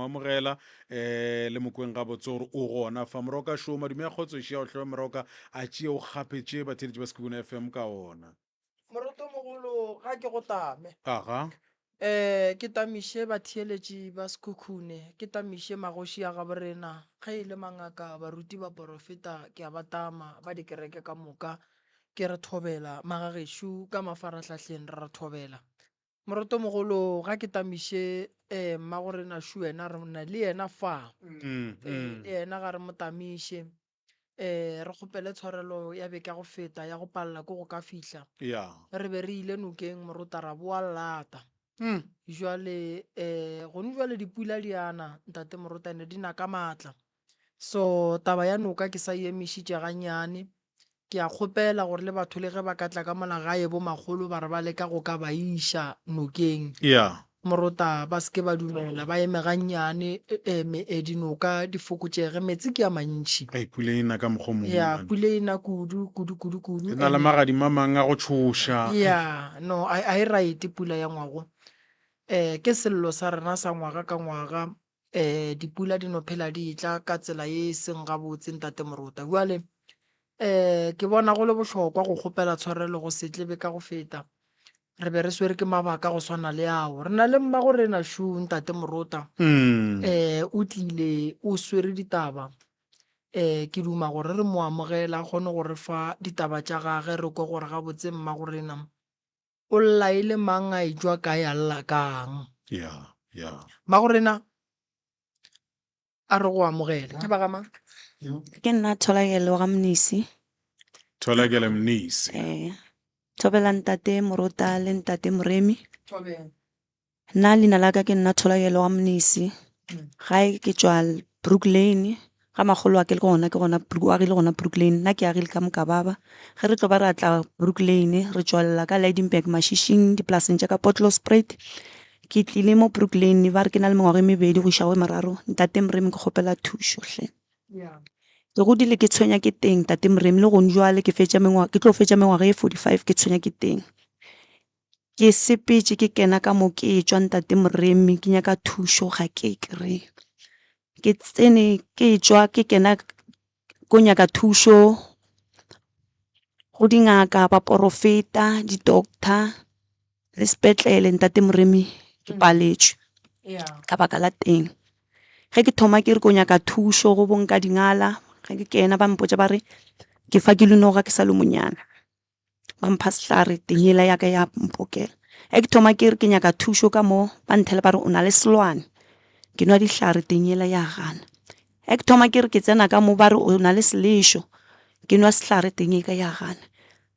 amogela um le mokweng gabotse gore o gona fa. Moroka šo, madume a kgotso šia o hloe Moroka a tšee o kgapetše batheeletši ba Sekhukhune FM ka ona. Morotomogolo ga ke go tame. Aga. Um ke tamiše batheeletši ba Sekhukhune, ke tamiše magoši a gaborena, ge e le mangaka, baruti, baporofeta, ke a ba tama, ba dikereke ka moka, ke re thobela, magagešo ka mafarahlahleng re re thobela. Morotomogolo ga ke tamiše um mmagorena šo yena re na le yena fa, Mm, um mm. le yena ga re mo tamiše. Um re kgopele tshwarelo ya beke ya go feta ya go palela ke go ka fihla. Ya. Re be re ile nokeng morota ra boa lata. Mm. Jwale um gone jwale dipula di ana ntate morota ene di na ka maatla. So taba ya noka ke sa e emišitše gannyane. Ke a kgopela gore le batho le ge ba ka tla ka mola gae bo makgolo ba re ba leka go ka ba iša nokeng. Yeah. Morota ba se ke ba dumela, ba eme gannyane, e, me, e, dinoka di fokotšege, metsi ke a mantši. Ei, pula e na ka mokgwa o mongwe, Ya, man. pula e na kudu, kudu, kudu, kudu. E na le And magadima a mang a go tšhoša. ya, no, a, a e right pula ya ngwago. Eh, ke sello sa rena sa ngwaga ka ngwaga, eh, dipula di no phela di etla ka tsela ye e seng gabotse, Ntate Morota. Bjale, eh, ke bona go le bohlokwa go kgopela tshwarelo go se tlebe ka go feta. Re be re swere ke mabaka go swana le ao. Re na le mmagorena šo, Ntate Morota. Mm. Eh, o tlile, o swere ditaba. Eh, ke duma gore re mo amogele, a kgone go re fa ditaba tša gage, re kwe gore gabotse mmagorena o lla e le mang, a etšwa kae, a lla kang. Ya, ya. Mmagorena a re go amogele. Ke ba ga mang? Ke nna Tholakele wa ga Mnisi. Tholakele Mnisi. Eh, thobela ntate Morota le ntate Moremi. Thobela. Nna leina la ka ke nna Tholakele wa Mnisi. Gae ke tšwa Brook Lane. Ga makgolo wa ke le gona ke gona Brook, o agile gona Brook Lane. Nna ke agile ka Mokababa. Ge re tlo ba ra tla Brook Lane, re tšwelela ka Lydenburg Mashishing, dipolaseng tša ka Potlospruit. Ke tlile mo Brook Lane ba re ke na le mengwaga e mebedi go iša go e meraro. Ntate Moremi ke kgopela thušo hle. Ke godile ke tshwenya ke teng Ntate Moremi le gone jwale ke fetša mengwaga ke tlo fetša mengwaga e 45 ke tshwenya ke teng. Ke sepetše ke kena ka mo ke tšwa Ntate Moremi ke nyaka thušo ga ke e kry-e. Ke tsene ke tšwa ke kena ko nyaka thušo go dingaka, baporofeta, di-doctor le sepetlele Ntate Moremi ke paletšwe ka baka la teng. Ge ke thoma ke re ko nyaka thušo go bo nkadingala, ge ke kena ba mpotša ba re ke fa ke lenoga ke sa le monyana. Ba mpha sehlare teng yela ya ka ya mpokela. Ge ke thoma ke re ke nyaka thušo ka mo ba nthele ba re o na le selwane. Ke nwa dihlare teng yela ya gana. Ge ke thoma ke re ke tsena ka mo ba re o na le selešo. Ke nwa sehlare teng e ka ya gana.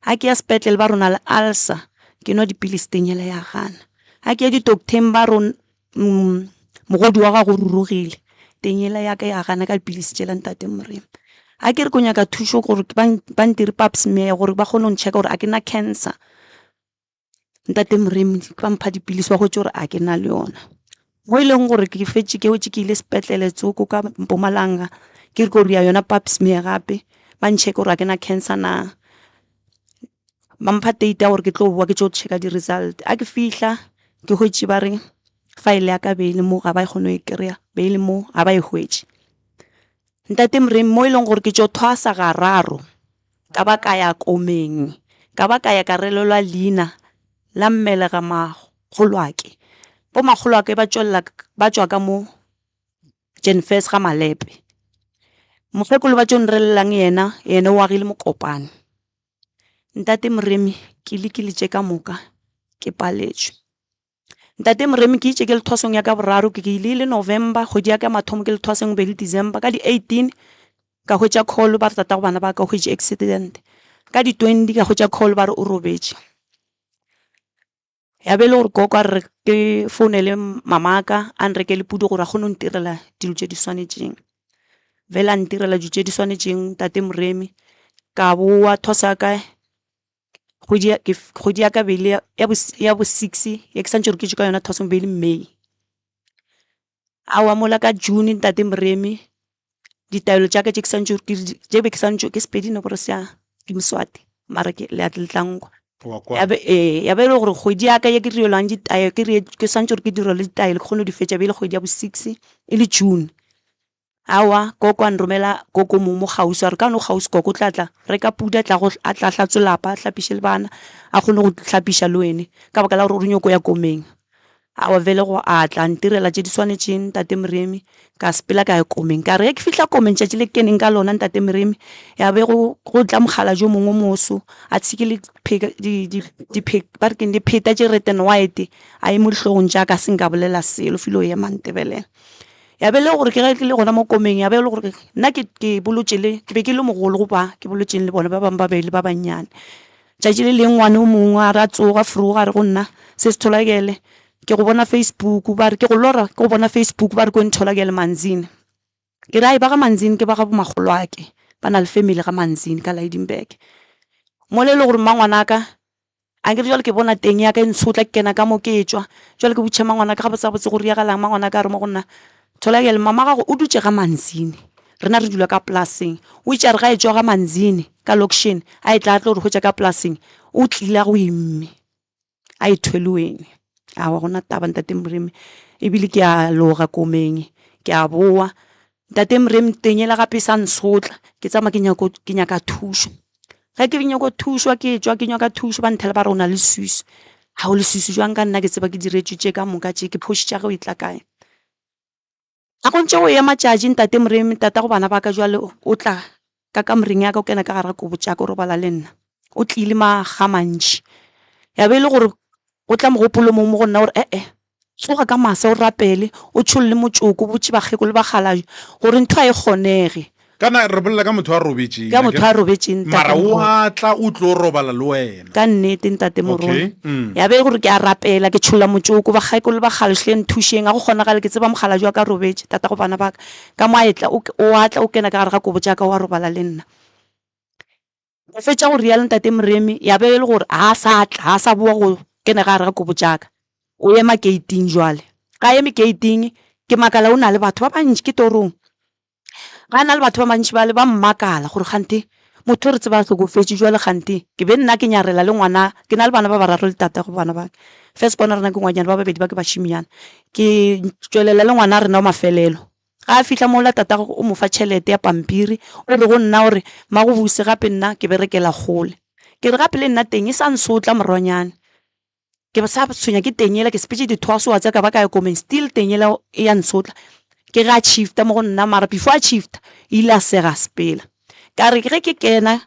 Ga ke ya sepetlele ba re o na le ulcer. Ke nwa dipilisi teng yela ya gana. Ga ke ya di-doctor-eng ba re mogodu wa gago o rurugile. Teng yela ya ka ya gana ka dipilisi tšela Ntate Moremi. Ga ke re ko nyaka thušo gore ba ntire pap smear gore ba kgone go nchecka gore a ke na cancer. Ntate Moremi ba mpha dipilisi ba hwetše gore a ke na le yona. Mo e leng gore ke fetše ke wetše ke ile sepetlele tsoko ka Mpumalanga ke re ko dira yona pap smear gape ba nchecke gore a ke na cancer na. Ba mpha date ya gore ke tlo boa ke tlo checka di-result. A ke fihla ke hwetše ba re file ya ka be e le mo ga ba kgone go e kry-a, be e le mo ga ba e hwetše. Ntate Moremi mo e leng gore ke tšo thwasa gararo ka ba ka ya komeng, ka ba ka ya ka relelwa leina la mmelega makgolwake. Bo makgolwake ba tšwelela ba tšwa ka mo Jenfes ga Malepe. Mokgekolo ba tšo nrelelang yena, yena o agile Mokopane. Ntate Moremi ke lekile tše ka moka ke paletšwe. Ntate Moremi ke itše ke le thwasong ya ka boraro ke ile le November kgwedi ya ka mathomo ke le thwasong be le December ka di 18 ka hwetša call ba re tatago bana ba ka o hwetše accident. Ka di 20 ka hwetša call ba re o robetše. Ya be e le gore koko a re ke founele mamaka a nrekele pudi gore a kgone go ntirela dilo tše di swanetšeng. Fela a ntirela dilo tše di swanetšeng Ntate Moremi ka boa thwasa ya ka kgwedi ya ka be e le ya bo six ye ke santše gore ke tšwe ka yona thwasong be e le May. Aowa mola ka June Ntate Moremi ditaelo tša ka tše ke santše tše be ke santše ke Sepedi ne gore sea ke Moswati mara ke le a tla nkwa. Wa kwa. Ya be ee, ya be e le gore kgwedi ya ka ye ke direlwang ditaelo, ke re ke swantše gore ke direlwe ditaelo ke kgone go di fetša, be e le kgwedi ya bo six, e le June. Aowa, koko a nromela koko mo mo kgauswi, a re ka no kgauswi koko o tla tla reka pudi a tla go a tla hlatswe lapa, a hlapiše le bana, a kgone go hlapiša le wene ka baka la gore o re nyoko ya komeng. Aowa vele go a tla a ntirela tše di swanetšeng ntate Moremi, ka sepela ka ya komeng. Ka re ge ke fihla komeng tšatši le ke keneng ka lona ntate Moremi, ya be go go tla mokgalabje o mongwe o moso a tshikile ba re keng dipheta tše red and white a eme dihlogong tša ka, se nka bolela selo, filo ema ntebelela. Ya be e le gore ke ge ke le gona mo komeng ya be e le gore nna ke ke bolotše le ke be ke le mogolo go ba ke bolotšeng le bona ba bangwe ba be le ba bannyane. Tšatši le lengwe ngwana o mongwe a re a tsoga froga a re go nna se se tholakele ke go bona Facebook ba re ke go lora ke go bona Facebook ba re ko ntholakele Manzini. Ke re ai ba ga Manzini ke ba ga bo makgolwake ba na le family ga Manzini ka Lydenburg. Mola e le gore mmangwanaka Akere jwale ke bona teng ya ka e ntshotla, ke kena ka mo ke etšwa. Jwale ke botšiša mangwanaka gabotsebotse go riagalang, mangwanaka a re mo go nna, Tholakele, mama gago o dutše ga Manzini, rena re dula ka polaseng. O itše a re ga etšwa ga Manzini ka lokšene a etla a tlo re hwetša ka polaseng, o tlile a go imme a e thwele wene. Aowa gona taba ntate Moremi, ebile ke a loga komeng ke a bowa. Ntate Moremi teng yela gape e sa ntshotla, ke tsamaya ke nyako ke nyaka thušo. Ge ke nyako thušwa ke tšwa ke nyaka thušo ba nthela ba re o na le leswiswi. Ga o leswiswi jwang ka nna ke tseba ke diretšwe tše ka moka tše ke phoši tša ge o e tla kae. Ga go ntše go ya matšatši ntate Moremi tatago bana ba ka jwale o tla ka kamoreng ya ka o kena ka gare ga kobo tša ka o robala le nna. O tlile makga a mantši. Ya be e le gore go tla mogopolo o mongwe mo go nna gore e-e Tsoga ka masa o rapele, o tšholle motšoko, o botše bakgekolo le bakgalabje gore ntho ga e kgonege. Kana re bolela ka motho a robetšeng. Ka motho a robetšeng, Ntate Mara o Morona. a tla o tlo robala le wena. Ka nnete, Ntate Morona. Okay. Ya be e le gore ke a rapela, ke tšholla motšoko, bakgekolo le bakgalabje hle nthušeng, ga go kgonagale, ke tseba mokgalabje wa ka a robetše, tatago bana ba ka. Ka mo a etla, o, o a tla o kena ka gare ga kobo tša ka, wa robala le nna. Go fetša go realo Ntate Moremi ya be e le gore ga a sa tla, ga a sa boa go kena ka gare ga kobo tša ka. O ema keiting jwale. Ga a eme keiting, ke makala o na le batho ba bantši, ke torong. Ga a na le batho ba bantši bale ba mmakala gore kganthe motho o re tseba a hlokofetše jwale kganthe ke be nna ke nyarela le ngwana, ke na le bana ba bararo le tatago bana ba ka. First born wa rena ke ngwanyana, ba babedi ba ke bašemnyana. Ke tšwelela le ngwana rena wa mafelelo. Ga a fihla mola tatagwe o mo fa tšhelete ya pampiri, o re go nna o re, Magobose gape nna ke berekela kgole. Ke re gape le nna teng e sa nsotla morwanyane. Ke sa tshwenya ke teng yela, ke sepetše dithwaso wa tseba ka ba ka ya komeng still teng yela e ya nsotla. Ke ge a shifta mo go nna mara before a shifta ile a sega a sepela. Ka re ge ke kena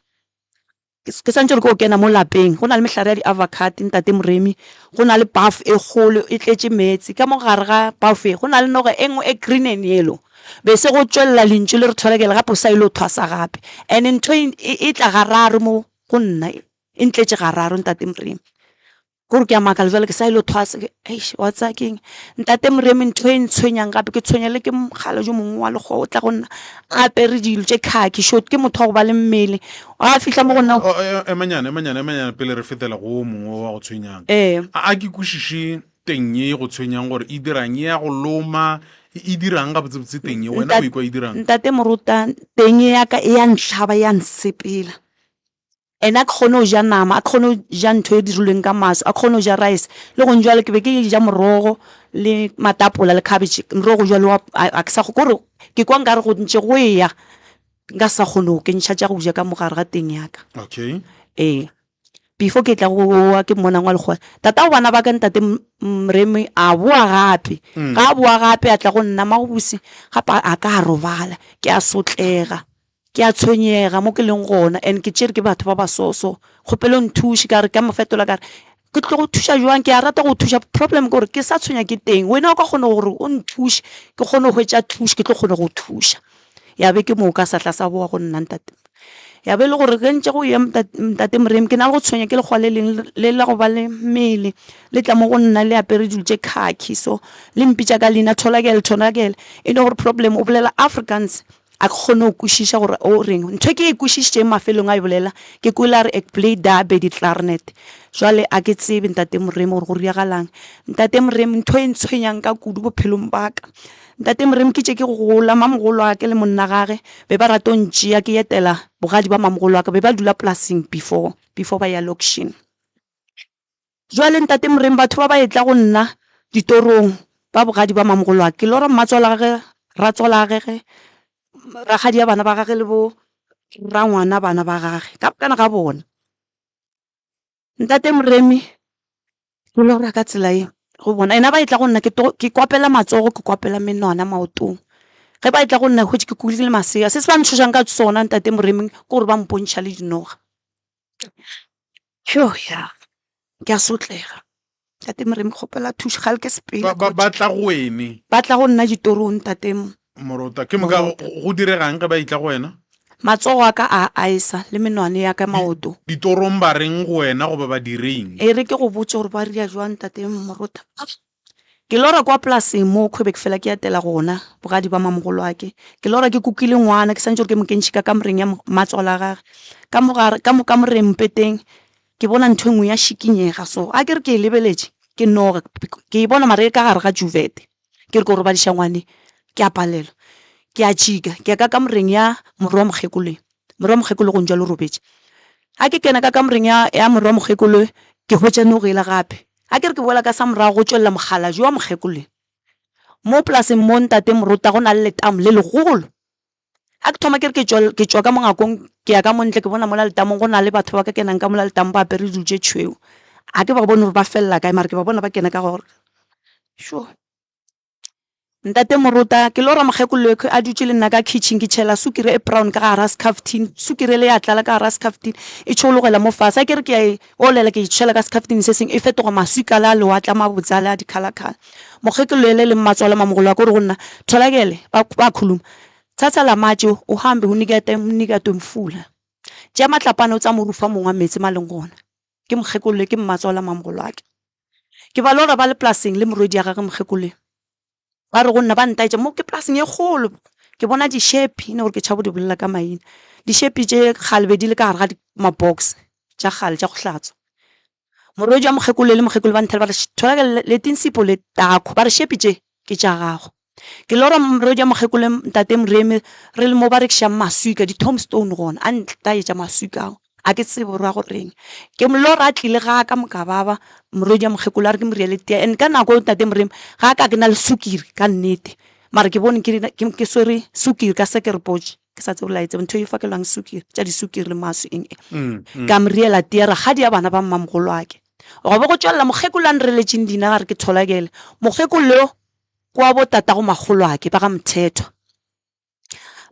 Ke swantše gore ke go kena mo lapeng, go na le mehlare ya di-avocado, Ntate Moremi, go na le bath e kgolo e tletše meetse. Ka mo gare ga bath e go na le noga e nngwe e green and yellow. Be se go tšwelela lentšu le re tholakele gape o sa ile go thwasa gape. And ntho e e tla gararo mo go nna, e ntletše gararo Ntate Moremi. Kore ke a makala jwale ke sa ile thwasa ke eish wa tsaya keng ntate Moremi ntho e ntshwenyang gape ke tshwenya le ke mogala jo mongwe wa lekgowa o tla go nna a apere dilo tše khaki short ke motho wa go ba le mmele a fihla mo go nna Oh, eh, emanyana emanyana emanyana pele re fetela go o mongwe wa go tshwenyang ee a a ke kwešiše teng ye e go tshwenyang gore e dirang e ya go loma e e dirang gabotsebotse teng ye wena o ikwa e dirang ntate Moruta teng ya ka e ya ntlhaba ya nsepela Ene a ke kgone go ja nama, a ke kgone go ja ntho e dirilweng ka maswi, a ke kgone go ja rice. Le gong jwale ke be ke ja morogo le matapola le cabbage, morogo jwale wa a ke sa kore ke kwa nkare go ntše go eya nka sa kgone go kentšha tša go ja ka mo gare ga teng ya ka. Okay. Ee, before ke tla go wa ke mmonang wa lekgowa, tatago bana ba ka ntate Moremi a boa gape. Ga a boa gape a tla go nna Mmagobose gape a ka a robala, ke a sotlega. Ke a tshwenyega mo ke leng gona and ke tšere ke batho ba ba so so, kgopelo o nthuše. Ka re ka mo fetola ka re, ke tlo go thuša jwang? Ke a rata go thuša, problem ke gore ke sa tshwenya ke teng. Wena o ka kgona gore o nthuše ke kgone go hwetša thušo, ke tlo kgona go thuša. Ya be ke moka sa tla sa boa go nna ntate. Ya be e le gore ge ntše go ya ntate Moremi ke na le go tshwenya ke lekgowa le leng le la go ba le mmele le tla mo go nna le apere dilo tše khakhi so, le mpitša ka leina Tholakele, Tholakele. E no gore problem o bolela Afrikaans A ke kgone go kwešiša gore o reng. Ntho e ke e kwešišitšeng mafelong a e bolela, ke kwele a re ek bly daar by die klarinet. Jwale a ke tsebe Ntate Moremi gore go diragalang. Ntate Moremi ntho e ntshwenyang ka kudu bophelong ba ka. Ntate Moremi ke tše ke gola, mamogolo wa ka le monna gage be ba rata go ntšea ke etela bogadi ba mamogolo wa ka, be ba dula polaseng before, before ba ya lokshin. Jwale ntate Moremi batho ba ba etla go nna ditorong ba bogadi ba mamogolo wa ke lora mmatswalagwe, ratswalagwe, rakgadi ya bana ba gage le bo rangwana bana ba gage ka mokana ga bona. Ntate Moremi ke lora ka tsela ye go bona ena ba etla go nna ke ke kwapela matsogo ke kwapela menwana maotong ge ba etla go nna hwetše ke kukile masea se se ba ntšhošang ka sona ntate Moremi ke gore ba mpontšha le dinoga. Tjo ya, ke a sotlega. Ntate Moremi, kgopela thušo, kgale ke sepela. Ba, ba, ba tla go wene. Ba tla go nna ditorong, Ntate Morota. Ke moka Morota. go diregang ge ba etla go wena? Matsogo a ka a aesa le menwane ya ka maoto. Ditorong ba reng go wena goba ba direng? E re ke go botše gore ba ria jwang, Ntate Morota. Ke lora kwa polaseng mo kgwebe ke fela ke etela gona bogadi ba mamogolwake. Ke lora ke kukile ngwana ke santše gore ke mo kentšhe ka kamoreng ya matswalo a gage. Ka mo gare ka mo kamoreng mpeteng ke bona ntho e nngwe ya šikinyega so a ke re ke e lebeletše ke noga ke e bona mara e ka gare ga duvet. Ke re ke yo robadiša ngwane ke a palelwa ke a tšika ke ya ka kamoreng ya morwa mokgekolo. Morwa mokgekolo go ntšwa le robetše. Ga ke kena ka kamoreng ya ya morwa mokgekolo ke hwetša noga yela gape. Ga ke re ke boela ka sa morago go tšwelela mokgalabje wa mokgekolo. Mo polaseng mo ntate Morota go na le letamo le legolo. Ga ke thoma ke re ke tšwa ke tšwa ka mo ngakong ke ya ka mo ntle ke bona mola letamong go na le batho ba ka kenang ka mola letamong ba apere dilo tše tšhweu. Ga ke ba bone gore ba felela kae mara ke ba bona ba kena ka gore sure. Ntate Morota, ke lora mokgekolo yokhwi a dutše le nna ka kitchen ke tšhela sukiri e brown ka gare ga sekhafthini, sukiri ele ya tlala ka gare ga sekhafthini e tšhologela mo fase, a ke re ke a e olela ke e tšhela ka sekhafthini se sengwe e fetoga maswika ale a lewatle a mabotse ale a di-colour-colour. Mokgekolo ele le mmatswalo mamogolo wa ka o re go nna, Tholakele, ba ba khuluma, thatha la matše o hambe o nikete mnikati mfula, tšea matlapana o tsamaye o rufa mong wa meetse ma leng gona. Ke mokgekolo ke mmatswalo mamogolo wa ka. Ke ba lora ba le polaseng le morwedi ya gagwe mokgekolo. Ba re go nna ba ntaetša mo ke polaseng e kgolo. Ke bona dišepi, ne gore ke tšhaba go di bolela ka maina. Dišepi tše kgale be di le ka gare ga ma-box tša kgale tša go hlatswa. Morwedi wa mokgekolo le mokgekolo ba nthela ba re thola le tinsipo le takho ba re šepi tše ke tša gago. Ke lora morwedi wa mokgekolo ntate Moremi re le mo ba rekišang maswika di-tombstone gona a ntaetša maswika ao a ke tsebe gore a go reng. Ke lora a tlile ga ka mokababa morwedi wa mokgekolo a re ke mo riele tee and ka nako eo ntate Moremi ga ka ke na le sukiri ka nnete mara ke bone ke swere sukiri ka sekerepotše ke sa tsebe gore la e tseba ntho e fakelwang sukiri tša disukiri le maswi eng eng. Ka mo riela tee rakgadi ya bana ba mmamogolwake gwa be go tšwelela mokgekolo a nreletšeng leina gare ke Tholakele mokgekolo yo ke wa bo tatago makgolwake ba ga Mthethwa.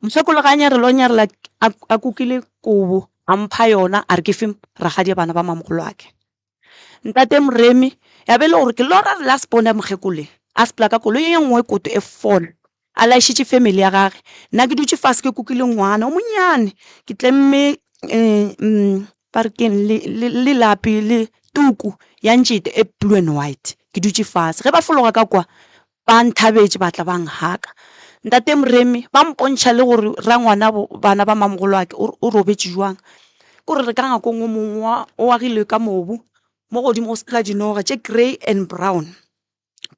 Mokgekolo ga a nyarela o nyarela a kukile kobo a mpha yona a re ke fe rakgadi ya bana ba mamogolwake. Ntate Moremi ya be e le gore ke lora re last born ya mokgekolo a sepela ka koloi e nngwe koto e fol a laišitše family ya gage. Nna ke dutše fase ke kukile ngwana o monnyane ke tlemme ba re keng le lapi le tuku ya ntšete e blue and white ke dutše fase. Ge ba fologa ka kwa ba nthabetše ba tla ba nhaka. Ntate Moremi ba mpontšha le gore rangwana bana ba mamogolwake o robetše jwang. Ke gore re ka ngakong o mongwe o agilwe ka mobu mo godimo go sepela dinoga tše grey and brown.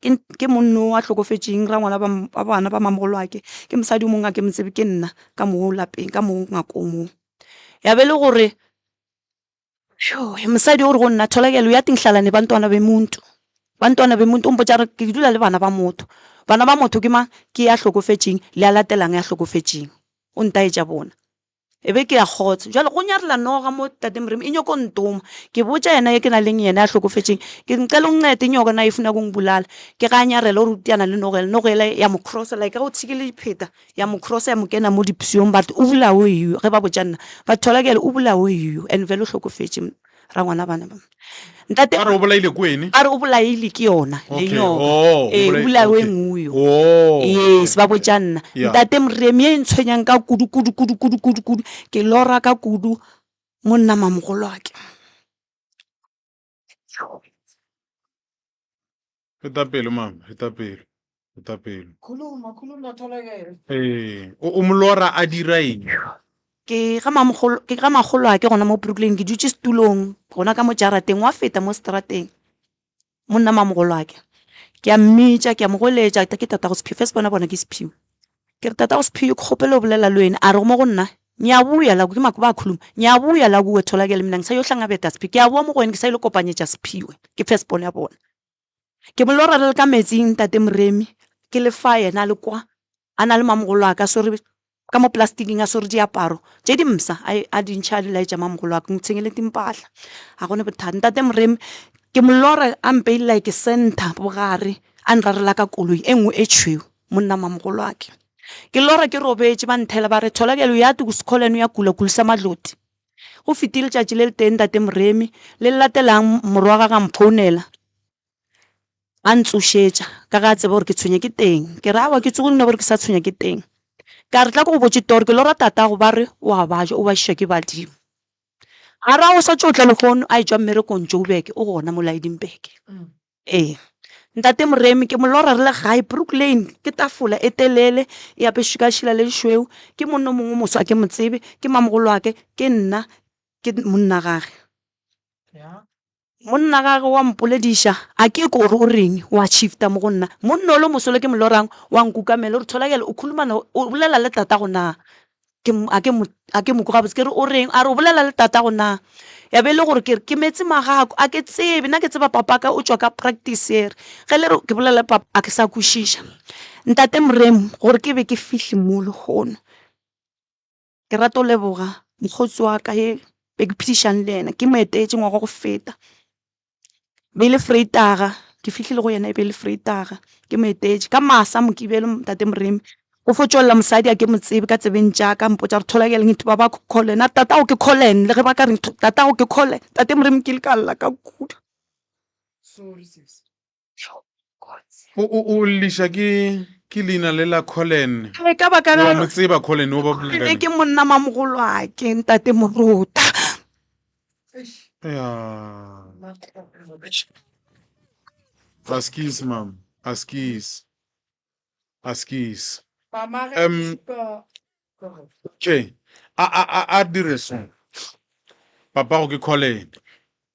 Ke monna o a hlokofetšeng rangwana ba bana ba mamogolwake ke mosadi o mongwe a ke mo tsebe ke nna ka mo lapeng ka mo ngakong mo. Ya be e le gore mosadi o re go nna Tholakele o ya tinhlala ne bantwana be muntu, bantwana be muntu o mpotša a re ke dula le bana ba motho, bana ba motho ke mang? Ke ya hlokofetšeng le a latelang ya hlokofetšeng o ntaetša bona. E be ke ya kgotsa jwale go nyarela noga mo tate Moremi e nyoko ntoma ke botša yena ye ke na leng yena ya hlokofetšeng ke nqela o nqete nyoka na e funa go ngbulala ke ga nyarela o rutiana le noga ela noga ela ya mo crossa like ga o tshikile dipheta ya mo crossa ya mo kena mo dipshiong but o bolawe yo ge ba botša nna ba thola ke o bolawe yo and vele o hlokofetše rangwana bana ba ntate a re o bolaile ke wene a re o bolaile ke yona le Okay. nyoka Oh, o ee o bolai- bolawe okay. nguyo Oh, yes okay. ba botša nna Yeah. ntate Moremi e ntshwenyang ka kudu kudu kudu kudu kudu kudu ke lora ka kudu monna mamogolwake Feta pelo mama, feta pelo. Feta pelo. Khuluma, khuluma Tholakele. Ee, o o mo lora a dira eng? Ke ga mamogolo, ke ga makgolwake gona mo Brooklyn, ke dutše setulong gona ka mo jarateng, wa feta mo strateng. Monna mamogolwake. Ke a mmitša, ke a mo goeletša, ke tatago Sephiwo, first bona bona ke Sephiwo. Ke re tatago Sephiwo, ke kgopela go bolela le wena, a re mo go nna, Ngiyabuya la ke mako ba khuluma. Ngiyabuya la kuwe Tholakele mina ngisayohlangabeta Siphiwe. Ke a boa mo go wena ke sa ile kopanyetša Siphiwe. Ke first born ya bona. Ke mo lora re le ka metsing ntate Moremi. Ke le fa yena a le kwa. A na le mamogolo a ka swere ka mo plasticing a swere diaparo tše di mpsha a a di ntšha a di laetša mamogolo a ka. Ngithengele dimpahla. Ga gona bothata. Ntate Moremi ke mo lora a mpeile like center bogare a nrarela ka koloi e nngwe e tšhweu monna mamogolo a ke. Ke lora ke robetše ba nthela ba re Tholakele o ya Tukusekholene o ya kula kulisa madloti. Go fetile letšatši le letee ntate Moremi, le le latelang morwa wa gagwe a mphounela a ntsošetša ka ge a tseba gore ke tshwenya ke teng. Ke re aowa ke tsogile no gore ke sa tshwenya ke teng. Ka re tla ke go botše toro ke lora tatago ba re o a baja o bajišwa ke badimo. A re a o sa tšo tla lehono a etšwa mmerekong Joburg o gona mo Lydenburg. Ee. Ntate Moremi ke mo lora re le gae Brook Lane ke tafola e telele e apešitšwe ka lešela le lešweu ke monna o mongwe o moso a ke mo tsebe ke mamogolwake ke nna ke monna gage. Monna gage wa mpolediša a ke kwe gore o reng wa shifta mo go nna monna o le moso le ke mo lorang wa nkukamela o re Tholakele o khulumana o bolela le tatago na? Ke a ke mo a ke mo kwe gabotse ke re o reng a re o bolela le tatago na? Ya be e le gore ke re ke meetse magako a ke tsebe nna ke tseba papaka o tšwa ka practice ye re ge le re ke bolela le papa a ke sa kwešiša. Ntate Moremi gore ke be ke fihle mo lehono ke rata go leboga mokgotsi wa ka ye be ke phedišane le yena ke mo etetše ngwaga wa go feta. Be e le Vrydag, ke fihlile go yena e be e le Vrydag, ke mo etetše ka masa Mokibelo ntate Moremi go fo tšwelela mosadi a ke mo tsebe ka tsebeng tša ka mpotša gore Tholakele ngithi ba ba Colin a re tatago ke Colin le ge ba ka re tatago ke Colin ntate Moremi ke ile ka lla ka kudu. O, o, o lliša ke, ke leina le la Colin. E ka baka la. Wa mo tseba Colin o ba bolela ka Ke monna mamogolwake, ntate Morota. Ya. Askies, mam. Askies. Askies. Um, okay. A, a, a, a dire so. Papago ke Colin.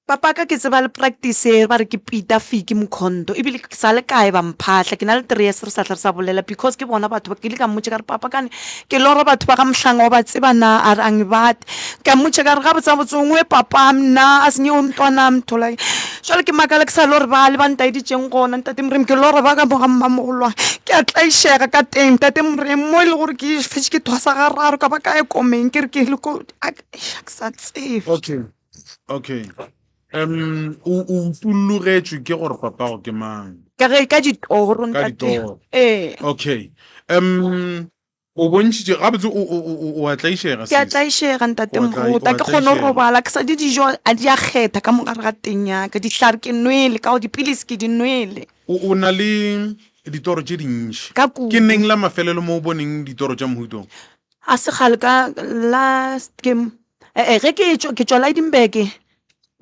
Papa ka ke tseba le practice e ba re ke Peter Fiki Mkhonto ebile ke sa le kae ba mphahla ke na le 3 years re sa hle re sa bolela because ke bona batho ba ke ile ka mmotša ka re papa kane ke lora batho ba ga Mhlanga wa ba tseba na a re a ngibate ka mmotša ka re gabotsabotse o ngwe papam na a senye o mntwanam thola jwale ke makala ke sa lore ba le ba ntaeditšeng gona ntate Moremi ke lora ba ka mo ga mmamogolwane ke a tlaišega ka teng ntate Moremi mo e le gore ke fetše ke thwasa gararo ka ba ka ye komeng ke re ke le ko a ke sa tsebe. Okay. Okay. Um, o o utullugetšwe ke gore papago ke mang? Ka ge ka ditoro Ka ntate. ditoro. Ee. Okay. Um, o bontšhitše gabotse o o o o a tlaišega Ke a sis. tlaišega ntate O a tlai- o Morota, a ke kgone go tlaišega. robala ke sa di dijo a di a kgetha ka mo gare ga teng ya ka. Dihlare ke nwele ka gore dipilisi ke di nwele. O o na le ditoro tše dintši. Ka Ke kudu. neng la mafelelo mo o boneng ditoro tša mohuta o? A se kgale ka last ke Ee, ge ke tšwa ke tšwa Lydenburg,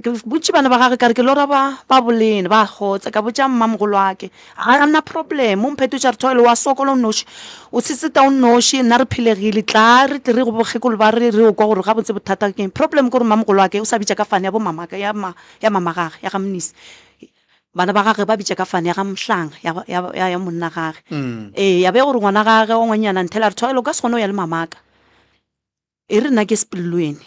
ke botše bana ba gage ka re ke lora ba ba bolene ba kgotsa ka botša mmamogolwake ga a na problem o mphetotša re thobela wa sokola o nnoši o seseta o nnoši nna re phelegile tla re tle re go bokgekolo ba re re o kwa gore gabotse bothata ke eng. Problem ke gore mmamogolwake o sa bitša ka fane ya bo mamaka ya ma ya mamagage ya ga Mnisi bana ba gage ba bitša ka fane ya ga Mhlanga ya ya ya ya monna gage ee ya be gore ngwana gage wa ngwanyana nthela re thobela o ka se kgone go ya le mamaka. E re nna ke sepelelweni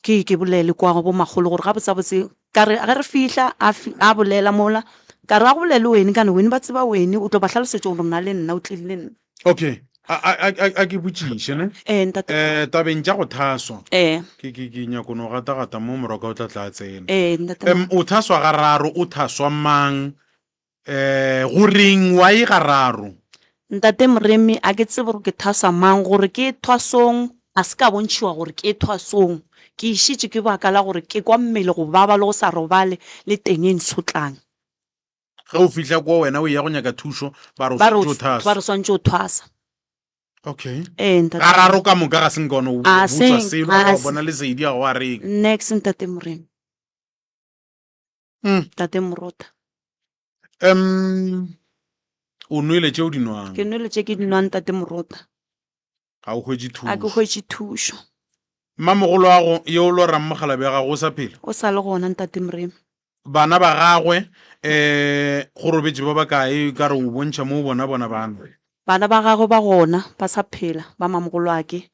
ke ke bolele kwa go bomakgolo gore gabotsebotse ka re ge re fihla a a bolela mola ka re a go bolele wene kana wene ba tseba wene o tlo ba hlalosetša gore o na le nna o tlile le nna. Okay, a a a a a ke botšiše ne. Ee ntate. Eh tabeng tša go thaswa. Ee. Ke ke ke nyako no gatagata mo morwa ka o tla tla a tsena. Ee ntate. Em o thaswa gararo o thaswa mang? Eh, go reng wa e gararo? Ntate Moremi, a ke tsebe gore ke thwasa mang, gore ke thwasong, a se ka bontšhiwa gore ke thwasong. Ke išitše ke baka la gore ke kwa mmele go baba le go sa robale le teng e ntshotlang. Ge o fihla kwa wena o eya go nyaka thušo, ba re o Ba re o swanetše o thwasa. ba re o swanetše o thwasa. Okay. Ee, ntate. Gararo ka moka ga se nka one o A se- botšwa selo, a wa se- bona lesedi a go a reng. Next, ntate Moremi. Mm. Tate Morota. Um, o nwele tše o di nwang. Ke nwele tše ke di nwang Tate Morota. Ga o hwetše thušo. A ke hwetše thušo. Mmamogoloago yo o lorang mogalabi wa gago o sa phela? O sa le gona Ntate Moremi. Bana ba gagwe um go robetše ba bakae ka re o bontšha mo o bona bona bana? Bana ba gagwe ba gona ba sa phela ba mamogoloake.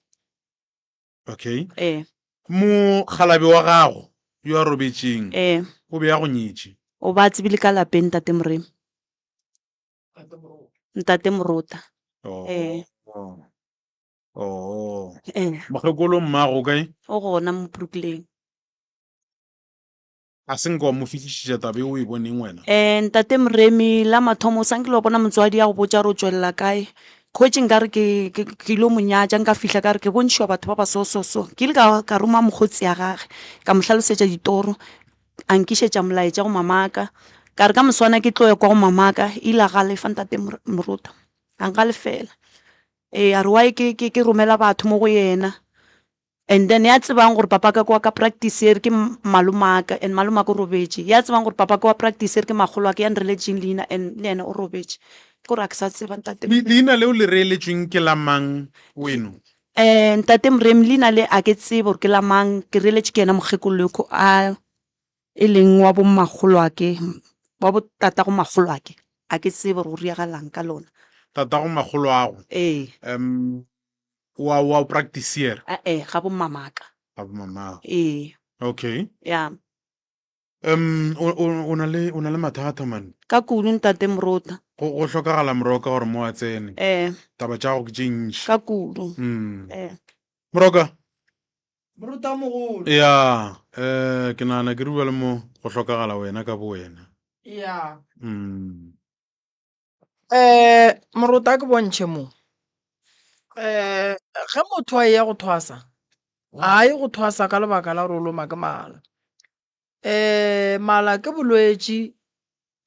Okay. Ee. Mokgalabje wa gago yo a robetšeng Ee. o be a go nyetše? O ba tsebile ka lapeng, Ntate Moremi. Ntate Morota. Oh. Ee. Oh. Ee. Mokgekolo mmago o kae? O gona mo Brooklyn. A se nke wa mo fihlišiša taba ye o e boneng wena? Eh, Ntate Moremi, la mathomo o sa nkile wa bona motswadi a go botša gore o tšwelela kae. Khwetše nkare ke, ke, ke ilo mo nyatša, nka fihla ka re ke bontšhiwa batho ba ba so, so, so. Ke ile ka, ka roma mokgotsi ya gage, ka mo hlalosetša ditoro, a nkišetša molaetša go mamaka. Ka re ka moswana ke tlo ya kwa go mamaka, ile a galefa Ntate Morota, a ngalefela. Ee, a re why ke, ke, ke romela batho mo go yena. And then ya tsebang gore papa ka ke wa ka practice ere ke malomaka and malomaka o robetše. Ya tsebang gore papa ke wa practice ere ke makgolo wa ka ya nreletšeng leina and le yena o robetše. Ke gore a ke sa tseba ntate. Leina leo le reeletšweng ke la mang weno? Eh ntate Moremi leina le a ke tsebe gore ke la mang ke reeletše ke yena mokgekolo yo a e leng wa bo makgoloake wa bo tatago makgoloake a ke tsebe gore go riagalang ka lona. Tatago makgoloago? Ee. Um Wa wa practiceer? A-e, ga bo mmamaka. Ga bo mmamaka. Ee. Okay. Ya. Um o o o na le o na le mathata man. Ka kudu ntate Morota. Go go hlokagala Moroka gore mo a tsene. Eh. Taba tša gago ke tše ntši. Ka kudu. Mm. Eh. Moroka. Morota mogolo. Ya, eh ke nagana ke re bjale mo go hlokagala wena ka bo wena. Ya. Mm. Um Moruti a ke bontšhe mo, um ge motho a eya go thwasa ga ye go thwasa ka lebaka la gore o loma ke mala. Um mala ke bolwetši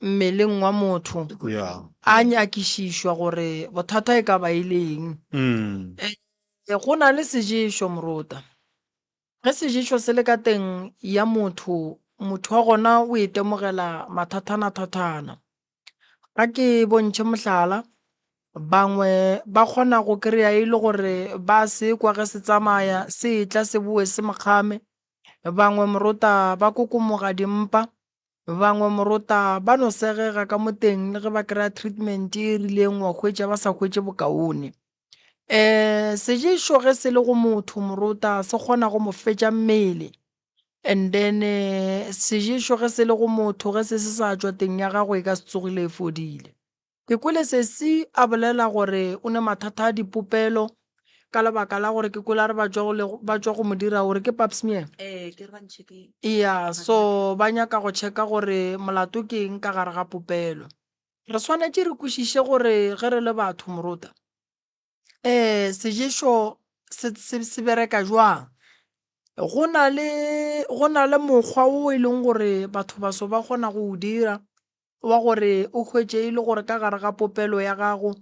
mmeleng wa motho, a nyakišišwa gore bothata e ka ba e le eng. Go na le seješo morota, ge seješo se le ka teng ya motho, motho wa gona o itemogela mathatana-thatana. Ga ke bontšhe mohlala, bangwe ba kgona go kry-a e le gore ba se kwa ge se tsamaya se etla se boe se mokgame, bangwe morota ba kokomoga dimpa, bangwe morota ba no segega ka mo teng le ge ba kry-a treatment e rileng wa hwetša ba sa hwetše bokaone. Seješo ge se le go motho morota se kgona go mo fetša mmele. And then seješo ge se le go motho ge se se sa tšwa teng ya gago e ka se tsogile e fodile. Ke kwele sesi a bolela gore o ne mathata a dipopelo ka lebaka la gore ke kwele a re ba tšwa go le ba tšwa go mo dira gore ke pap smear. Ee, ke re ba ntšhekile. Eya, so ba nyaka go checka gore molato ke eng ka gare ga popelo. Re swanetše re kwešiše gore ge re le batho morota, Seješo se se se bereka jwang? Go na le go na le mokgwa wo e leng gore batho baso ba kgona go o dira wa gore o hwetše e le gore ka gare ga popelo ya gago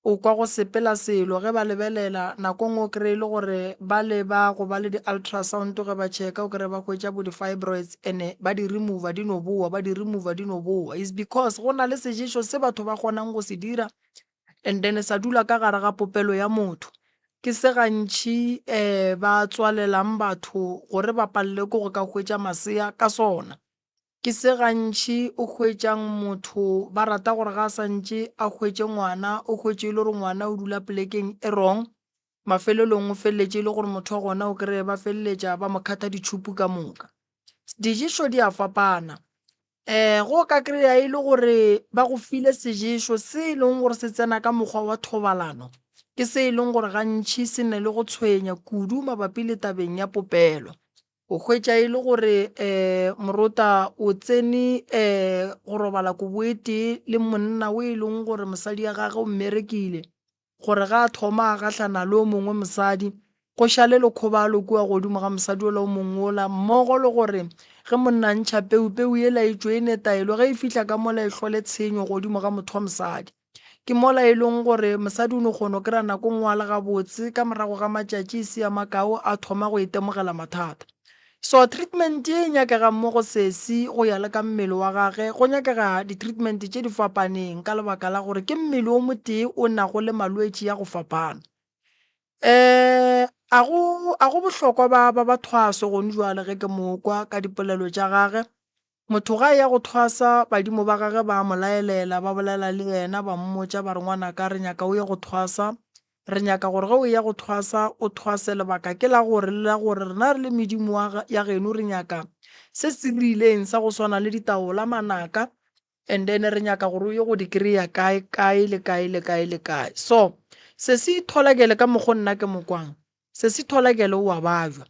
o kwa go sepela selo ge ba lebelela nako e nngwe o kry-e le gore ba le ba go ba le di-ultrasound ge ba check-a o kry-e ba hwetša bo di-fibroids and-e ba di remover di no bowa ba di remover di no bowa. It's because go na le seješo se batho ba kgonang go se dira and then sa dula ka gare ga popelo ya motho. Ke se gantši ba tswalelang batho gore ba palelwe ke go ka hwetša masea ka sona. Ke se gantši o hwetšang motho ba rata gore ga a sa ntše a hwetše ngwana, o hwetše e le gore ngwana o dula polekeng e wrong. Mafelelong o feleletše e le gore motho wa gona o kry-e ba feleletša ba mo khatha ditšhupu ka moka. Diješo di a fapana. Ge o ka kry-a e le gore ba go file seješo se e leng gore se tsena ka mokgwa wa thobalano, ke se e leng gore gantši se ne le go tshwenya kudu mabapi le tabeng ya popelo. O hwetša e le gore morota o tsene go robala kobo e tee le monna o e leng gore mosadi ya gagwe o mmerekile, gore ga a thoma a gahlana le o mongwe mosadi, go šale lekgobalo kua godimo ga mosadi wola o mongwe wola, mmogo le gore ge monna a ntšha peu, peu yela e tšwe e ne taelo, ge e fihla ka mola e hlole tshenyo godimo ga motho wa mosadi. Ke mola e leng gore mosadi o no kgona go kry-a nako nngwe a le gabotse, ka morago ga matšatši e se a makao a thoma go itemogela mathata. So treatment ye e nyakegang mo go sesi go ya le ka mmele wa gage, go nyakega di-treatment tše di fapaneng ka lebaka la gore ke mmele o motee o nago le malwetši a go fapana. A go a go bohlokwa ba ba ba thwaso gone jwale ge ke mo kwa ka dipolelo tša gage. Motho ga a eya go thwasa badimo ba gage ba a mo laelela ba bolela le yena ba mmotša ba re ngwanaka re nyaka o ye go thwasa. Re nyaka gore ge o eya go thwasa, o thwase lebaka ke la gore le la gore rena re le medimo wa ya geno re nyaka se se rileng sa go swana le ditaola, manaka and then re nyaka gore o ye go di kry-a kae, kae le kae le kae le kae. So sesi Tholakele ka mokgo nna ke mo kwang, sesi Tholakele o a babja.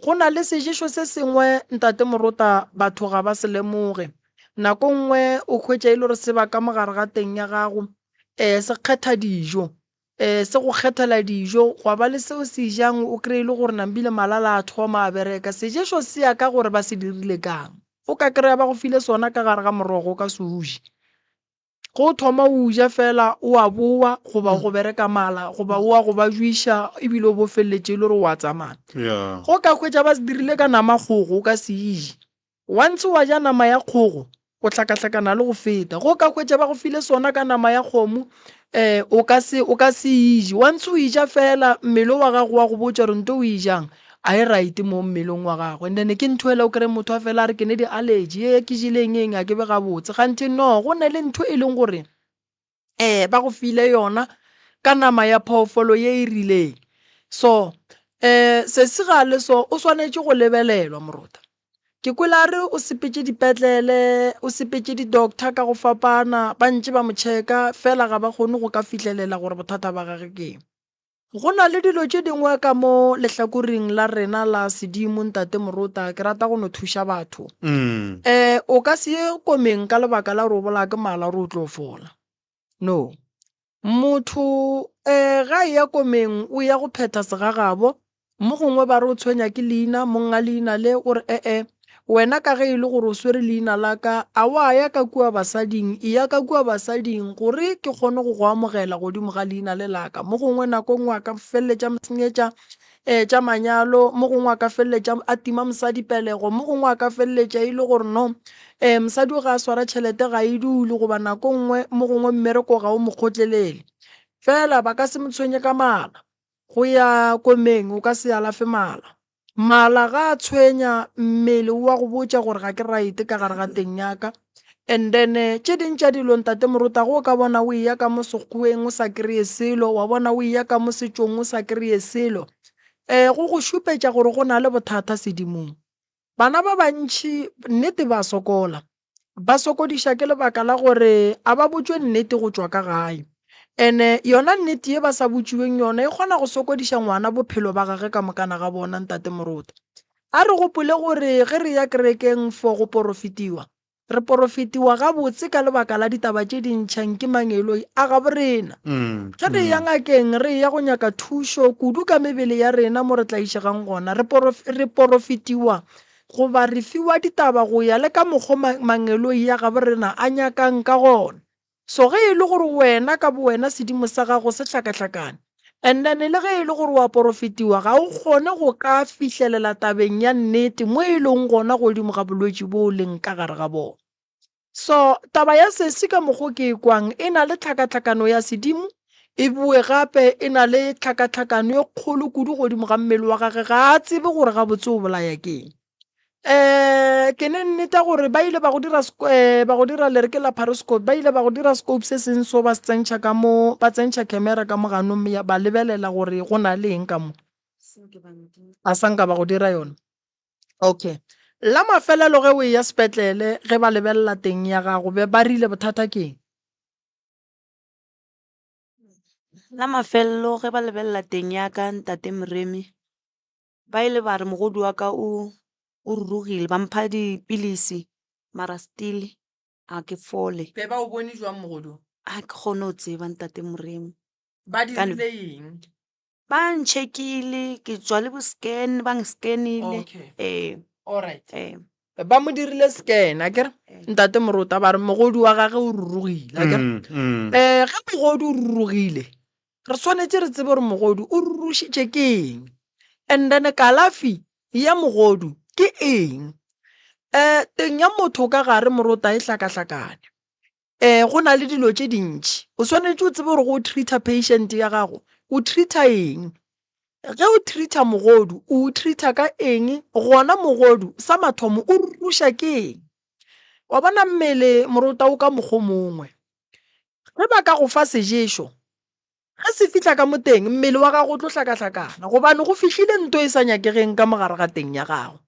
Go na le seješo se sengwe Ntate Morota batho ga ba se lemoge. Nako nngwe o hwetša e le gore se ba ka mo gare ga teng ya gago, um se kgetha dijo. um se go kgethela dijo, gwa ba le seo se jang, o kry-e le gore nambile malala a thoma a bereka. Seješo se ya ka gore ba se dirile kang. O ka kry-a ba go file sona ka gare ga morogo, o ka se o je. Ge o thoma o ja fela o a bowa goba go bereka mala goba o a go ba jwiša ebile o bo feleletše e le gore o a tsamaya. Ge o ka hwetša ba se dirile ka nama kgogo o ka se e je. Once wa ja nama ya kgogo, o hlakahlakana le go feta. Ge o ka hwetša ba go file sona ka nama ya kgomo, um o ka se o ka se e je. Once o e ja fela, mmele wa gago wa go botša gore nto o e jang a e right mo mmeleng wa gago. And then ke ntho ela o kry motho a fela a re ke ne di-allergy, e ke jele eng eng a ke be gabotse. Kganthe no, go na le ntho e leng gore um ba go file yona ka nama ya phoofolo ye e rileng. So um sesi ga le so o swanetše go lebelelwa morota. Ke kwele a re o sepetše dipetlele, o sepetše di-doctor ka go fapana, ba ntše ba mo checka fela ga ba kgone go ka fihlelela gore bothata ba gage ke eng. Go na le dilo tše dingwe ka mo lehlakoreng la rena la sedimo Ntate Morota, ke rata go no thuša batho. Um o ka se ye komeng ka lebaka la gore o bolaya ke mala gore o tlo fola. No. Motho um ga a eya komeng o ya go phetha segagabo, mo gongwe ba re o tshwenya ke leina, monga leina le o re e-e, wena ka ge e le gore o swere leina la ka, a wa ya ka kua basading, eya ka kua basading gore ke kgone go go amogela godimo ga leina le la ka. Mo gongwe nako nngwe a ka feleletša mo senyetša um tša manyalo, mo gongwe a ka feleletša a tima mosadi pelego, mo gongwe a ka feleletša e le gore no um mosadi o ga a swara tšhelete ga e dule, goba nako nngwe mo gongwe mmereko ga o mo kgotlelele. Fela ba ka se mo tshwenye ka mala. Go ya komeng o ka se alafe mala. Mala ga a tshwenya mmele o a go botša gore ga ke right ka gare ga teng ya ka. And then tše ding tša dilo ntate Moruta ge o ka bona o eya ka mo sekgoweng o sa kry-e selo, wa bona o eya ka mo setšong o sa kry-e selo, um go go šupetša gore go na le bothata sedimong. Bana ba bantši nnete ba sokola. Ba sokodiša ke lebaka la gore a ba botšwe nnete go tšwa ka gae. Ene yona nnete ye ba sa botšiweng yona e kgona go sokodiša ngwana bophelo ba gage ka mokana ga bona, Ntate Moruti. A re gopole gore ge re ya kerekeng for go porofetiwa, re porofetiwa gabotse ka lebaka la ditaba tše di ntšhang ke mangeloi a gabo rena. Ge re eya ngakeng re eya go nyaka thušo kudu ka mebele ya rena mo re tlaišegang gona, re re porofetiwa goba re fiwa ditaba go ya le ka mokgo mangeloi ya gabo rena a nyakang ka gona. So ge e le gore wena ka bowena sedimo sa gago se hlakahlakane, and then le ge e le gore wa porofetiwa, ga o kgone go ka fihlelela tabeng ya nnete mo e leng gona godimo ga bolwetši bo o leng ka gare ga bona. So taba ya sesi ka mokgo ke e kwang e na le tlhakatlhakano ya sedimo, e boe gape e na le tlhakatlhakano e kgolo kudu godimo ga mmele wa gage, ga a tsebe gore gabotse o bolaya keng. Um ke ne nneta gore ba ile ba go dira ba go dira le re ke laparoscope, ba ile ba go dira scope se seng so ba se tsentšha ka mo, ba tsentšha camera ka mo ganong ba lebelela gore go na le eng ka mo. A sa nka ba go dira yona. Okay. La mafelelo ge o eya sepetlele ge ba lebelela teng ya gago be ba rile bothata ke eng? La mafelelo ge ba lebelela teng ya ka ntate Moremi ba ile ba re mogodu wa ka o o rurugile ba mpha dipilisi mara still a ke fole. Be ba o bone jwang mogodu? A ke kgone go tseba ntate Moremi. Ba dirile eng? Ba ncheckile ke tšwa le bo scan ba nscanile. Okay. Ee. Alright. Ee. Ba mo dirile scan akere ntate Morota ba re mogodu wa gage o rurugile akere. Eh ge mogodu o rurugile re swanetše re tsebe gore mogodu o rurušitše ke eng and then kalafi ya mogodu ke eng. Eh teng ya motho ka gare Morota e hlakahlakane. Um go na le dilo tše dintši. O swanetše o tsebe gore go treat-a patient ya gago, o treat-a eng. Ge o treat-a mogodu, o treat-a ka eng, gona mogodu sa mathomo o ruruša ke eng. Wa bona mmele morota o ka mokgo mongwe. Ge ba ka go fa seješo, Ge se fihla ka mo teng, mmele wa gago o tlo hlakahlakana gobane go fihlile nto e sa nyakegeng ka mo gare ga teng ya gago.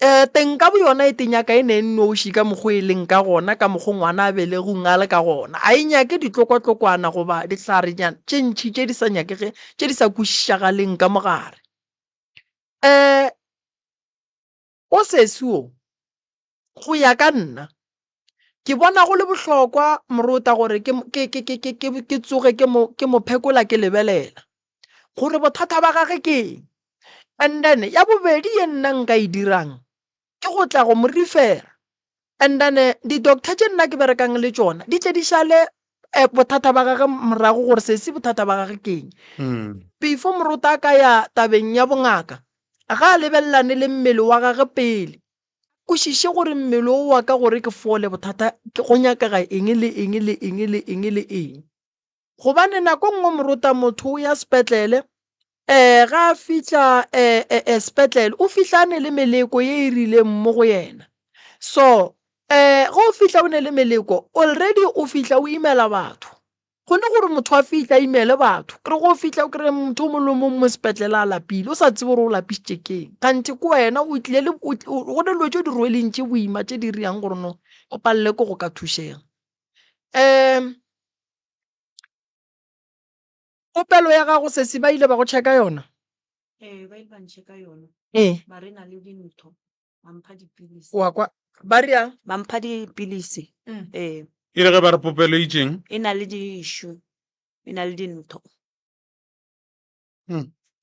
Um teng ka boyona e tenyaka e ne e nnoši ka mokgo e leng ka gona, ka mokgo ngwana a belegweng a le ka gona. A e nyake ditlokotlokwana goba dihlarenyana tše ntši tše di sa nyakege, tše di sa kwešišagaleng ka mo gare. Um o sesi wo, go ya ka nna, ke bona go le bohlokwa morota gore ke, ke, ke, ke, ke, ke, ke tsoge ke mo, ke mo phekola ke lebelela gore bothata ba gage ke eng. And then ya bobedi ye nna nka e dirang ke go tla go mo refer-a and then di-doctor tše nna ke berekang le tšona di tle di šale bothata ba gage morago gore sesi bothata ba gage ke eng. Before moruti a ka ya tabeng ya bongaka ga a lebelelane le mmele wa gage pele, a kwešiše gore mmele o wa ka gore ke fole bothata go nyakega eng le eng le eng le eng le eng. Gobane nako nngwe morota motho o ya sepetlele um ga a fihla um sepetlele o fihla a ne le meleko ye e rileng mo go yena. So um ge o fihla o ne le meleko already o fihla o imela batho. Gone gore motho a fihle a imele batho, ke re ge o fihla o kry-e motho o mongwe le o mongwe mo sepetlele a lapile o sa tsebe gore o lapišitše ke eng. Kganthe ke wena o tlile le go ne dilo tše o di rweleng tše boima tše di dirang gore no o palelwe ke go ka thušega. Um Popelo ya gago sesi ba ile ba go checka yona? Ee, ba ile ba nchecka yona. Ee. Ba re na le dintho, ba mpha dipilisi. Wa kwa ba reang? Ba mpha dipilisi. Ee. E le ge ba re popelo e itšeng? E na le dišu, e na le dintho.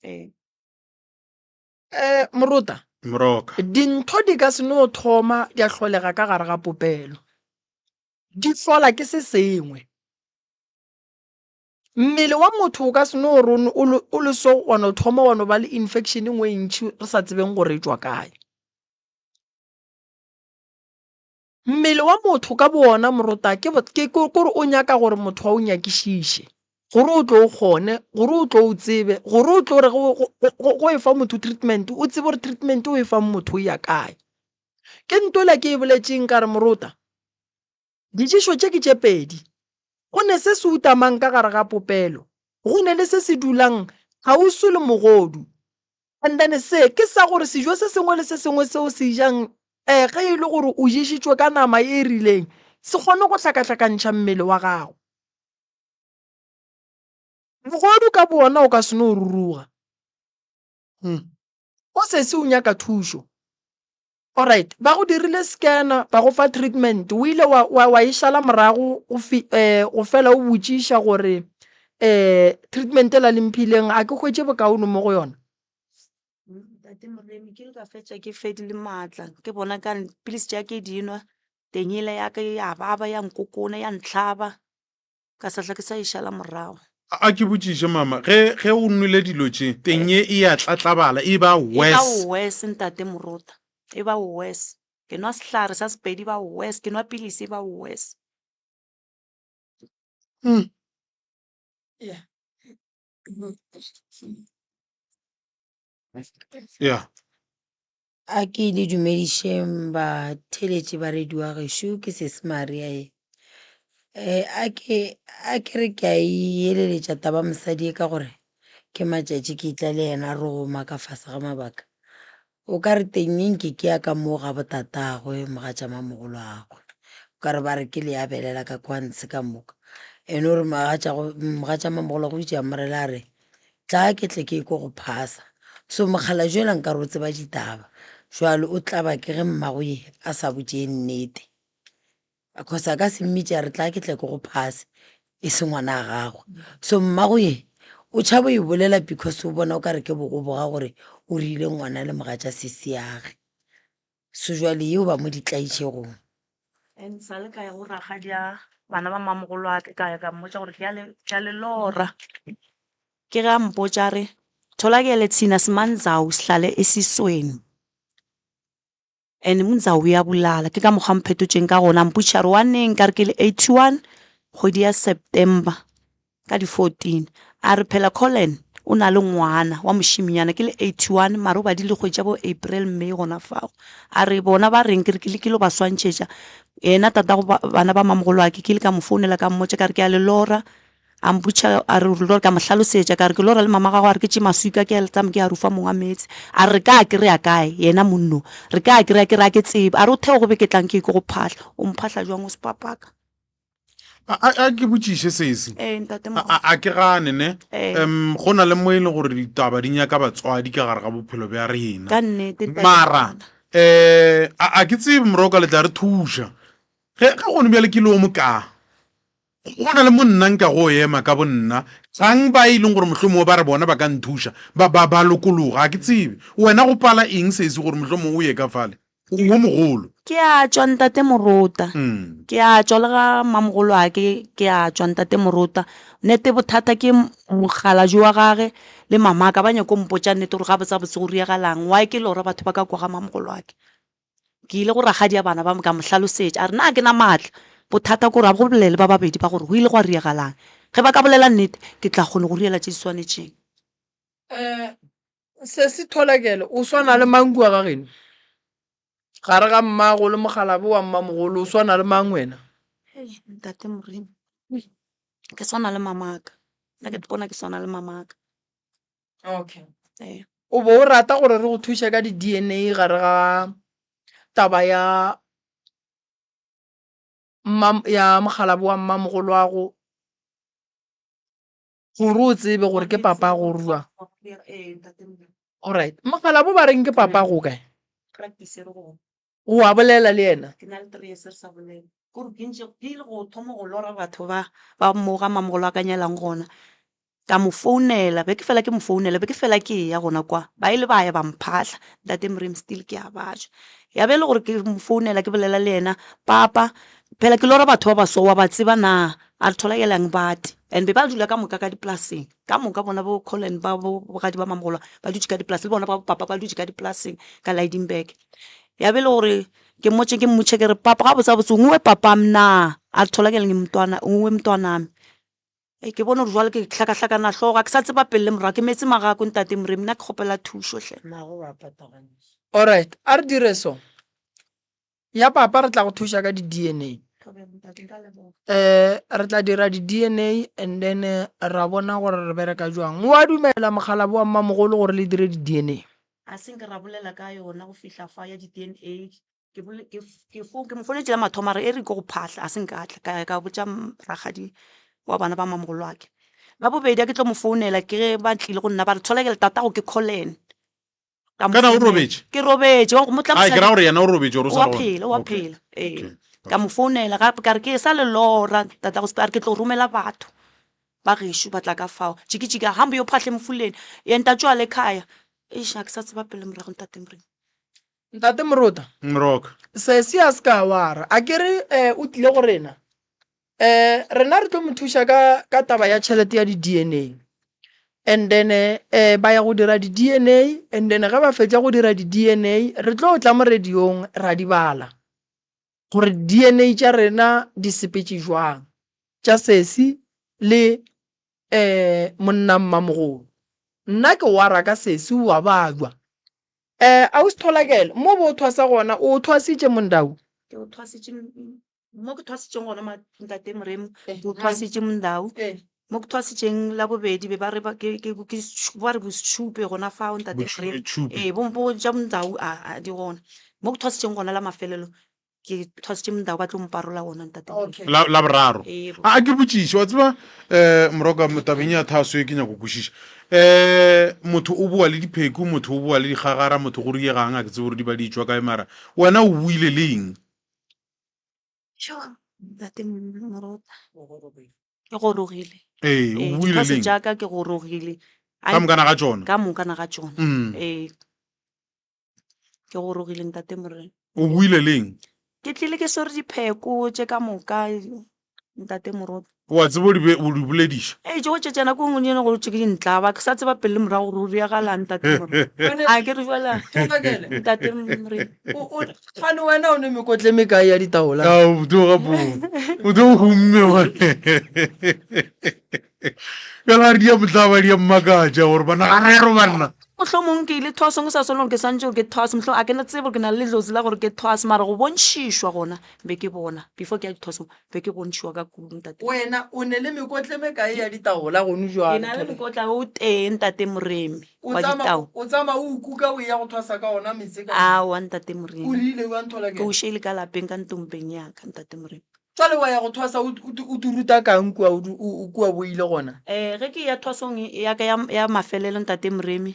Ee. Eh, morota. Moroka. Dintho di ka se no thoma di a hlolega ka gare ga popelo. Di hlola ke se sengwe. Mmele wa motho o ka se no re o le so wa no thoma wa no ba le infection e nngwe e ntši re sa tsebeng gore e tšwa kae. Mmele wa motho ka bo ona morota ke ke gore o nyaka gore motho a o nyakišiše gore o tlo o kgone, gore o tlo o tsebe, gore o tlo re go e fa motho treatment o tsebe gore treatment o e fang motho e ya kae. Ke ntwela ke e boletšeng ka re morota. Ditšešo tše ke tše pedi. Go ne se se utamang ka gare ga popelo, go ne le se se dulang kgauswi le mogodu. And then se ke sa gore sejo se sengwe le se sengwe se o se jang eh, ge e le gore o ješitšwe ka nama e rileng, se kgone go hlakahlakantšha mmele wa gago. Mogodu ka bowona o ka se no ruruga. O sesi o nyaka thušo. Alright, ba go dirile scanner, ba go fa treatment, o ile wa, wa, wa e šala morago go fi, eh, go fela o botšiša gore eh, treatment ela le mphileng a ke hwetše bokaone mo go yona? Ntate Moremi, ke ile ka fetša ke fedile maatla, ke bona ka pilisi tša ke di nwa, teng yela ya ka ya baba, ya nkokona, ya ntlhaba. Ka sa hla ke sa e šala morago. A ke botšiše mama, ge, ge o nwele dilo tše, teng ye e a tlatlabala, e ba E ba worse. worse ntate Morota, e ba worse. Ke nwa sehlare sa Sepedi e ba worse, ke nwa pilisi e ba worse. Yeah. Yeah. A ke le dumedišeng batheeletši ba radio ya gešo, ke Sesi Maria ye. A ke a ke re ke a e eleletša taba mosadi ye ka gore ke matšatši ke tla le yena re goma ka fase ga mabaka. O ka re teng e nke ke ya ka mo ga botatagwe mogatša mamogolwagwe. O ka re ba re ke le ya belela ka kwa ntshe ka moka. Ene o re mogatša mamogolwagwe o itše a mo rela a re Tla ke tle ke ko go phasa. So mokgalabje yola nkare o tseba ditaba. Jwale o tlaba ke ge mmago ye a sa botše nnete. Cause a ka se mmitše a re tla ke tle ke go phase e se ngwana a gagwe. So mmago ye o tšhaba o e bolela because o bona o ka re ke bogoboga gore o rile ngwana le mogatša sesiage. So jwale yeo ba mo ditlaišegong. And sa le ka ya go rakgadi a bana ba mmamogolwake ka ya ka mmotša gore ke a le ke a le lora. Ke ge a mpotša a re, Tholakele thina simanzawu sihlale esisweni and mundzawu uyabulala. Ke ka mokgwa a mphetotšeng ka gona, a mpotšiša a re wa neng, ka re ke le 81 kgwedi ya September. ka di 14 a re phela Colin o na le ngwana wa mošiminyana ke le 81 mara o badile kgwedi tša bo April May gona fao a re bona ba reng ke re ke lekile go ba swantšhetša yena tatago bana ba mamogolo wa ke ke ile ka mo founela ka mmotša ka re ke a le lora. A mpotša a re o ka mo hlalosetša ka re ke lora le mama gago a re ke tše maswika ke a tsama ke a rufa mong wa meetse. A re re ka kry-a kae yena monno re ka kry-a ke re a ke tsebe. A re o theo go be ke tlang ke ke go phahla. O mphahla jwang o sepapaka? A, a, a ke botšiše sesi. Ee, ntate A, a, a ke gane ne. Ee. Um, go na le mo e leng gore ditaba di nyaka batswadi ka gare ga bophelo bja rena. Ka nnete, ntate Mara Morena. um a, a ke tsebe moroka le tla re thuša. Ge, ge gone bjale ke le o mokaa, Go na le mo nna nka go ema ka bonna, kgang ba e leng gore mohlomongwe ba re bona ba ka nthuša, ba, ba, ba lokologa. Ga ke tsebe. Wena go pala eng sesi gore mohlomongwe o ye ka fale? O wo mogolo. Ke a tšwa, Ntate Morota. Ke a tšwa le ga mamogolwake, ke a tšwa, Ntate Morota. Nnete bothata ke mokgalabje wa gage le mamaka ba nyako mpotša nnete gore gabotsabotse go riagalang. Why ke lora batho ba ka kwa ga mamogolwake? Ke ile go rakgadi ya bana ba ka mo hlalosetša a re na ke na maatla bothata ke gore a go bolele ba babedi ba gore go ile gwa riagalang ge ba ka bolela nnete ke tla kgona go riela tše di swanetšeng. Um Sesi Tholakele o swana le mang kua ga geno? Gare ga mmago le mokgalabje wa mmamogolo o swana le mang wena? Hei ntate Moremi ke swana le mamaka nna ke ipona ke swana le mamaka. Okay. Ee. O bo o rata gore re go thuše ka di-D_N_A gare ga taba ya mma ya mokgalabje wa mmamogolwago gore o tsebe gore ke papago or jwang? Ee, ntate Moremi. Alright, mokgalabje ba reng ke papago o kae? Practice e re gona. O a bolela le yena? Ke na le 3 years re sa bolela. Kore ke ntše ke ile go thoma go lora batho ba ba mo ga mamogolo a ka nyelang gona. Ka mo founela, be ke fela ke mo founela, be ke fela ke ya gona kwa. Ba ile ba ya ba mphahla, ntate Moremi still ke a ba ja. Ya be e le gore ke mo founela ke bolela le yena, papa phela ke lora batho ba ba so wa ba tseba na? A re tholakelang bate and be ba dula ka moka ka dipolaseng. Ka moka bona bo Colin ba bo bogadi ba mamogolo ba dutše ka dipolaseng le bona ba bo papa ba dutše ka dipolaseng ka Lydenburg. Ya be e le gore ke mmotše ke mmotše ke re papa gabotsebotse nguwe papam na? A re tholakele ngi mntwana nguwe mntwanami. Ei ke bone gore jwale ke hlakahlakana hlogo ga ke sa tseba pele le morago ke meetse magako ntate Moremi nna ke kgopela thušo hle. Alright, a re dire so. Ya papa re tla go thuša ka di-D_N_A. Re tla dira di-D_N_A and then ra bona gore re bereka jwang. Wa dumela mokgalabje wa mmamogolo gore le dire di-D_N_A? A se nke ra bolela ka yona go fihla fa ya di-D_N_A. Ke ke ke ke mo founetše la mathomo a re e re ke go phahla a se nke a tla ka ya ka botša rakgadi wa bana ba mmamogolwake. La bobedi a ke tlo mo founela ke ge ba tlile go nna ba re Tholakele tatago ke Collen. Ka mo Kana o founela. robetše? Ke robetše wa go mo tla Ai, ke ra mosadi gore yena o robetše or o o sa a le gona? phela o a Okay, phela ee. okay, Ka mo founela gape ka re ke sa le lora tatago a re ke tlo romela batho ba gešo ba tla ka fao. Jiki-jiki a hambe yo phahla emfuleni yena tšwale ekhaya. Eish ga ke sa tseba pele morago ntate Moremi. Ntate Morota. Moroka. Sesi a se ka wa re, a ke re eh, o tlile go rena. Eh, rena re tlo mo thuša ka, ka taba ya tšhelete ya di-D_N_A. And then eh, ba ya go dira di-D_N_A, and then ge ba fetša go dira di-D_N_A, re tlo tla mo radiong ra di bala. Gore di-D_N_A tša rena di sepetše jwang, tša sesi le eh, monna mmamogolo. Nna ke wara ka sesi wa babja. Eh, Ausi Tholakele, mo bo o thwasa gona, o thwasitše Mondau? Ke o thwasitše mo ke thwasitšeng gona ma ntate Moremi, ke o thwasitše Mondau. Mo ke thwasitšeng la bobedi be ba re ba ke ke ke ba re bošupe gona fao ntate Moremi. Ee, bo bo tša Mondau a a di gona. Mo ke thwasitšeng gona la mafelelo ke thwasitše Mondau ba tlo mparola gona ntate Moremi. La la boraro. Ee. A ke botšiše, wa tseba um Moroka tabeng ya thaso e ke nyako kwešiša. Um motho o boa le dipheku, motho o boa le dikgagara, motho go riegang a ke tsebe gore di ba di tšwa kae mara wena o boile le eng? Tjo, ntate Morota. Ke gorogile. Ee, o Ee, boile diphaso leng? tša ka ke gorogile. Ka mokana ga tšona? Ka mokana ga tšona. Mm. Ee. Ke gorogile ntate Morena. O boile leng? Ke tlile ke swere dipheko tše ka moka ntate Morota. O a tseba o di be o di bolediša? Ee, tšeo tše tša nako e nngwe di gore tše ke di ntlaba, ke sa tseba pele le morago gore o diragalang ntate Morena. A ke re jwale ntate Morena. Kgane wena o ne mekotla e mekae ya ditaola? Ao, o tlo gapo o tlo humme Bjale a re di a motlaba di a mmakatša gore bana ga rero banna. Mohlomong ke ile thwasong ke sa swanela gore ke swantše gore ke thwase, mohlomong a ke na tsebe gore ke na le ledlozi la gore ke thwase, mara go bontšhišwa gona be ke bona before ke ya dithwasong be ke bontšhiwa ka kudu ntate. Wena o ne le mekotla e mekae ya ditaola gonu Ke jwale? na le mokotla o tee ntate Moremi O wa tsama ditao. o tsama o kuka o eya go thwasa ka ona metse ka moka. Aowa ntate O Moremi, rile bjang ke o Tholakele? šele ka lapeng ka ntompeng ya ka ntate Moremi. Jwale wa ya go thwasa o o di ruta kang kua o o kua bo ile gona? Eh, ge ke ya thwasong ya ka ya, ya mafelelo ntate Moremi,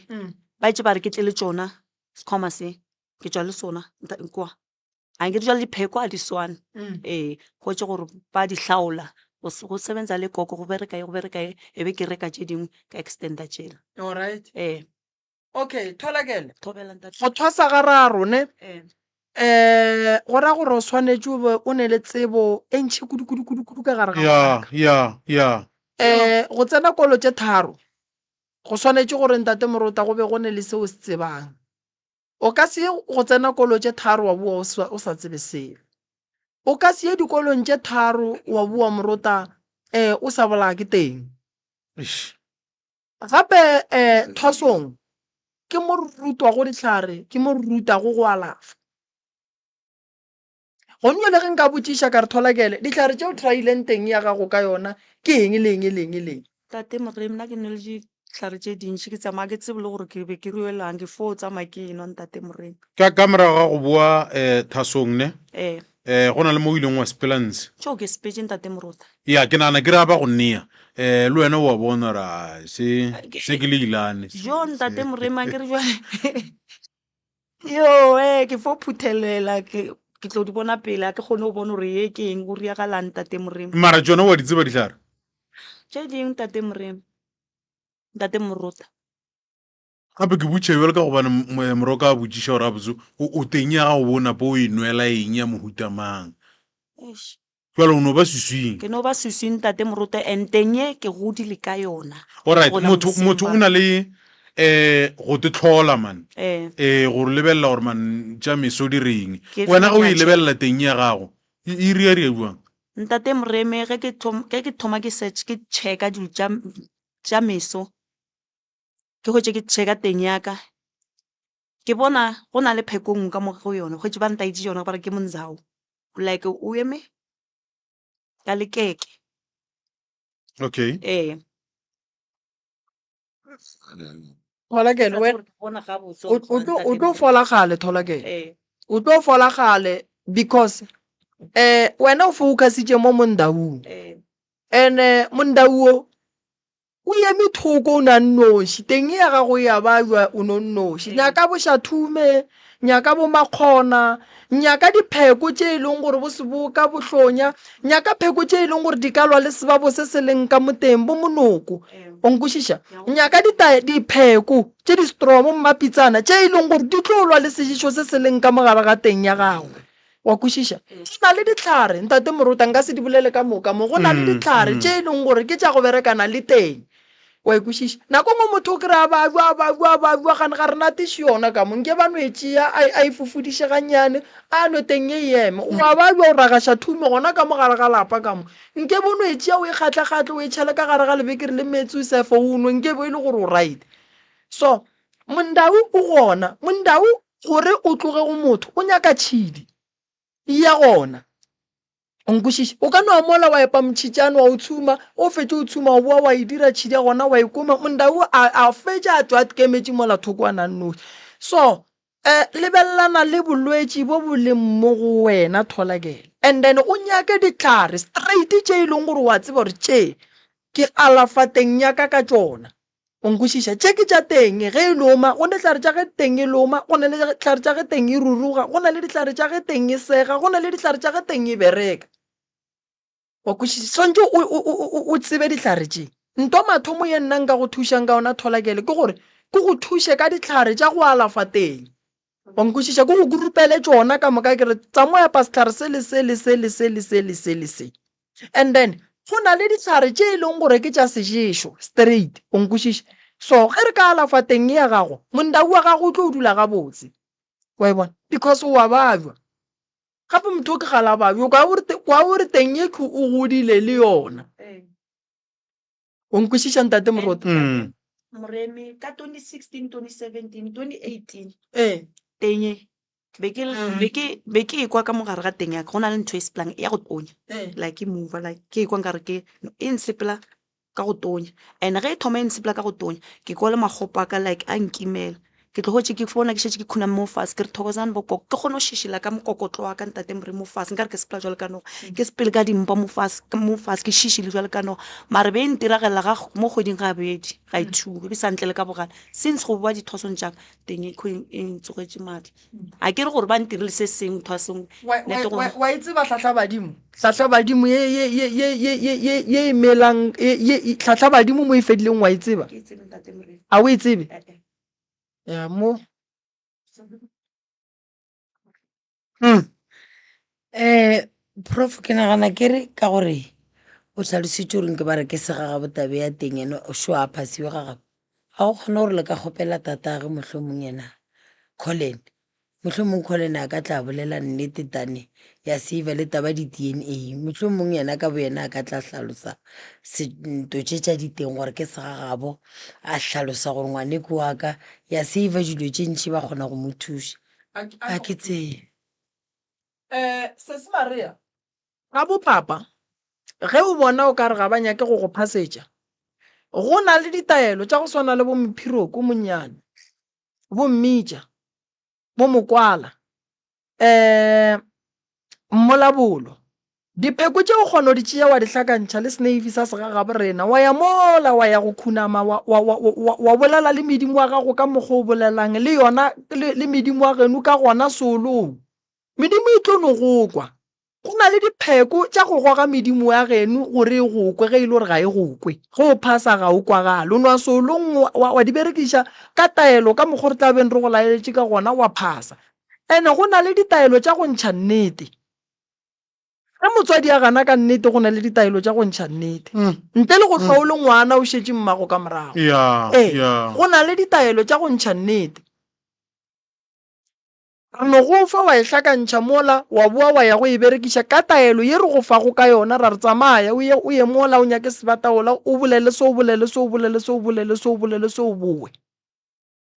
ba itše ba re ke tle le tšona sekhwama se, ke tšwa le sona kua. A nke jwale dipheko a di swane. Ee, hwetše gore ba di hlaola, go go sebenza le koko, go bereka ye, go bereka ye, e be ke reka tše dingwe ka extender tšela. Alright. Ee. Okay, Tholakele. Thobela ntate. Go thwasa ga rarone Ee. um go ra gore o swanetše o be o ne le tsebo e ntši kudu kudu kudu kudu ka gare ga Ya, mabaka. ya, ya. Um go tsena kolo tše tharo go swanetše gore ntate Morota go be go ne le seo o se tsebang. O ka se ye go tsena kolo tše tharo wa boa o sa, o sa tsebe selo. O ka se ye dikolong tše tharo wa boa Morota um o sa bolaya ke teng. Eish. Gape um thwasong ke mo re rutwago dihlare, ke mo re rutago go alafa. Gone bjale ge nka botšiša ka re Tholakele, dihlare tše o try-ileng teng ya gago ka yona ke eng le eng le eng le eng? Tate Moremi, nna ke nwele dihlare tše dintši, ke tsamaya ke tsebe le gore ke be ke ruelwang, ke fo tsamaya ke enwa ntate Moremi. Ka ka morago ga go boa um thasong ne? Ee. Um go na le mo o ileng wa sepela ntshe? Tšo ke sepetše ntate Morota. Ya, ke nagana ke re a ba go nea. Um le wena o a bona gore a se se ke leilane. Jo ntate Moremi a ke re jwale yo ee ke fo phuthelela ke ke tlo di bona pele a ke kgone go bona gore ye ke eng go riagalang ntate Moremi. Mara tšona wa di tseba dihlare? Tše dingwe ntate Moremi, ntate Morota. Gape ke botšiša bjalo ka gobane Moroka a botšiša gore gabotse o teng ya gago bo napo o e nwela eng ya mohuta mang. Eish. Jwale o no ba swiswing. Ke no ba swiswing ntate Moruti and teng ye ke godile ka yona. Alright, Go la motho moseng motho o ba. na le eh go te tlhola man. Eh. Eh go lebelela gore man tša meso di reng. Ke Wena fela ge o ke a e tšhela. lebelela teng ya gago e e ria ria bjang? Ntate Moremi ge ke thom ge ke thoma ke search ke checka dilo tša tša meso ke hwetše ke checka teng ya ka ke bona go na le pheko nngwe ka mo go yona hwetše ba ntaetše yona ba re ke monzao like o eme ka lekeke Okay. ee Tholakele Sa wena gore ke bona gabotse o gore o tlo o ntate tlo Moremi. fola gale Tholakele. Ee. O tlo fola gale because eh wena o focusitše mo mondaung. Ee. And-e mondau wo O eme thoko o na nnoši, teng ya gago e a babja o no nnoši. Nyaka bošathume, nyaka bomakgona, nyaka dipheko tše e leng gore bo seboka, bohlonya, nyaka pheko tše e leng gore di ka lwa le sebabo se se leng ka mo teng, bo monoko. O nkwešiša? Nyaka dita, dipheko tše di strong, bo mmapitsana, tše e leng gore di tlo lwa le seješo se se leng ka mo gare ga teng ya gago. Wa kwešiša? Go na le dihlare, Ntate Moruta, nka se di bolele ka moka mo. Go na le dihlare tše e leng gore ke tša go berekana le teng. Wa e kwešiša? Nako nngwe motho o kry-a babja, a babja, a babja, gane ga re nateše yona ka mo. Nke ba no e tšea, a, a e fufudiše gannyane, a nwe teng e eme. O a babja, o ragaša thume gona ka mo gare ga lapa ka mo. Nke bo no e tšea, o e kgatlakgatle, o e tšhele ka gare ga lebekere le meetse, o sefe, o nwe, nke bo e le gore o right. So, Mondau o gona. Mondau Gore o tloge go motho, o nyaka tšhidi. Ya gona. O nkwešiše? O ka no ya mola wa epa motšhitšane wa o tshuma, o fetše o tshuma wa boa wa e dira tšhidi ya gona wa e koma, Mondau a, a fetša a tšwa a tkemetše mola thoko a na nnoši. So, eh, lebelelana le bolwetši bo bo leng mo go wena Tholakele. And then o nyake dihlare straight tše e leng gore wa tseba gore tše ke alafa teng ya ka ka tšona. O nkwešiša? Tše ke tša teng ge e loma, go ne dihlare tša ge teng e loma, go na le dihlare tša ge teng e ruruga, go na le dihlare tša ge teng e sega, go na le dihlare tša ge teng e bereka. Wa kwešiša? Swantše o, o, o, o, o tsebe dihlare tše. Ntwa mathomo ye nna nka go thušang ka yona Tholakele ke gore ke go thuše ka dihlare tša go alafa teng. Wa nkwešiša? Ke go kurupele tšona ka moka ke re tsamaya epa sehlare se le se le se le se le se le se le se. And then go na le dihlare tše e leng gore ke tša seješo straight, o nkwešiša? So ge re ka alafa teng ya gago, mondau wa gago o tlo dula gabotse, wa e bona, because o a babja. Gape motho o ke kgale a babja, o kwa o re teng ye o godile le yona. O nkwešiša ntate Moruti? Mm. Moremi ka 2016, 2017, 2018 Ee. teng e be ke be ke be ke ekwa ka mogare ga teng ya ka go na le ntho e sepelang ya go tonya Ee. like e mover like ke ekwa nkare ke e nsepela ka go tonya and ge e thoma e nsepela ka go tonya ke kwa le makgopo a ka like a nkimela ke tlo hwetše ke bona ke šetše ke khuname mo fase ke re thokozane bokoko ke kgone go šišila ka mokokotlo wa ka ntate Moremi mo fase nkare ke sepela jwalo ka noga ke sepele ka dimpa mo fase mo fase ke šišile jwalo ka noga mare be e ntiragelela ga mo kgweding gabedi ga e two e be sa ntlele ka bogale since go boa dithwasong tša ka teng e e ntsogetše maatla a ke re gore ba ntirile se sengwe thwasong Wa- wa- wa e tseba hlahlabadimo hlahlabadimo ye ye ye ye ye ye ye ye e melang ye ye hlahlabadimo mo e fedileng wa e tseba ke tsebe ntate Moremi a o e tsebe Eh, eh. ya mo Um prof ke nagana ke re ka gore o tlhalositše gore nke ba re ke segagabo tabe ya teng ene šo a phasiwe ga gabo ga go kgone gore le ka kgopela tatage mohlomong yena Colin mohlomong Colin a ka tla bolela nnete tane ya save le taba di-D_N_A mohlomong yena ka bo yena a ka tla hlalosa nto tše tša diteng gore ke segagabo a hlalosa gore ngwaneko wa ka ya save dilo tše ntši ba kgona go mo thuša a ke tsebe. Um Sesi Maria, ga bo papa ge o bona o ka re ga ba nyake go go phasetša, go na le ditaelo tša go swana le bo Mophiroko monnyane, bo Mmitša, bo Mokwala, um Mmolabolo. Dipheko tše o kgona go di tšea wa di hlakantšha le seneifi sa segagabo rena, wa ya mola wa ya go khunama wa, wa, wa, wa, wa bolela le medimo wa gago ka mokgwa o bolelang le yona le, le medimo wa geno ka gona seolong. Medimo e tlo no go kwa. Go na le dipheko tša go goga medimo ya geno gore e go kwe ge e le gore ga e go kwe. Ge o phasa ga o kwagale. O nwa seolong wa, wa, wa di berekiša ka taelo ka mokgwa o re tla beng re go laeletše ka gona wa phasa. Ene go na le ditaelo tša go ntšha nnete. Ge motswadi a gana ka nnete go na le ditaelo tša go ntšha nnete. Ntle le go hlwa o le ngwana o šetše mmago ka morago. Ya, Ee, ya. go na le ditaelo tša go ntšha nnete. Re no go fa wa e hlakantšha mola, wa boa wa ya go e berekiša ka taelo ye re go fago ka yona, ra re tsamaya o ye o ye mola o nyake sebataola o bolele se o bolele se o bolele se o bolele se o bolele se o boe.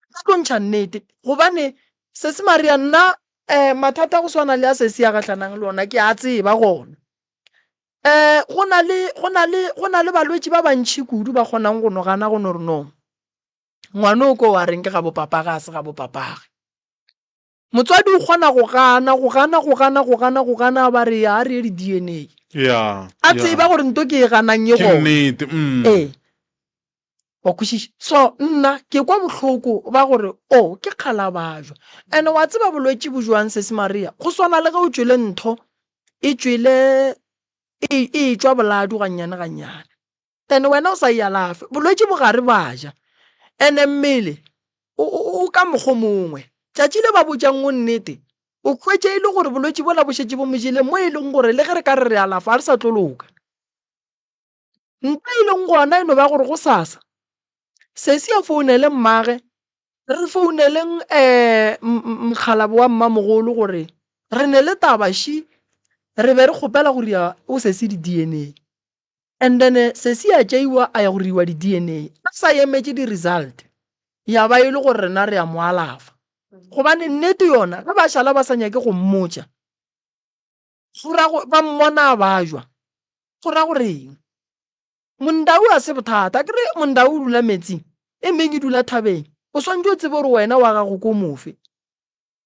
Ba tlo ntšha nnete gobane Sesi Maria nna um mathata a go swana le a sesi a gahlanang le ona ke a tseba gona. Um go na le go na le go na le balwetši ba bantši kudu ba kgonang go no gana go no re no ngwana o ko wa reng ke ga bo papage a se ga bo papage. Motswadi o kgona go gana go gana go gana go gana go gana a ba re ya a re ye di-D_N_A. Ya, A ya. tseba gore nto ke e ganang e Ke gona. nnete. Mm. Ee. Wa kwešiša? So nna ke kwa bohloko ba gore o ke kgalabajwa. And wa tseba bolwetši bo jwang Sesi Maria? Go swana le ge o tšwele ntho e tšwele e e tšwa boladu gannyane gannyane. And wena o sa e alafe. Bolwetši bo gare ba ja. And mmele o o o ka mokgo mongwe. Tšatši le ba botšang o nnete, o hwetše e le gore bolwetši bola bo šetše bo mo jele mo e leng gore le ge re ka re re alafa ga re sa tlo loka. Ntle e leng gona e no ba gore gosasa sesi a founele mmage, re founeleng mokgalabje wa mmamogolo gore re ne le taba ši, re be re kgopela go dira go sesi di-D_N_A. And then sesi a tšeiwa a ya go diriwa di-D_N_A, a sa emetše di-result, ya ba e le gore rena re a mo alafa. Gobane nnete yona ge ba šala ba sa nyake go mmotša, go ra go ba mmona a bajwa go ra gore eng mondau a se bothata ke re mondau o dula metsing e meng e dula thabeng o swantse o tsebe gore wena wa gago ko mofe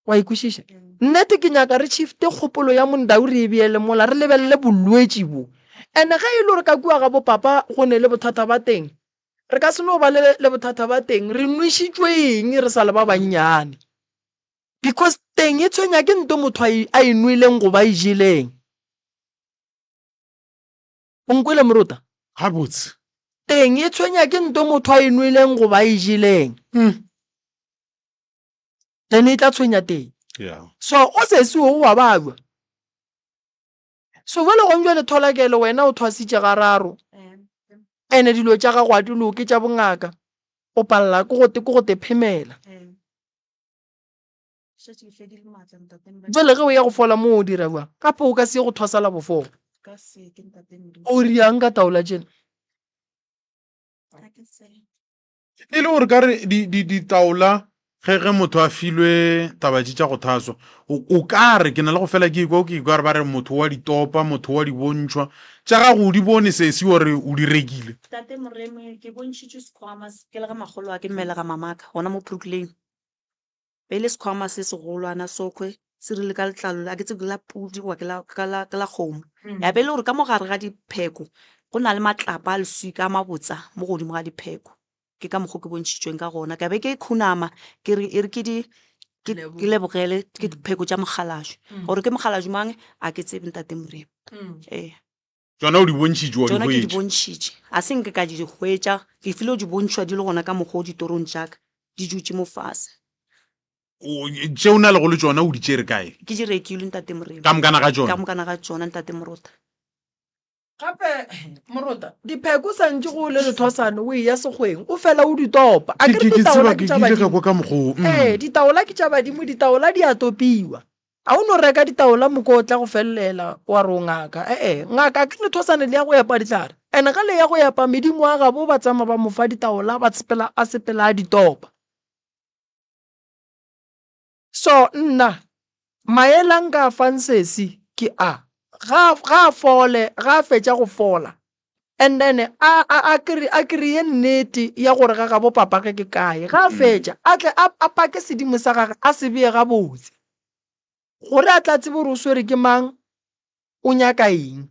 wa ikwešiša nnete ke nyaka re shifte kgopolo ya mondau re e beele mola re lebelele bolwetši bo and-e ge e le gore ka kua ga bopapa go ne le bothata ba teng re ka se no ba le le bothata ba teng re nwešitšwe eng re sa le ba bannyane Because teng e tshwenya ke nto motho a e, a e nweleng goba a e jeleng. O nkwele morota? Gabotse. Teng e tshwenya ke nto motho a e nweleng goba a e jeleng. Then e tla tshwenya teng. Yeah. So o sesi o wa babja. So bjale gong bjale Tholakele wena o thwasitše gararo. Ene dilo tša gago a di loke tša bongaka. O palela ke go te ke go te phemela. Jwale ge o ya go fola mo o dira bjang? Gape o ka se ye go thwasa la bofolo. O riang ka taola tšena? E le gore ka re di, di, ditaola ge, ge motho a filwe taba tše tša go thaswa, o, o ka re ke na le go fela ke ikwa, ke ikwa re ba re motho wa di topa, motho wa di bontšhwa. Tša gago o di bone sesi or o di rekile? Tate Moremi, ke bontšhitšwe sekhwama ke le ga makgolo a ke mmelega mamaka gona mo Brook Lane. Be e le sekhwama se segolwana sokhwe se rile ka letlalo, a ke tsebe ke la pudi goba ke la, ke la, ke la kgomo. Ya be e le gore ka mo gare ga dipheko go na le matlapa a leswika a mabotsa mo godimo ga dipheko. Ke ka mokgo ke bontšhitšweng ka gona. Ka be ke khunama ke re e re ke di ke ke lebogele ke dipheko tša mokgalajwe. Gore ke mokgalajwe mang a ke tsebe ntate Moremi. Ee. Tšona o di bontšhitše wa di Tšona ke di hwetša. bontšhitše. A se nke ka di hwetša, ke file di bontšhwa di le gona ka mokgwa o ditorong tša ka, di dutše mo fase. O, tše o na lego le tšona o di tšere kae? Ke di rekile, Ntate Moremi. Ka mokana ga tšona? Ka mokana ga tšona, Ntate Morota. Gape, Morota, dipheko sa ntše go le lethosane o eya sekgweng, o fela o di topa. A Ke, ke re ke, ke ditaola tseba, ke ke, tša ke ile ka badimo. kwa ka mokgwa wo. Mm. Ee, ditaola ke tša badimo, ditaola di a topiwa. A o no reka ditaola mokotla go felelela wa re o ngaka? E-e, ngaka ke lethosane le ya go epa dihlare. And ge le ya go epa medimo wa gabo ba tsama ba mo fa ditaola ba sepela a sepela a di topa. So nna maele a nka a fang sesi ke a, ga ga a fole, ga a fetša go fola and then a a a kry a kry-e nnete ya gore ga gabo papage ke kae. Ga a fetša a tle a a pake sedimo sa gage a se bee gabotse gore a tla tsebe gore o swere ke mang, o nyaka eng.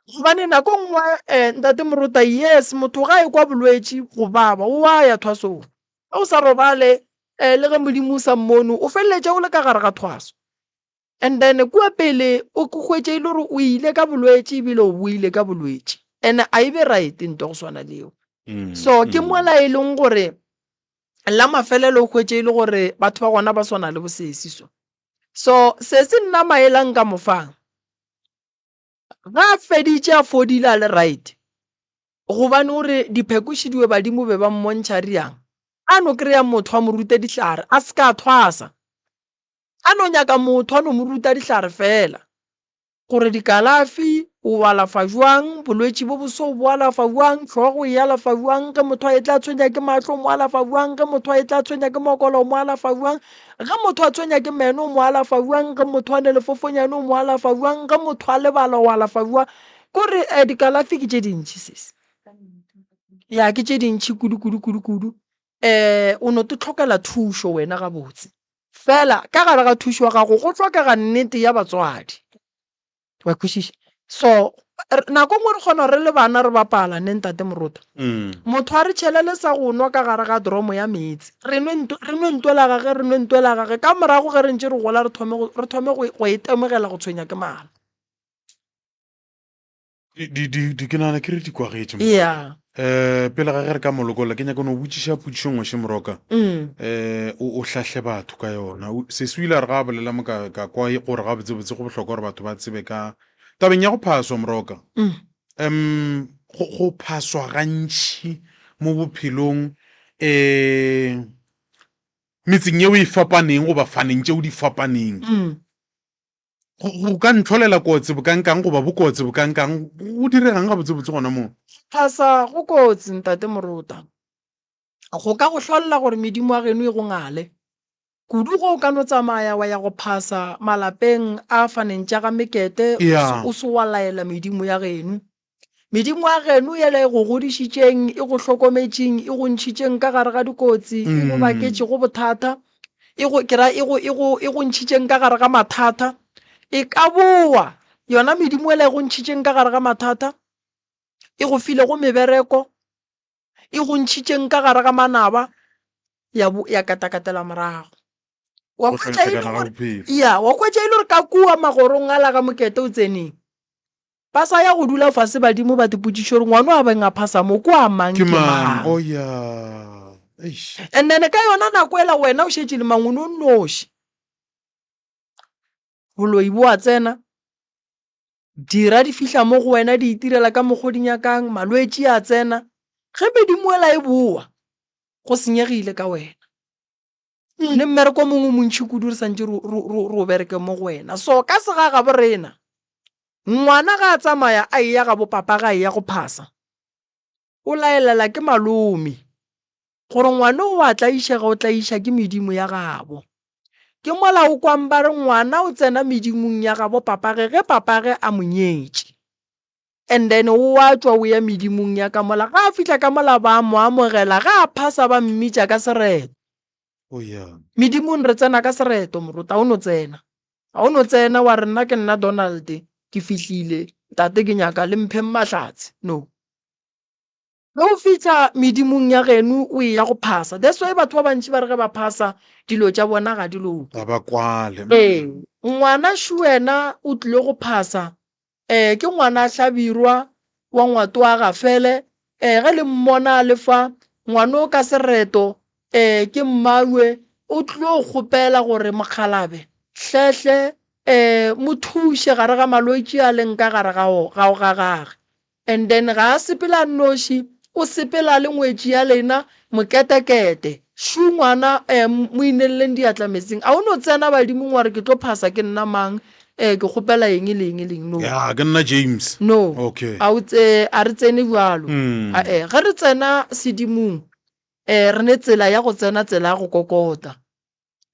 Gobane nako nngwe um ntate Morota yes motho ga e kwa bolwetši go baba o a ya thwasong. Ge o sa robale um le ge Modimo o sa mmone o feleletša o le ka gare ga thwaso. And then kua pele o hwetše e le gore o ile ka bolwetši ebile o boile ka bolwetši and a e be right nto go swana leo. So ke mola e leng gore la mafelelo o hwetše e le gore batho ba gona ba swana le bosesi so. So sesi nna maele a nka mo fang ga a feditše a fodile a le right gobane o re diphekošidiwe badimo be ba mmontšha riang a no kry-a motho a mo rute dihlare a se ka thwasa. A no nyaka motho a no mo ruta dihlare fela, gore dikalafi o alafa bjang, bolwetši bo bo so bo alafa bjang, hlogo e alafa bjang, ge motho a etla a tshwenya ke mahlo o mo alafa bjang, ge motho a etla a tshwenya ke mokolo o mo alafa bjang, ge motho a tshwenya ke meno o mo alafa bjang, ge motho a ne lefofonyane o mo alafa bjang, ge motho a lebala o alafa bjang. Kore um dikalafi ke tše dintši sesi. Ya ke tše dintši kudu kudu kudu kudu. Um o no te hlokela thušo wena gabotse. Fela ka gare ga thušo ya gago go hlokega nnete ya batswadi. Wa kwešiša? So nako nngwe re kgona re le bana re bapala ne ntate Morota. Motho a re tšhelele sa go nwa ka gare ga dromo ya meetse. Re nwe nto, re nwe ntwela gage, re nwe ntwela gage. Ka morago ge re ntše re gola re thome go, re thome go, go itemogela go tshwenya ke mala. Di, di, di, di, ke nagana ke re di kwagetše mo. Yeah. Eh, pele ga ge re ka mo lokolla, ke nyaka no botšiša potšišo nngwe še Moroka. Mm. Eh, o, o hlahle batho ka yona. O, sesi o ile a re ga a bolela mo ka, ka kwa gore gabotsebotse go bohlokwa gore batho ba tsebe ka tabeng ya go phaswa Moroka. Mm. Um, go, go phaswa gantši mo bophelong, eh, metseng yeo e fapaneng goba faneng tšeo di fapaneng. Mm. Go, go ka ntlholela kotsi bokankang goba bokotsi bokankang? Go diregang gabotsebotse gona moo? Phasa go kotsi, Ntate Morota. Go ka go hlolla gore medimo ya geno e go ngale. Kudu ge o ka no tsamaya wa ya go phasa malapeng a faneng tša ga mekete, Ya. o se wa laela medimo ya geno. Medimo ya geno yela e go godišitšeng, e go hlokometšeng, e go ntšhitšeng ka gare ga dikotsi, e go baketšego bothata, e go, ke ra, e go, e go, e go ntšhitšeng ka gare ga mathata, e ka boa yona medimo yela e go ntšhitšeng ka gare ga mathata, e go filego mebereko, e go ntšhitšeng ka gare ga manaba, ya bo, ya katakatela morago. Wa Go hwetša e le hlakahlakana ga gore, bophelo. ya, wa hwetša e le gore ka kua magorong a la ga mokete o tseneng, Ba sa ya go dula fase badimo ba tipotšiša gore ngwano a beng a phasa mo ko a mang Ke ke mang? mang. Oh ya. Eish. And then ka yona nako ela wena o šetše le mang o ne o nnoši. Boloi bo a tsena, dira di fihla mo go wena di itirela ka mokgo di nyakang, malwetši a tsena. Ge medimo ela e boa, go senyegile ka wena. Le mmereko o mongwe o montši kudu re santše re o bereke mo go wena. So ka segagabo rena, ngwana ga a tsamaya a eya gabo papa ga eya go phasa, O laelela ke malome gore ngwana o a tlaišega o tlaiša ke medimo ya gabo. Ke mola o kwang ba re ngwana o tsena medimong ya gabo papage ge papage a mo nyetše. And then o a tšwa o ya medimong ya ka mola, ga a fihla ka mola ba mo amogela, ge a phasa ba mmitša ka sereto. Oh yeah. Medimong re tsena ka sereto moruta, ga o no tsena. Ga o no tsena wa re nna ke nna Donald, ke fihlile, ntate ke nyaka le mpheng mahlatse. No. Ge o fihla medimong ya geno o eya go phasa. That's why batho ba bantši ba re ge ba phasa dilo tša bona ga di loke. Ga ba kwale. Ee, ngwana šo wena o tlile go phasa, um ke ngwana Hlabirwa wa Ngwato wa Gafele, um ge le mmona a le fa, ngwana o ka sereto, um ke Mmalwe, o tlo kgopela gore mokgalabe hlehle um mo thuše gare ga malwetši a leng ka gare ga ga gage. And then ga a sepele a nnoši, o sepela le ngwetši ya lena, moketekete. Shu ngwana eh, mo inelleng diatla metsing. A o no tsena badimong wa re ke tlo phasa ke nna mang, eh, ke kgopela eng le eng le eng. No. Ya, ke nna James. No. Okay. A o tse, a re tsene bjalo. Mm. A eh, ge re tsena sedimong, eh, re ne tsela ya go tsena, tsela ya go kokota.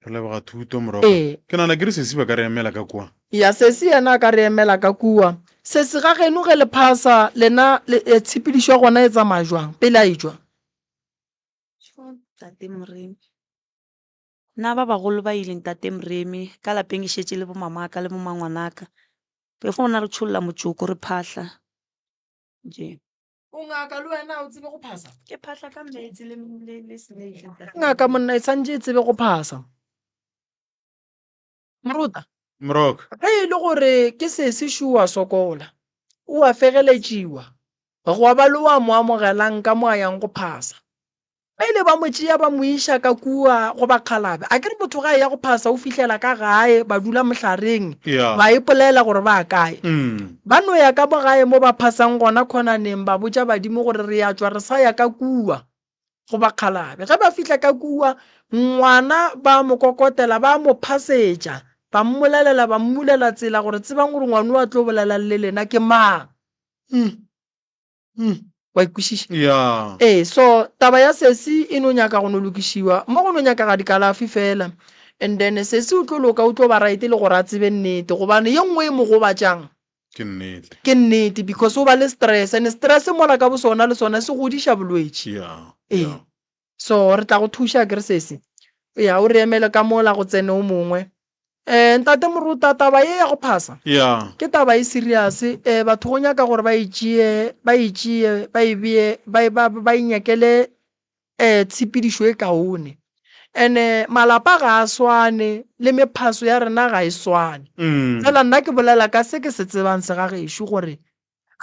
Re leboga thuto Moroka. Ee. Ke nagana ke re sesi ba ka re emela ka kua. Ya sesi yena a ka re emela ka kua. Sesi ga geno ge le phasa lena le, e, tshepedišo ya gona e tsamaya jwang pele a etšwa? Ntate Moremi. Nna ba bagolo ba ile Ntate Moremi, ka lapeng e šetše le bomamaka le bomangwanaka. Before na re tšholla motšoko re phahla. Je. O ngaka le wena o tsebe go phasa? Ke phahla ka meetse le, le, le snake. Ngaka monna e santše e tsebe go phasa. Morota. Moroka. Ge e le gore ke sesi šo wa sokola, o a fegeletšiwa, gwa ba le wa mo amogelang ka mo a yang go phasa. Ba ile ba mo tšea ba mo iša ka kua go bakgalabe. A ke re motho ga a eya go phasa o fihlela ka gae, ba dula mohlareng, Yeah. ba ipolela gore ba kae. Mm. Ba no ya ka mo gae mo ba phasang gona khonaneng, ba botša badimo gore re ya tšwa re sa ya ka kua go bakgalabe. Ge ba fihla ka kua, ngwana ba mo kokotela, ba mo phasetša, ba mmolelela, ba mmulela tsela gore tsebang gore ngwana o a tlo bolelang le lena ke mang. Mm. Mm, wa ikwešiša? Ya. Ee, so taba ya sesi e no nyaka go no lokišiwa mo go no nyakaga dikalafi fela and then sesi o tlo loka o tlo ba right le gore a tsebe nnete gobane ye nngwe e mo gobatšang Ke nnete. ke nnete because o ba le stress and stress mola ka bo sona le sona se godiša bolwetši. Ya. Ee. Ya. So re tla go thuša akere sesi? Ya o re emele ka mola go tsene o mongwe. Eh ntate Moruta taba ye ya go phasa Ya. ke taba e serious eh batho go nyaka gore ba e tšee ba e tšee ba e bee ba ba ba e nyakele eh tshepedišo e kaone. Ene malapa ga a swane le mephaso ya rena ga e swane. Mm. Fela nna ke bolela ka se ke se tsebang segagešo gore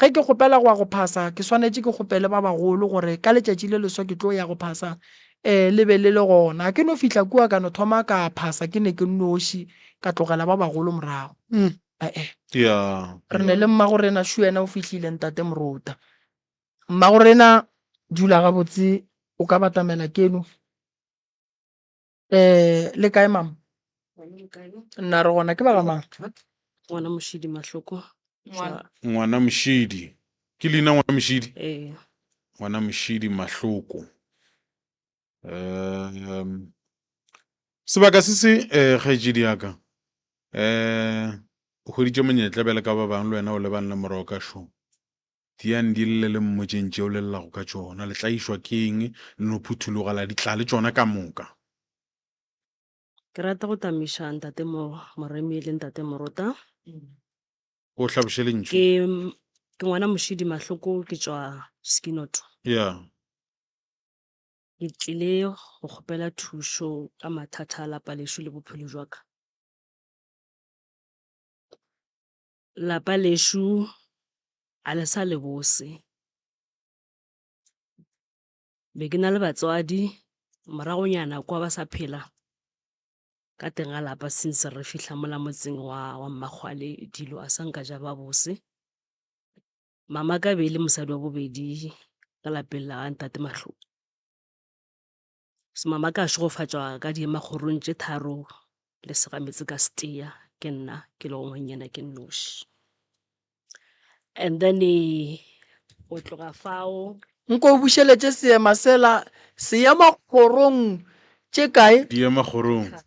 Ge ke kgopela go ya go phasa, ke swanetše ke kgopele ba bagolo gore ka letšatši le leswa ke tlo ya go phasa um le be le le gona. Ke no fihla kua ka no thoma ka phasa ke ne ke nnoši, ka tlogela ba bagolo morago. E-e. Ya. Re ne le mmagorena šo yena o fihlile ntate Morota. Mmagorena dula gabotse o ka batamela keno. Eh, le kae mama? Nna re gona ke ba ga mang? Ngwana Mošidi Mahloko. Ngwana. Ngwana Mošidi. Ke leina ngwana Mošidi? Ee. Ngwana Mošidi Mahloko. Um sebaka se se eh kgaetšedi ya ka. Eh o hweditše monyetla bjale ka ba bangwe le wena o lebane le moroka šo. Tiang di lle le mmotšeng tšeo le llago ka tšona. Le tlaišwa ke eng? Le no phuthologa la di tla le tšona ka moka. Ke rata go tamiša Ntate Moremi le Ntate Morota. O hlaboše lentšu. Ke ke ngwana Mošidi Mahloko ke tšwa Skinoto. Ya. Ke tlile go kgopela thušo ka mathata a lapa lešo le bophelo jwa ka. Lapa lešo a le sa le bose. Be ke na le batswadi moragonyana kwa ba sa phela ka teng ga lapa since re fihla mola motseng wa wa Mmakgwale dilo a sa nka ja ba bose. Mama ka be e le mosadi wa bobedi ka lapeng la ga ntate Mahloko. So mama ka šegofatšwa ka diemakgorong tše tharo le segametse ka setea ke nna ke lego ngwannyana ke nnoši. And then go tloga fao. Nko o bušeletše seema sela, seema kgorong tše kae? Diema kgorong tše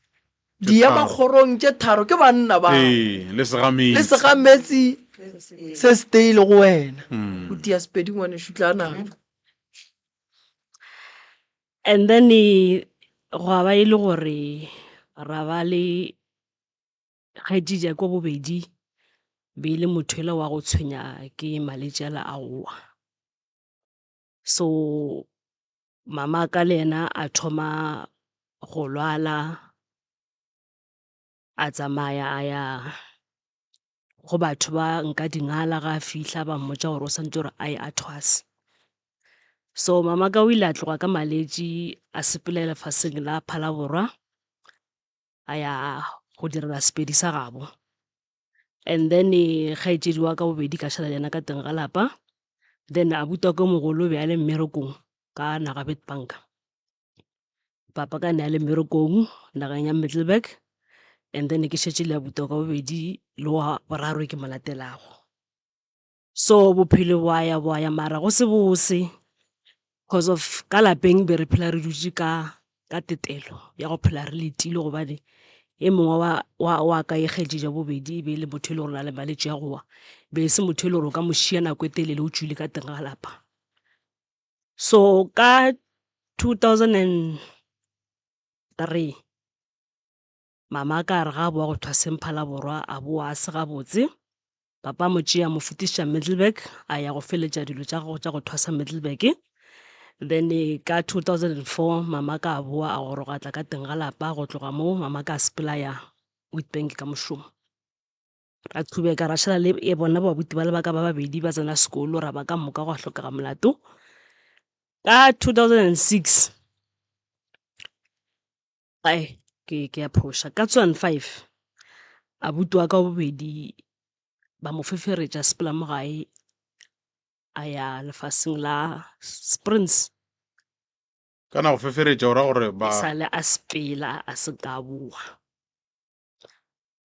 Diema tharo. kgorong tše tharo ke banna ba. Ee, le segametsi. Le segametsi se setee le go wena. O tia Sepedi ngwanešu tla napa. And then gwa ba e le gore ra ba le kgaetšedi ya kwa bobedi be e le motho ela wa go tshwenya ke malwetši ala a go wa. So mama ka le yena a thoma go lwala, a tsamaya a ya go batho ba nka dingala ga a fihla ba mmotša gore o santse gore a ye a thwase. So mama ka o ile a tloga ka malwetši a sepela lefaseng la Phalaborwa a ya go direla Sepedi sa gabo. And then kgaetšedi wa ka bobedi ka šala le yena ka teng ga lapa. Then abuti wa ka o mogolo be a le mmerekong ka naga Witbank. Papa ka ne a le mmerekong nageng ya Middelburg and then ke šetše le abuti wa ka bobedi le wa boraro e ke mo latelago. So bophelo bwa ya bwa ya mara go se bose cause of ka lapeng be re phela re dutše ka ka tetelo ya go phela re letile gobane e mongwe wa wa wa ka e kgaetšedi ya bobedi e be e le motho e le gore o na le malwetši a go wa, be e se motho e le gore o ka mo šia nako e telele o tšwile ka teng ga lapa. So ka 2003 mama ka re ga a boa go thwaseng Phalaborwa a boa a se gabotse. Papa a mo tšea a mo fetiša Middelburg a ya go feletša dilo tša gagwe tša go thwasa Middelburg. Then ka 2004 mama ka a boa a goroga a tla ka teng ga lapa go tloga moo mama ka a sepela ya Witbank ka mošomo. Ra thubeka ra šala le e bona babuti ba le ba ka ba babedi ba tsena sekolo ra ba ka moka gwa hlokega molato. Ka 2006 ai ke ke a phoša ka 2005 abuti wa ka wa bobedi ba mo feferetša sepela mo gae a ya lefaseng la Springs. Kana go feferetša o ra gore ba. E sale a sepela a se ka boa.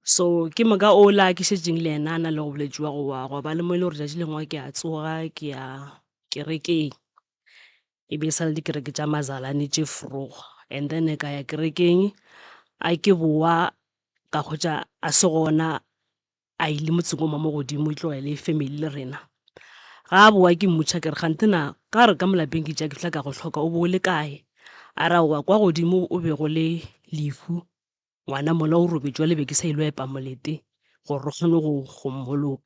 So ke moka ola ke šetšeng le yena a na le go boletšiwa go wa gwa ba le mo e le gore tšatši lengwe ke a tsoga ke ya kerekeng e be e sa le dikereke tša mazalane tše vroeg and then ka ya kerekeng a ke boa ka hwetša a se gona a ile motseng o mongwe mo godimo e tloga e le family le rena. Ga a boa ke mmotšiša ke re kganthe na ka re ka mo lapeng ke tša ke fihla ka go hloka o be o le kae? A re aowa kwa godimo o be go le lehu Ngwana mola o robetše jwale be ke sa ilo epa molete gore re kgone go go mmoloka.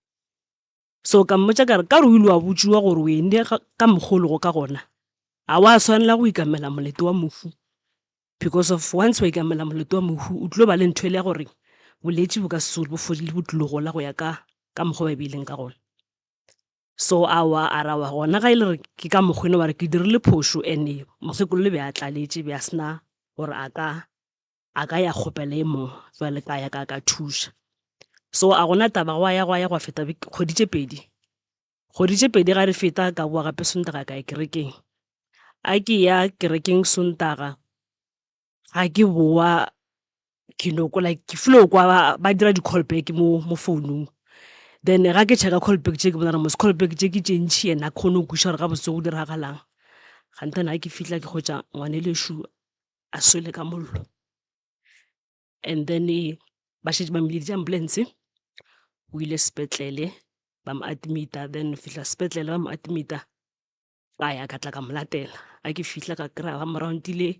So ka mmotša ka re ka re o ile wa botšiwa gore o enne ka mokgwa o lego ka gona, ga wa swanela go ikamela molete wa mohu because of once wa ikamela molete wa mohu o tlo ba le ntho e le ya gore boletši bo ka se tsoge bo fodile bo tlilo gola go ya ka ka mokgwa ba e beileng ka gona. So aowa a re aowa gona ga e le gore ke ka mokgwa eno ba re ke dirile phošo and-e mokgekolo le be a tlaletše be a sena gore a ka a ka ya kgopela e mongwe jwale ka ya ka ka thuša. So a gona taba gwa ya gwa ya gwa feta kgwedi tše pedi. Kgwedi tše pedi ga di feta ka boa gape Sontaga ka ya kerekeng. A ke ya kerekeng Sontaga ga ke boa ke no kwa like ke filo kwa ba dira di-call back mo mo founung. Then ga ke checka call back tše ke bona gore mos call back tše ke tše ntši and ga ke kgone go kwešiša gore gabotse go diragalang. Kganthe ga ke fihla ke hwetša ngwanelešo a swele ka mollo and then ba šetše ba mmileditše ambulance o ile sepetlele ba mo admit-a then fihla sepetlele ba mo admit-a ka ya ka tla ka mo latela ga ke fihla ka kry-a ba mo round-ile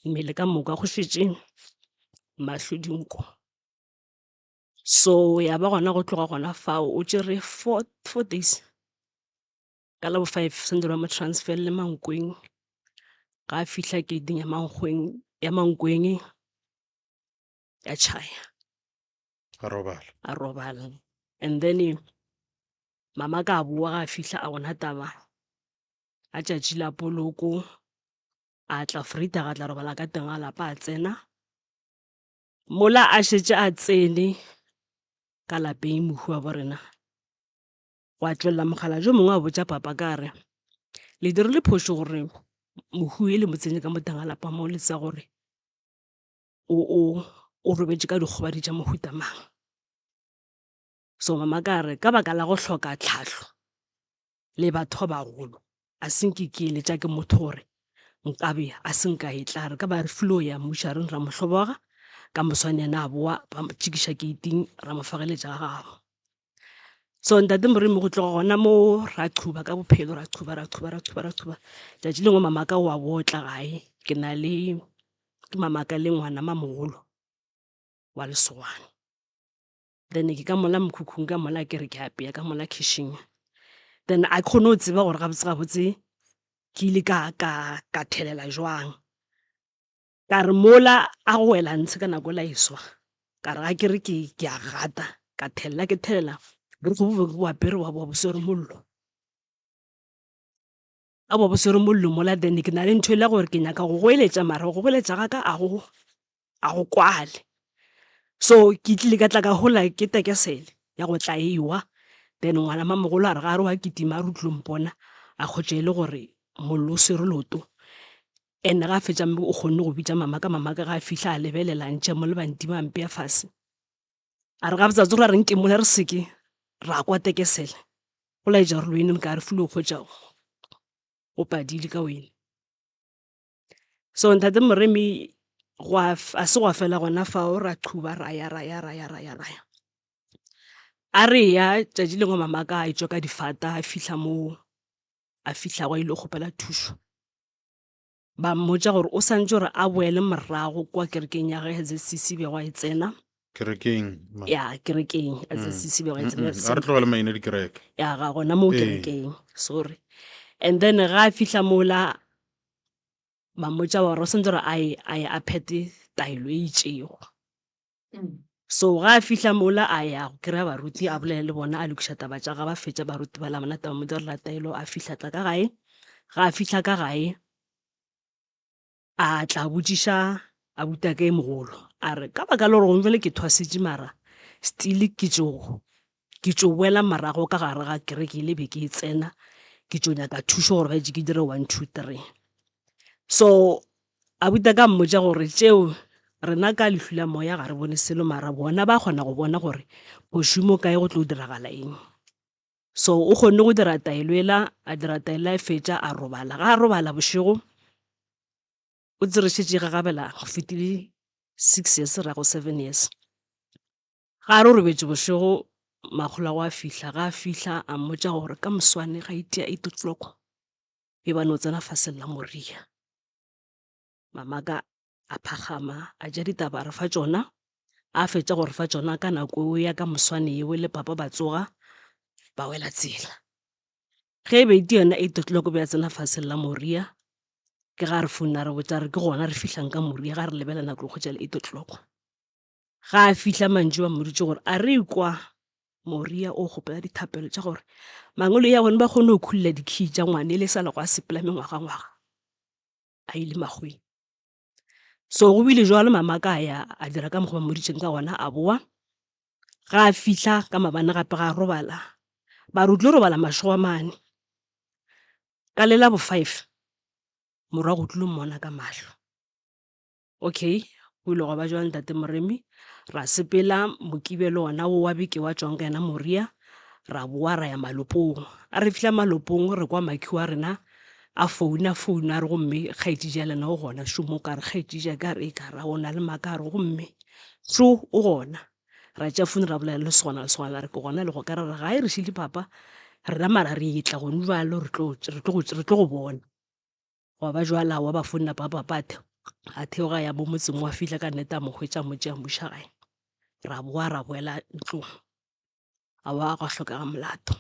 mmele ka moka go šetše mahlo dinko. So ya ba gona go tloga gona fao o tšere four days. Ka la bo 5 santse ba mo transfer le Mankweng, ga a fihla gating ya Mankweng ya Mankweng ya tšhaya. A robala. A robala and then mama ka boa ga a fihla a bona taba a tšatši la poloko a tla Frida ga tla robala ka teng ga lapa a tsena mola a šetše a tsene ka lapeng mohu wa bo rena. Gwa tšwelela mokgalabje yo mongwe a botša papa ka re, Le dirile phošo gore mohu e le mo tsenye ka mo teng ga lapa mo le tseba gore o, o, o robetše ka dikgobadi tša mohuta mang. So mama ka re ka baka la go hloka tlhahlo Le batho ba bagolo a se nke ke eletša ke motho gore nkabe a se nka e tla re ka ba re filo ya mmušareng ra mo hloboga ka moswane yena a boa ba mo tšikiša keiting ra mo fageletša ga gabo. So ntate Moremi go tloga gona mo ra qhuba ka bophelo ra qhuba ra qhuba ra qhuba ra qhuba tšatši lengwe mamaka o a botla gae ke na le ke mamaka le ngwana mamogolo wa lesogana. Then ke ka mola mokhukhung ka mola ke re ke apea ka mola kitchen then a ke kgone go tseba gore gabotse gabotse ke ile ka ka ka thelela jwang. Ka re mola a go wela ntshe ka nako la eswa ka re ga ke re ke ke a gata ka thelela ke thelela borukgo bo be bo apere wa bo swere mollo. A bo bo swere mollo mola then ke na le ntho e le gore ke nyaka go goeletša mara go goeletša ga ka a go a go kwale. So ke tlile ka tla ka hola ke tekesele ya go tla ewa then ngwana mamogolo a re ga a re wa kitima a re o tlilo mpona a kgotše e le gore mollo o swere leoto. And ga a fetša o kgonne go bitša mamaka, mamaka ga a fihla a lebelela a ntšea mo lebanti ba mpea fase. A re gabotse a tsoge ra re nke mola re seke ra kwa tekesele go laetša gore lwene nka re fule go hwetša go padile ka wene. So ntate Moremi gwa a se gwa fela gona fao ra qhuba ra ya ra ya ra ya ra ya ra ya. A re ya tšatši lengwe mamaka a etšwa ka difata a fihla moo a fihlago a ile go kgopela thušo. Ba mmotša gore o santše gore a boele morago kwa kerekeng ya gage ya ZCC bego a e tsena. Kerekeng ma. Ya, kerekeng ya ZCC bego a e tsena. A re tlogele maina dikereke. Ya, ga gona moo kerekeng, sorry. And then ga a fihla mola ba mmotša gore o santse gore a ye a ye a phethe taelo e itšego. So ga a fihla mola a ya go kry-a baruti a bolela le bona a lokiša taba tša ga ba fetša baruti ba la bona taba mo direla taelo a fihla tla ka gae ga a fihla ka gae a tla botšiša a butaka e mogolo a re ka baka la gore gongwe jwale ke thwasitše mara still ke tšo ke tšo boela morago ka gare ga kereke le be ke e tsena ke tšo nyaka thušo gore ba itše ke dire 1 2 3 so Abuti a ka mmotša gore tšeo rena ka lehu la moya ga re bone selo mara bona ba kgona go bona gore mošomo kae go tlo diragala eng. So o kgonne go dira taelo ela, a dira taelo a e fetša a robala. Ga a robala bošego o tsere šetše e gagabela go fetile six years re ya go seven years. Ga a re o robetše bošego makgolwagwe a fihla, ga a fihla a mmotša gore ka moswane ga itia eight o'clock e ba no tsena faseng la Moria. Mamaka a phakgama, a ja ditaba a re fa tšona. A fetša go re fa tšona ka nako eo ya ka moswane yeo le papa ba tsoga ba wela tsela. Ge e be e yona 8 o'clock be a tsena faseng la Moria, ke ga re founa re botša re ke gona re fihlang ka Moria ga re lebela nako e hwetša le 8 o'clock. Ga a fihla mantšu ba mmoditše gore a re kwa Moria o kgopela dithapelo tša gore mangwele ya bone ba kgone go khulla dikhii tša ngwane e le sa le go a sepela mengwagangwaga. a ile makgweng. So go bile jwalo mama ka ya a dira ka mokgwa ba mmoditšeng ka gona a boa. Ga a fihla ka mabane gape ga a robala ba re o tlo robala mašego a mane. Ka le la bo 5 morwa go tlilo mmona ka mahlo. Okay, go ile gwa ba jwang Ntate Moremi? Ra sepela Mokibelo wona wo wa beke wa tšwang ka yena Moria, ra boa ra ya Malopong. A re fihla Malopong re kwa makhi wa rena a founa founa a re gomme kgaetšedi ya lena o gona šo mo ka re kgaetšedi ya ka re ka ra o na le maaka a re gomme šo o gona. Ra tšea founu ra bolela le lesogana lesogana la re ke gona le go ka re re gae re šile papa rena mara re etla gone jwalo re tlo re tlo re tlo go bona. Gwa ba jwala wa ba fonna papa pa a theoga ya mo motseng wa fihla ka nnete a mo hwetša mo tšea mo iša gae. Ra boa ra boela ntlong. A wa gwa hlokega molato.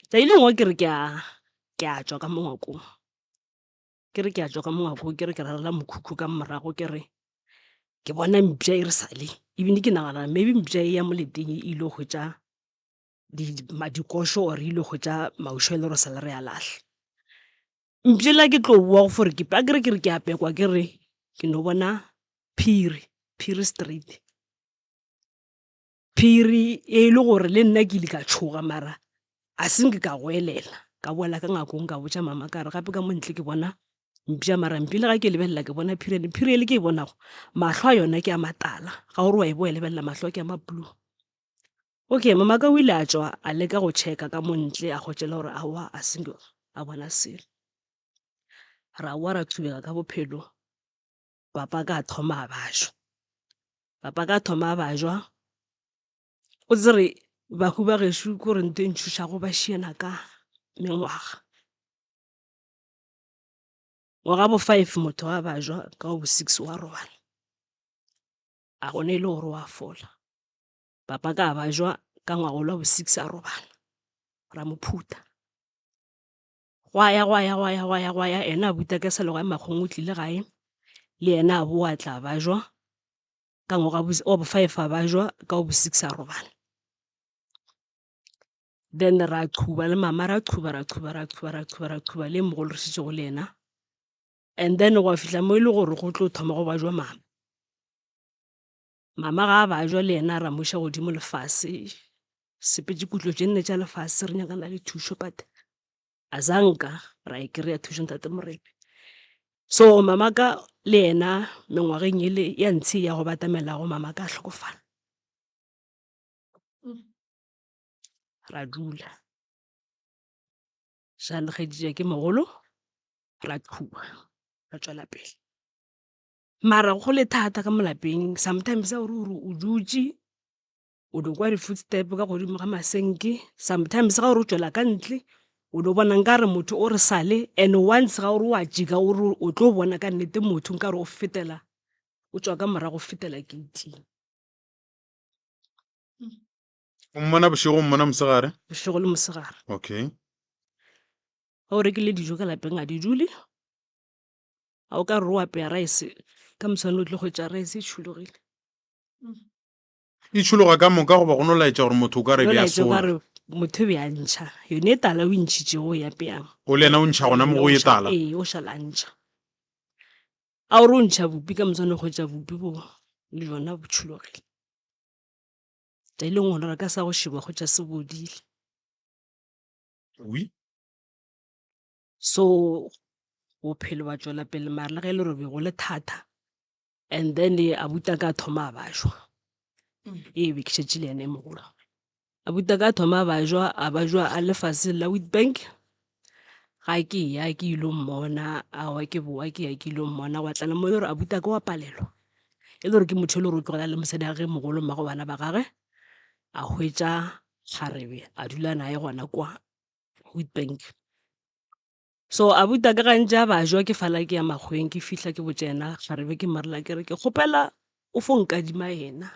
Tšatši le lengwe ke re ke a ke a tšwa ka mo ngwakong. Ke re ke a tšwa ka mo ngwakong ke re ke rarela mokhukhu ka morago ke re ke bona mpša e re sale ebile ke nagana maybe mpša e ya moleteng e ile go hwetša dikošo or e ile go hwetša maušo e le gore sa le re a lahla. Mpšela ke tlo boa go fore ke a kere ke re ke a pekwa ke re ke no bona phiri, phiri straight. Phiri e le gore le nna ke ile ka tšhoga mara a se nke ka goelela ka boela ka ngakong ka botša mama ka re gape ka mo ntle ke bona mpša mara mpša le ga ke lebelela ke bona phiri and phiri ele ke e bonago mahlo a yona ke a matala ga o re wa e boa e lebelela mahlo ke a ma blue. Okay, mamaka o ile a tšwa a leka go checka ka mo ntle a hwetša le gore aowa a se a bona selo. Ra boa ra thubega ka bophelo, papa ka a thoma a bajwa. Papa ka a thoma a bajwa, o tsere bahu ba gešo ke gore ntho e ntšhošago ba šiana ka mengwaga. Ngwaga bo five motho a bajwa, ka bo six wa robala. A gona e le gore wa fola. Papa ka a bajwa ka ngwaga ola bo six a robala, ra mo phutha. Gwa ya gwa ya gwa ya gwa ya gwa ya, ena abuti wa ka sa le gae Makgong o tlile gae, le yena a bowa a tla a bajwa ka ngwaga wa bo five a bajwa, ka wa bo six a robala. Then ra qhuba le mama ra qhuba ra qhuba ra qhuba ra qhuba ra qhuba le mogolo re šetšego le yena, and then gwa fihla mo e le gore go tlo thoma go bajwa mama. Mama ga a bajwa le yena ra mo iša godimo lefase, sepetše kutlo tše nne tša lefase re nyakana le thušo but a zanka ra e kry-a thušo ntate Morepe. So mama ka le yena mengwageng ele ya ntshe ya go batamelago mama ka a hlokofala. Ra dula jale kgaetšedi ke mogolo ra qhuba ra tšwela pele. Mara go le thata ka mo lapeng sometimes ga o re o dutše o do kwa di-footstep ka godimo ga masenke, sometimes ga o re o tšwela ka ntle o do bona nkare motho o re sale and once ga o re wa jika o re o tlo bona ka nnete motho nkare o fetela o tšwa ka morago o fetela gate-ing. O mmona bošego o mmona mosegare? Bošego le mosegare. Okay. Ga o rekile dijo ka lapeng ga di dule. A o ka re o apea rice ka moswane o tlo hwetša rice e tšhologile. E tšhologa ka moka goba go no laetša gore motho o ka re No be a laetša o ka sola? re motho be a ntšha yone e tala o e ntšhitšego o e apeang. O le yena o ntšha gona mo go e tala? Ee, o šala a ntšha. A o re o ntšha bupi ka moswane o hwetša bupi bo le bjona bo tšhologile. Tša e leng gona re ka sa go šeba hwetša se bodile. Oui. So bophelo ba tšwela pele mara le ge e le gore be go le thata and then abuti a ka thoma a bajwa ee be ke šetše le yena e mogolo abuti a ka thoma a bajwa a bajwa a le fase la Witbank ga ke ya ke ilo mmona aowa ke bowa ke ya ke ilo mmona gwa tlala mo e le gore abuti a ka wa palelwa e le gore ke motho e le gore o tlogela le mosadi wa gage mogolo mmago bana ba gage a hwetša kgarebe a dula naye gona kwa Witbank. So abuti a ka gantši a bajwa ke fala ke ya makgoweng ke fihla ke botša yena kgarebe ke mo rela ke re ke kgopela o fo nkadima yena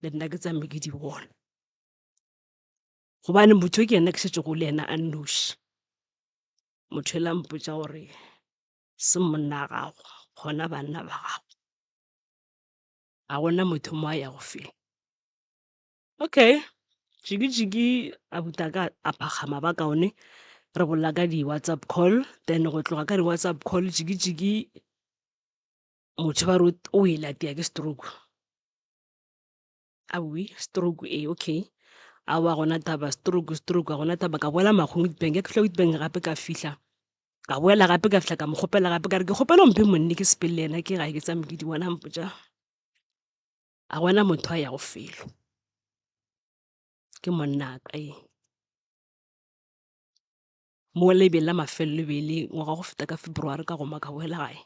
le nna ke tsamaye ke di bona. Gobane motho ke yena ke šetšego le yena a nnoši. Motho ela mpotša gore se monna wa gago gona banna ba gago. Ga gona motho mo a yago felo. Okay, jiki-jiki abuti a ka a phakgama ba kaone re bolela ka di-WhatsApp call then go tloga ka di-WhatsApp call jiki-jiki motho ba re o ile a tia ke stroke. Aowi stroke ee okay, aowa ga gona taba stroke stroke ga gona taba ka boela Makgong Witbank, ge ke fihla Witbank gape ka fihla ka boela gape ka fihla ka mo kgopela gape ka re ke kgopela o mphe monne ke sepele le yena ke gae ke tsamaye ke di bona a mpotša. A gona motho a yago felo. Ke monna ka e. Mo le be la mafelelo e be e le ngwaga wa go feta ka February ka goma ka boela gae.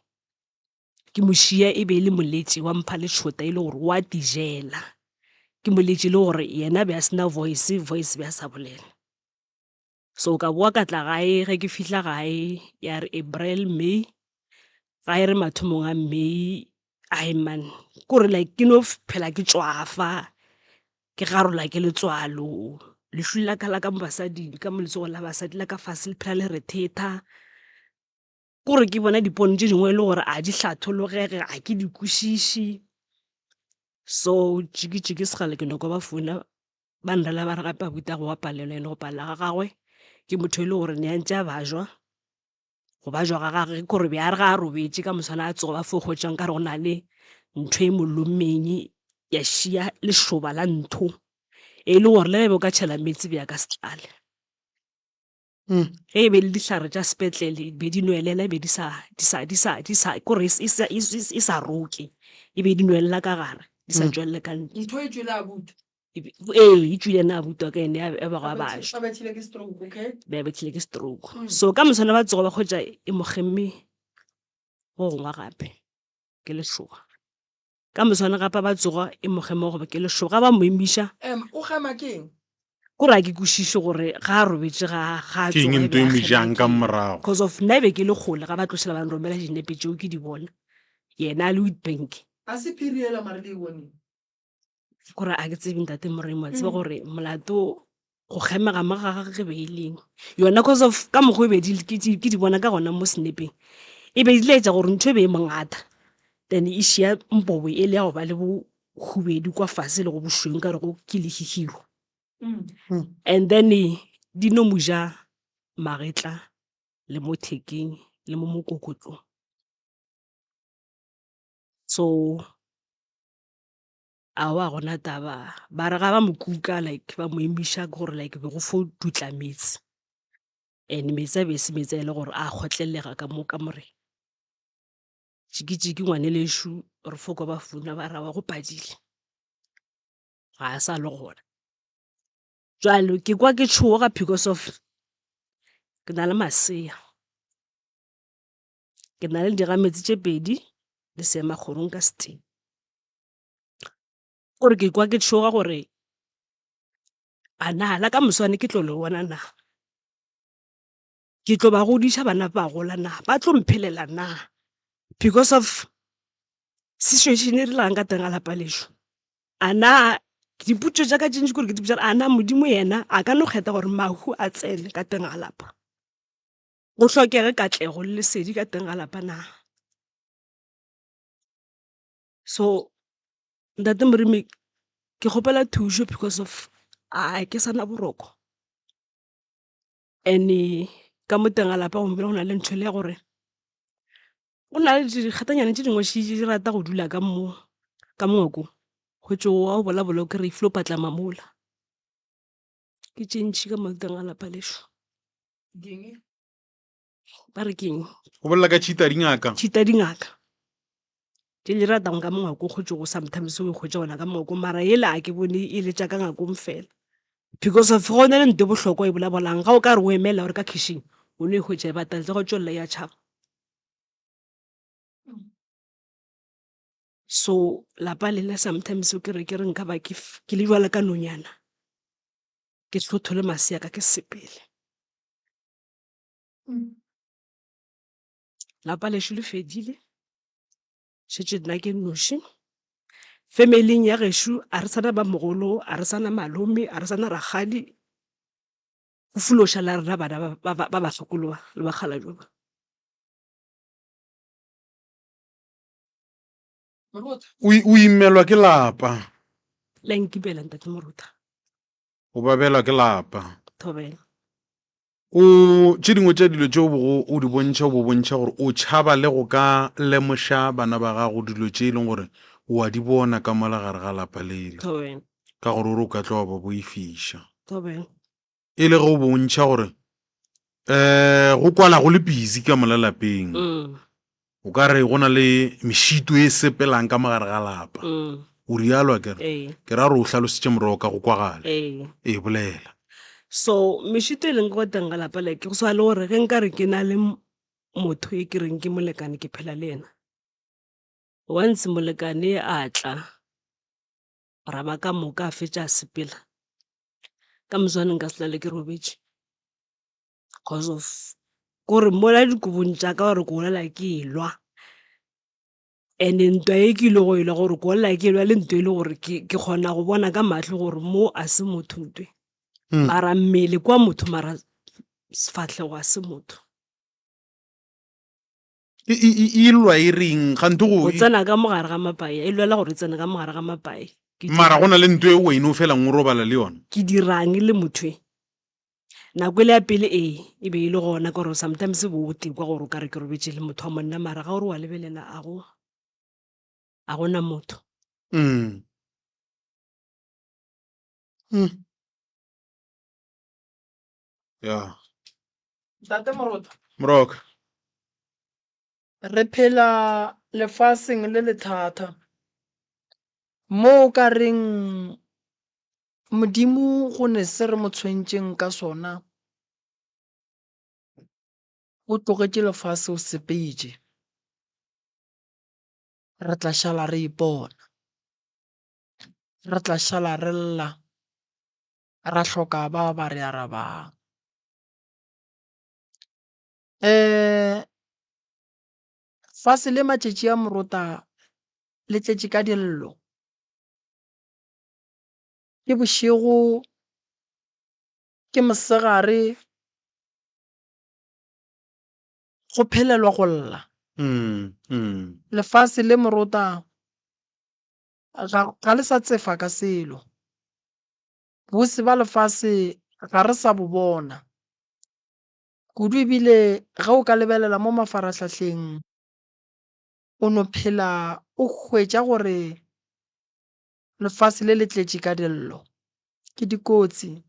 Ke mo šia e be e le moletši wa mpha letšhota e le gore wa tijela. Ke moletši e le gore yena be a se na voice, voice be a sa bolela. So ka boa ka tla gae ge ke fihla gae ya re April, May, gae re mathomong a May, ai man kore like ke no phela ke tšwafa, ke garola ke letswalo, lehu la ka la ka mo basading ka mo letsogong la basadi la ka fase le phela le rethetha. Kore ke bona dipono tše dingwe e le gore a di hlathologege ga ke di kwešiše. So tšiki-tšiki sekgale ke no kwa ba founa ba nrela ba re gape abuti a go wa palelwa ene go palela ga gagwe ke motho e le gore ne a ntše a bajwa go bajwa ga gagwe ke gore be a re ga a robetše ka moswana a tsoga ba fo hwetša nkare go na le ntho e mo lommeng ya šia lešoba la ntho e le gore le ge be o ka tšhela meetse be a ka se tlale. Ge e be le dihlare tša sepetlele be di nwelela be di sa di sa di sa di sa kore e sa e sa roke e be di nwelela ka gare di sa tšwelele ka ntle. Ntho e tšwele abuti. Ee, e tšwile yena abuti wa ka ene a bego a bašwa. Ba bethile ke stroke, okay? Be bethile ke stroke. So ka moswana ba tsoga ba hwetša e mo kgemme go gongwe gape ke lešoga. Ka moswana gape ba tsoga e mo kgemme goba ke lešoga ba mo emiša. Em, o kgema ke eng? Kore a ke kwešiše gore ga a robetše ga ga a Ke eng tsoga e nto be e a mo kgema jang ke ka eng. morago? Cause of nna e be ke le kgole ga ba tlošela ba nromela dinepe tšeo ke di bona. Yena a le Witbank. A se phiri yela mare le e boneng. Kore a ke tsebe ntate Moremi wa tseba gore molato go kgemega mo ga gagwe ge be e leng yona cause of ka mokgwa e be di ke di ke di bona ka gona mo senepeng e be di laetša gore ntho e be e mongata then e šia mpobo e le ya go ba le bohubedu kwa fase le go bošweu nka rego ke lehihiro and then di no mo ja magetla le mo thekeng le mo mokokotlong so. Aowa ga gona taba, ba re ga ba mo kuka like ba mo emiša ke gore like be go fo dutla meetse and meetse a be e se meetse a e le gore a kgotlelega ka mo kamoreng. Tšikitšiki ngwanelešo re fo kwa ba founa ba re aowa go padile, ga a sa le gona. Jwale ke kwa ke tšhoga because of ke na le masea, ke na le digametse tše pedi le seemakgorong ka setee. Gore ke kwa ke tšhoga gore a na la ka moswane ke tlo le bona na, ke tlo ba godiša bana ba gola na, ba tlo mphelela na because of situation e re legang ka teng ga lapa lešo. A na dipotšišo tša ka tše ntši ke gore ke ipotšiša gore a na Modimo yena a ka no kgetha gore mahu a tsene ka teng ga lapa, go hlokege katlego le lesedi ka teng ga lapa na? So ntate Moremi ke kgopela thušo because of a ke sa na boroko and-e ka mo teng ga lapa gomme go na le ntho e le ya gore go na le dikgatanyana tše dingwe di rata go dula ka mo ka mo ngwakong hwetše wa o bolabola o kry-e felo patlama mola. Ke tše ntši ka mo teng ga lapa lešo. Ba re keng? O bolela ka tšhita dingaka. Tšhita dingaka. Tše di ratang ka mongwako kgotse go sometimes o hwetša gona ka mongwako mara yela a ke bone e le tša ka ngakong fela. Because of go na le nto e bohlokwa e bolabolang ga o ka re o emela gore ka kitchen o no e hwetša e bata ntle go tšwelela ya tšhaba. So lapa le la sometimes o kere ke re nka ba ke ke le jwala ka nonyana ke hlothole masea ka ke sepele. Lapa lešo le fedile, šetše nna ke nnoši. Family-ing ya gešo a re sa na ba mogolo, a re sa na malome, a re sa na rakgadi, go fološa la rena bana ba ba bakgekolo ba le bakgalabje ba. O imelwa ke lapa. Le a nkimela ntate Moruta. O babelwa ke lapa. Thobela. O, tše dingwe tša dilo tše o bogo o di bontšha, o bo bontšha gore o tšhaba le go ka lemoša bana ba gago dilo tše e leng gore o a di bona ka mola gare ga lapa lela. Thobela. Ka gore o re o ka tlo wa ba boifiša. Thobela. E le ge o bontšha gore um go kwala go le busy ka mola lapeng. Mm. O ka re go na le mešito e sepelang ka mogare ga lapa. O rialo akere? Ee. Ke ra gore o hlalositše morogo ka go kwagala. Ee. Ee, bolela. So mešito e leng ka teng ga lapa le ke go swana le gore ge nka re ke na le motho e ke reng ke molekane ke phela le yena. Once molekane a tla ra ba ka moka a fetša a sepela, ka moswane nka se lale ke robetše. Cause of kore mola dikobong tša ka gore ko lala ke elwa and-e ntwa e ke ile go elwa gore ko lla ke elwa le ntwa e le gore ke kgona go bona ka mahlo gore mo a se motho ntwe mara mmele kwa motho mara sefahlego a se motho. E, e, e, e lwa e reng gante go Go tsena ka mogare ga mapai e lwela gore e tsene ka mogare ga mapai. Ke mara go na le ntho e wena o felang o robala le yona. Ke dirang le motho e? Nako e le ya pele ee e be e le gona ka gore sometimes bo o tekwa gore o ka re ke robetše le motho wa monna mara ga o re wa lebelela a go a gona motho. Mm. Mm. Ya. Ntate Morota. Moroka. Re phela lefaseng le le thata mo o ka reng. Modimo go ne se re mo tshwentšeng ka sona, o tlogetše lefase o sepetše. Re tla šala re ipona, re tla šala re lla, ra hloka ba ba re arabang. Fase le matšatši a morota le tletše ka dillo. Ke bošego, ke mosegare, go phelelwa go lla. Lefase le morota ga, ga le sa tsefa ka selo. Bose ba lefase ga re sa bo bona. Kudu ebile ge o ka lebelela mo mafarahlahleng o no phela o hwetša gore lefase le le tletše ka dillo, ke dikotsi,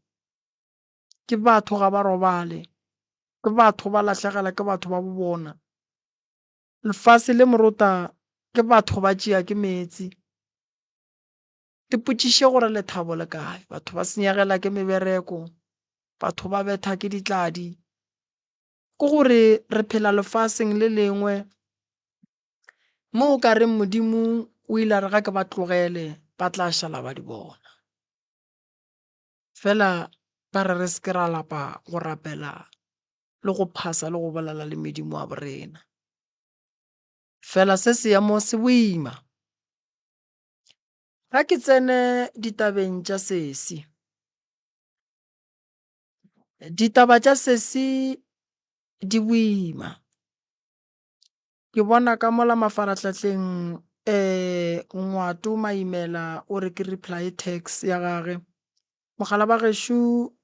ke batho ga ba robale, ke batho ba lahlegela ke batho ba bo bona. Lefase le morota ke batho ba tšea ke meetse. Ipotšiše gore lethabo le kae. Batho ba senyegela ke mebereko, batho ba betha ke ditladi. Ke gore re phela lefaseng le lengwe mo o ka reng Modimo o ile a re ga ke ba tlogele ba tla šala ba di bona. Fela ba re re se ke ra lapa go rapela le go phasa le go bolela le medimo wa borena. Fela se seemo se boima. Ga ke tsene ditabeng tša sesi. Ditaba tša sesi di boima. Ke bona ka mola mafarahlahleng Ngwato Maimela o re ke reply tax ya gage. Mogala ba gešo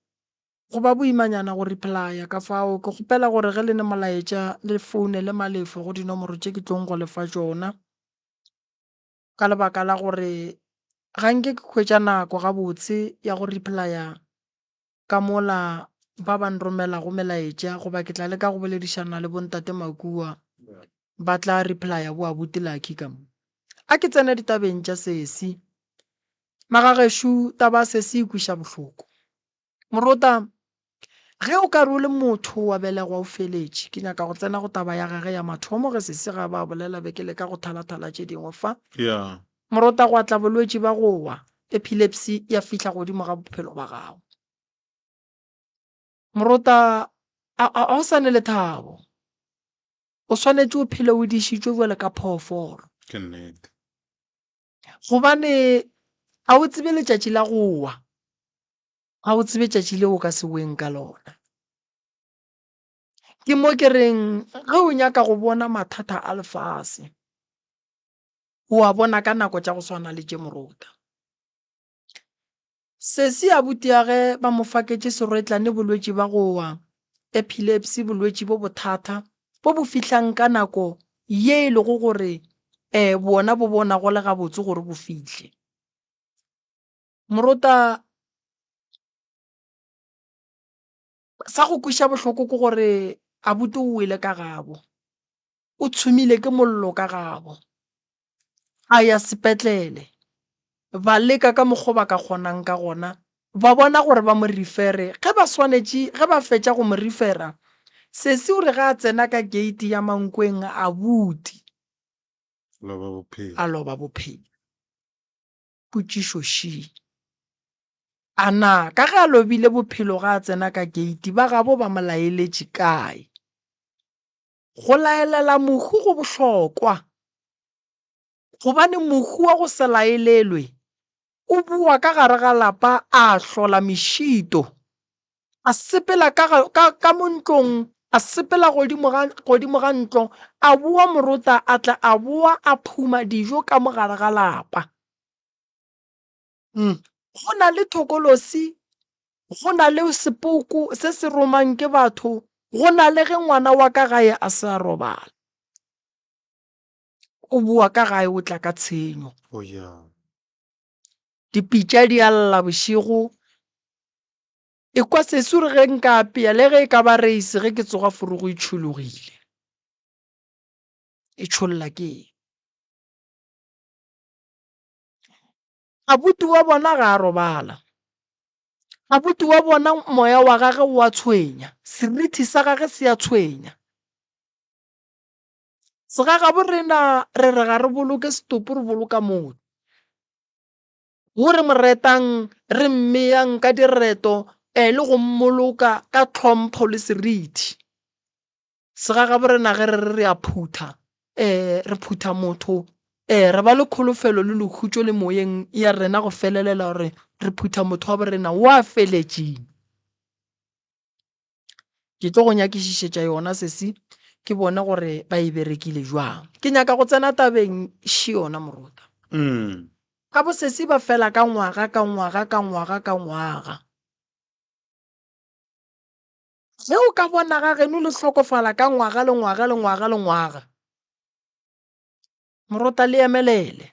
go ba boimanyana go replya ka fao ke kgopela gore ge le ne molaetša le founele Malefo go dinomoro tše ke tlong go le fa tšona. Ka lebaka la gore ga nke ke hwetša nako gabotse ya go replya ka mola ba ba nromelago melaetša goba ke tla leka go boledišana le bontate Makua ba tla replya bo abuti Lucky ka mo. A ke tsene ditabeng tša sesi. Magagešo taba ya sesi e kweša bohloko. Morota, ge o ka re o le motho wa belegwa o feletše, ke nyaka go tsena go taba ya gage ya mathomo ge sesi ga ba bolela be ke leka go thalathala tše dingwe fa. Yeah. Morota, gwa tla bolwetši ba go wa, epilepsy, ya fihla godimo ga bophelo ba gago. Morota, a, a, a o sa ne lethabo. O swanetše o phele o dišitšwe bjalo ka phoofolo. Ke nnete. Gobane a o tsebe letšatši la go wa. Ga o tsebe tšatši leo o ka se weng ka lona. Ke mo ke reng ge o nyaka go bona mathata a lefase, o a bona ka nako tša go swana le tše morota. Sesi abuti ya ge ba mo faketše serwetlane bolwetši ba go wa, epilepsy, bolwetši bo bothata bo bo fihlang ka nako ye e lego gore um bona bo bona go le gabotse gore bo fihle. Morota, sa go kweša bohloko ke gore abuti o wele ka gabo, o tshumile ke mollo ka gabo, a ya sepetlele, ba leka ka mokgo ba ka kgonang ka gona, ba bona gore ba mo refere, ge ba swanetše, ge ba fetša go mo refera, sesi o re ge a tsena ka gate ya Mankweng abuti a loba bophelo. Potšišo še, A na ka ge a lobile bophelo ge a tsena ka keiti ba gabo ba mo laeletše kae? Go laelela mohu go bohlokwa gobane mohu wa go se laelelwe o boa ka gare ga lapa a hlola mešito, a sepela ka, ka, ka mo ntlong, a sepela godimo ga, godimo ga ntlo, a boa morota, a tla a boa a phuma dijo ka mo gare ga lapa. Go na le thokolosi, go na le sepoko se se romang ke batho, go na le ge ngwana wa ka gae a se a robala. O boa ka gae o tla ka tshenyo. Oh yeah. Dipitša di a lla bošego. Ekwa sesi o re ge nka apea le ge e ka ba reise ge ke tsoga forogo e tšhologile. E tšholla ke eng? Abuti wa bona ga a robala. Abuti wa bona moya wa gage o a tshwenya, seriti sa gage se a tshwenya. Segagabo rena re re ga re boloke setopo re boloka motho. Wo re mo retang re mmeyang ka direto eh, le go mmoloka ka tlhompho le seriti. Segagabo rena ge re re re a phutha eh, re phutha motho eh, re ba le kholofelo le lekhutšo le moyeng ya rena go felelela gore re phutha motho wa borena wa feletšeng. Ke tlo go nyakišišetša yona sesi ke bone gore ba e berekile jwang. Ke nyaka go tsena tabeng še yona morota. Mm. Ga bo sesi ba fela ka ngwaga ka ngwaga ka ngwaga ka ngwaga. Ge o ka bona ga geno le hlokofala ka ngwaga le ngwaga le ngwaga le ngwaga, morota le emelele.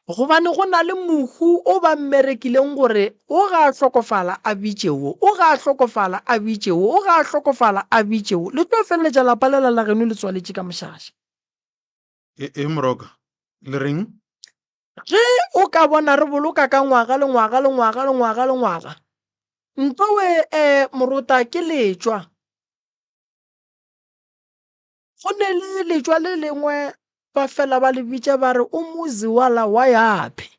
Gobane go na le mohu o ba mmerekileng gore o ga a hlokofala a bitše wo, o ga a hlokofala a bitše wo, o ga a hlokofala a bitše wo. Le tlo feleletša lapa lela la geno le tswaletše ka mošaša. E, e Moroka, le reng? Ge o ka bona re boloka ka ngwaga le ngwaga le ngwaga le ngwaga le ngwaga, ntowe eh, morota ke letšwa. Go ne le letšwa le lengwe ba fela ba le bitša ba re o muzi wala wa yaphi.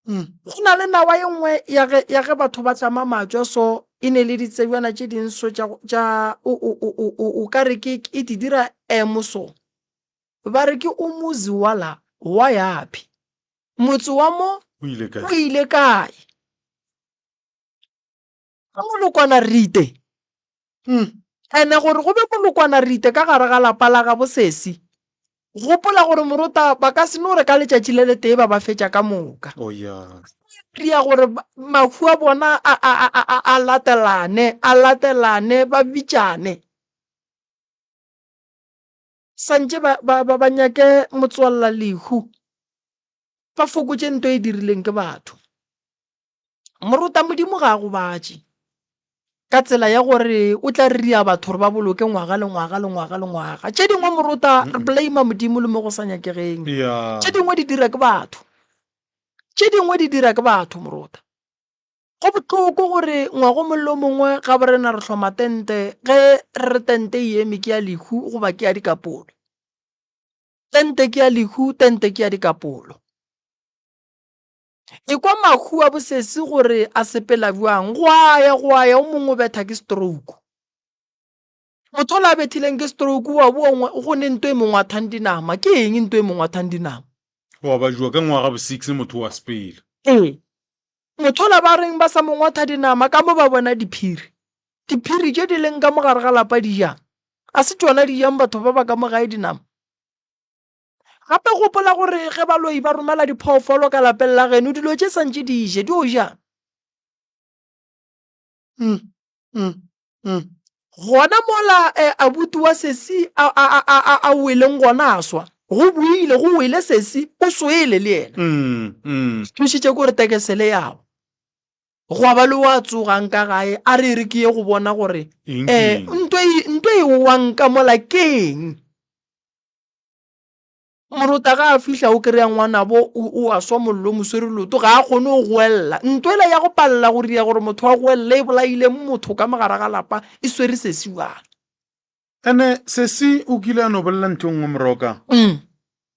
Go na le nawa ye nngwe ya ge, ya ge batho ba tlama matšwa so e ne le ditsebjana tše dinso tša, tša o, o, o, o, o, o ka re ke, e di dira M so. Ba re ke umuzi wala wa yaphi. Motse wa mo O ile kae? o ile kae? Ka molokwana rite. Ene gore go be molokwana rite ka gare ga lapa la gabo sesi. Gopola gore morota ba ka se no re ka letšatši le letee ba ba fetša ka moka. Oh yeah. Ria gore mahu a bona a, a, a, a, a latelane, a latelane, ba bitšane. Santše ba, ba, ba, ba nyake motswalla lehu. Ba fokotše nto e dirileng ke batho. Morota Modimo ga a gobatše ka tsela ya gore o tla ria batho gore ba boloke ngwaga le ngwaga le ngwaga le ngwaga. Tše dingwe morota re blame Modimo le mo go sa nyakegeng. Yeah. Tše dingwe di dira ke batho. Tše dingwe di dira ke batho morota. Go bohloko gore ngwaga o mongwe le o mongwe ga bo rena re hloma tente ge re re tente e eme ke ya lehu goba ke ya dikapolo. Tente ke ya lehu, tente ke ya dikapolo. Ekwa mahu a bosesi gore a sepela bjang, go a ya, go a ya, o mongwe o betha ke stroke. Motho ola a bethileng ke stroke wa boa go ne nto e mo ngwathang dinama. Ke eng nto e mo ngwathang dinama? Wa bajuwa ka ngwaga bo six motho wa sepela. Ee. Motho ola ba reng ba sa mo ngwatha dinama ka mo ba bona diphiri. Diphiri tše di leng ka mo gare ga lapa di jang? A se tšona di jang batho ba ba ka mo gae dinama? Gape gopola gore ge baloi ba romela diphoofolo ka lapeng la geno, dilo tše santše di je, di o jang? Gona mola eh, abuti wa sesi a, a, a, a, a, a weleng gona a swa, go boile, go wele sesi, o swele le yena. Thušitše ko re tekesele yago. Gwa ba le wa tsogang ka gae a re re ke ye go bona gore Eng ke eh, eng? nto e, nto e wang ka mola ke eng. Morota ga a fihla o kry-a ngwanabo o, o a swa mollo o mo swere leoto ga a kgone go goelela. Nto ela ya go palela go ria gore motho a goelele e bolaile motho ka mogare ga lapa e swere sesi bjang. Ene sesi o kile a no bolela ntho e nngwe Moroka.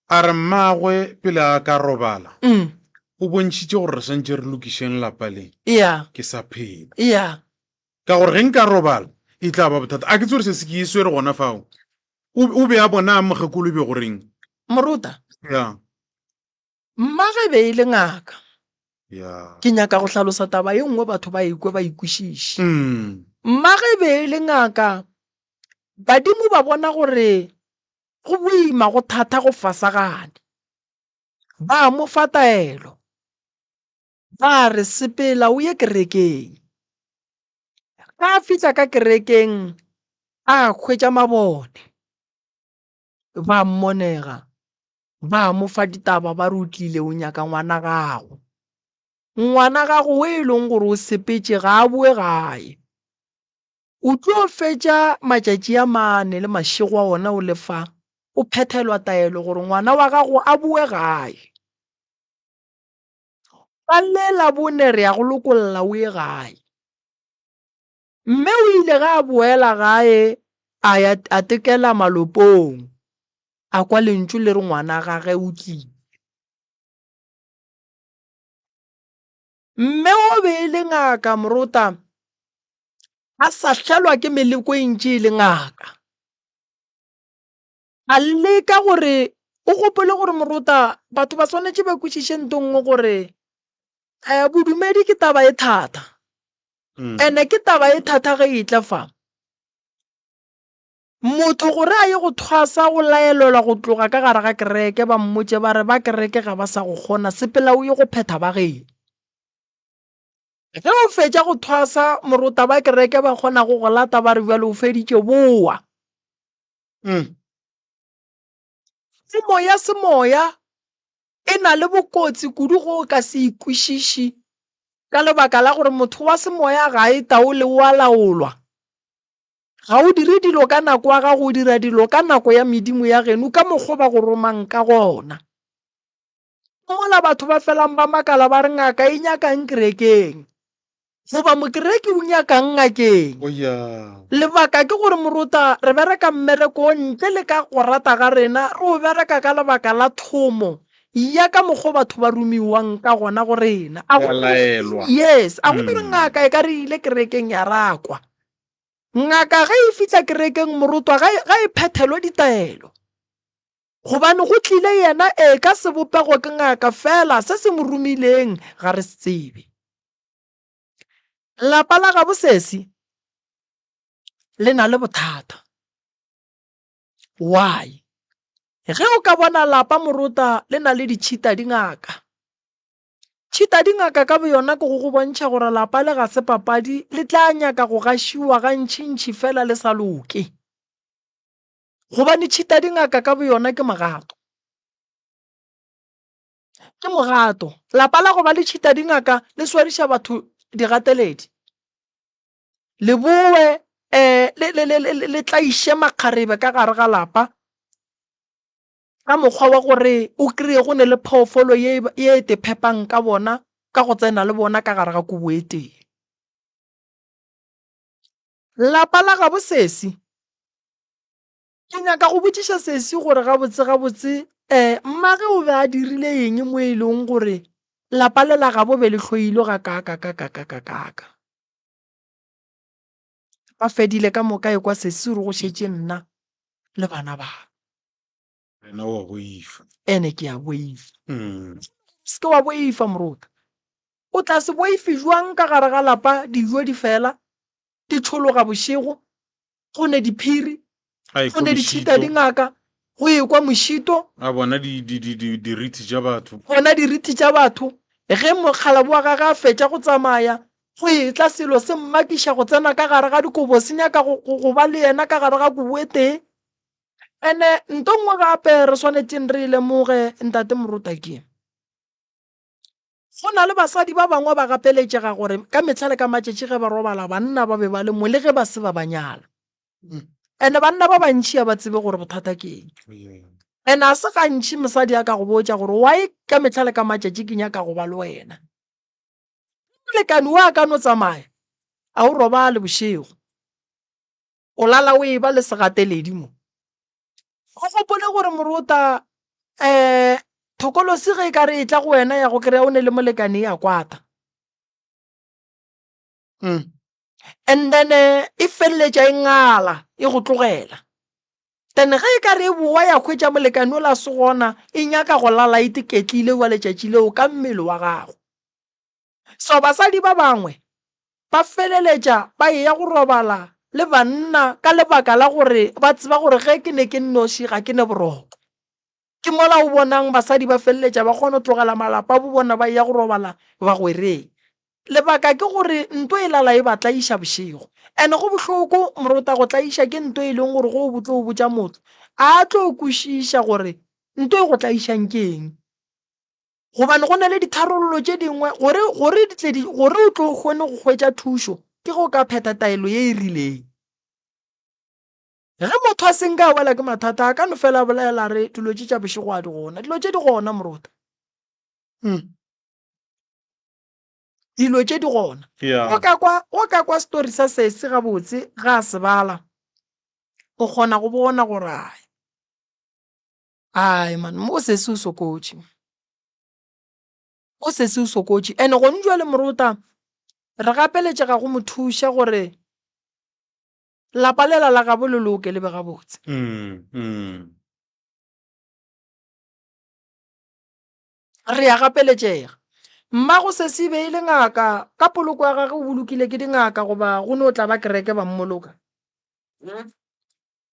A re mmagwe pele a ka robala o bontšhitše gore re swantše re lokišeng lapa le. Ke sa phela. Ka gore ge nka robala e tla ba bothata. A ke tsebe gore sesi ke e swere gona fao. O, o be a bona mokgekolo e be goreng? Morota. Ya. Mmagwe e be e le ngaka. Ya. Ke nyaka go hlalosa taba ye nngwe batho ba ekwe ba ikwešiše. Mmagwe e be e le ngaka. Badimo ba bona gore go boima go thata go fasagane. Ba mo fa taelo. Ba re sepela o ye kerekeng. Ga a fihla ka kerekeng a hwetša mabone. Ba mmonega, ba mo fa ditaba ba re o tlile o nyaka ngwana gago. Ngwana gago o e leng gore o sepetše ga a boe gae. O tlo fetša matšatši a mane le mašego a ona o le fa, o phethelwa taelo gore ngwana wa gago a boe gae. Ka le Labone re ya go lokolla o ye gae. Mme o ile ge a boela gae a ya a tekela malopong, a kwa lentšu le re ngwana gage o tlile. Mme o be e le ngaka morota, a sahlelwa ke meleko e ntši e le ngaka. A leka gore o gopole gore morota batho ba swanetše ba kwešiše nto nngwe gore um bodumedi ke taba e thata. Ene ke taba e thata ge e tla fa. Motho gore a ye go thwasa o laelelwa go tloga ka gare ga kereke ba mmotše ba re ba kereke ga ba sa go kgona sepela o ye go phetha ba geno. Ge o fetša go thwasa morota ba kereke ba kgona go go lata ba re bjale o feditše boa. Temo ya semoya e na le bokotsi kudu go o ka se e kwešiše ka lebaka la gore motho wa semoya ga e taole o a laolwa. Ga o dire dilo ka nako ya gago, o dira dilo ka nako ya medimo ya geno ka mokgwa ba go romang ka gona. Mola batho ba felang ba makala ba re ngaka e nyakang kerekeng goba mokereki o nyakang ngakeng. Oh yeah. Lebaka ke gore morota re bereka mmereko o ntle le ka go rata ga rena, re o bereka ka lebaka la thomo ya ka mokgwa batho ba romiwang ka gona go rena. A go laelwa. Yes, a go dire ngaka e ka re ile kerekeng ya rakwa. Ngaka ge e fihla kerekeng morotwa ga e, ga e phethelwe ditaelo. Gobane go tlile yena, ee, ka sebopego ke ngaka, fela se se mo romileng ga re se tsebe. Lapa la gabo sesi le na le bothata. Why? Ge o ka bona lapa morota le na le ditšhita dingaka. Tšhita dingaka ka boyona ke go go bontšha gore lapa le ga se papadi, le tla nyaka go gašiwa gantšintši fela le sa loke. Gobane tšhita dingaka ka boyona ke mogato. Ke mogato. Lapa la go ba le tšhita dingaka le swariša batho digateledi. Le bowe um le, le, le, le, le tlaiše makgarebe ka gare ga lapa ka mokgwa wa gore o kry-e go ne le phoofolo ye, ye e te phepang ka bona ka go tsena le bona ka gare ga kobo e tee. Lapa la gabo sesi Ke nyaka go botšiša sesi gore gabotse gabotse um mmage o be a dirile eng mo e leng gore lapa le la gabo be le hloilwe gakaakakakakakaka. Ba fedile ka moka ekwa sesi o re go šetše nna le bana ba ka. Wena wa boifa. Ene ke a boifa. Se ke wa boifa morota. O tla se boife jwang ka gare ga lapa dijo di fela, di tšhologa bošego, go ne diphiri, go ne ditšhita dingaka, go ekwa mošito. A bona dirithi tša batho. Bona dirithi tša batho. Ge mokgalabo wa gage a fetša go tsamaya, go etla selo se mmakiša go tsena ka gare ga dikobo, se nyaka go ba le yena ka gare ga kobo e tee. Ene nto nngwe gape re swanetšeng re e lemoge, Ntate Morota, ke. Go na le basadi ba bangwe ba gapeletšega gore ka mehla le ka matšatši ge ba robala banna ba be ba le mo le ge ba se ba ba nyala. Ene banna ba bantši ga ba tsebe gore bothata ke eng. Ene a se gantši mosadi a ka go botša gore why ka mehla le ka matšatši ke nyaka go ba le wena. Molekane wa ka no tsamaya a o robale bošego. O lala o eba le segateledi mo. O gopole gore morota um thokolosi ge e ka re e tla go wena ya go kry-a o ne le molekane ya kwata. And then e feleletša e ngala e go tlogela. Then ge e ka re e boa ya hwetša molekane o la se gona e nyaka go lala e teketlile wa letšatši leo ka mmele wa gago. So basadi ba bangwe ba feleletša ba eya go robala le banna ka lebaka la gore ba tseba gore ge ke ne ke nnoši ga ke ne boroko. Ke mola o bonang basadi ba feleletša ba kgona go tlogela malapa a bo bona ba eya go robala bagwereng. Lebaka ke gore nto e lala e ba tlaiša bošego. And go bohloko morota go tlaiša ke nto e leng gore ge o tlo botša motho a tlo kwešiša gore nto e go tlaišang ke eng. Gobane go na le ditharollo tše dingwe gore, gore di tle di, gore o tlo kgone go hwetša thušo ke ge o ka phetha taelo ye e rileng. Ge motho a se nka a wela ke mathata a ka no fela a bolela a re dilo tše tša bošego a di gona. Dilo tše di gona morota. Dilo tše di gona. Yeah. O ka kwa, o ka kwa story sa sesi gabotse ga a se bala, o kgona go bona gore ai, ai man, mo sesi o sokotše. O sesi o sokotše. And gone jwale morota, re gapeletšega go mo thuša gore lapa lela la gabo le loke le be gabotse. Mm, mm. Re a gapeletšega. Mmago sesi e be e le ngaka, ka poloko ya gagwe o bolokile ke dingaka goba go no tla ba kereke ba mmoloka?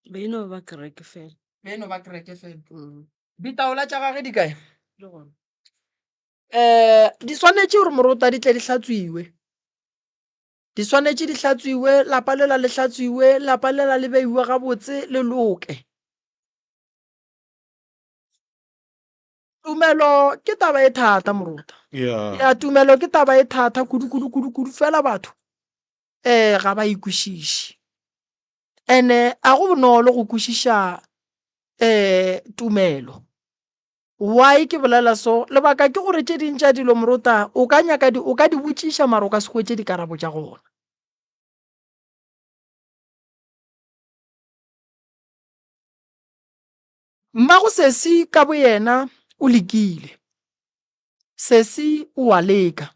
Be e no ba kereke fela. Be e no ba kereke fela. Ditaola tša gagwe di kae? Di gona. Um di swanetše gore morota di tle di hlatswiwe. Di swanetše di hlatswiwe, lapa lela le hlatswiwe, lapa lela le beiwe gabotse le loke. Tumelo ke taba e thata morota. Yeah. Ya tumelo ke taba e thata kudu kudu kudu kudu fela batho eh ga ba ikwešiše. Ene a go bonolo go kwešiša eh tumelo. Why ke bolela so? Lebaka ke gore tše ding tša dilo morota o ka nyaka di o ka di botšiša mara o ka se hwetše dikarabo tša gona. Mmago Sesi ka boyena o lekile. Sesi o a leka.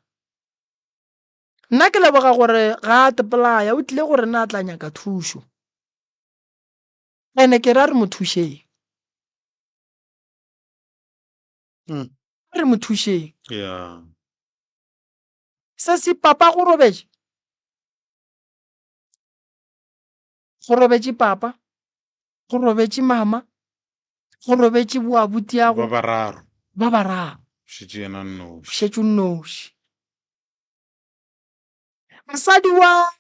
Nna ke leboga gore ga a tepolaya, o tlile go rena a tla nyaka thušo. Ene ke re a re mo thušeng. Mm. A re mo thušeng. Yeah. Sesi, papa go robetše? Go robetše papa, go robetše mama, go robetše boabutiago. Ba bararo. Ba bararo. Šetše yena nnoši. Šetše o nnoši. Mosadi wa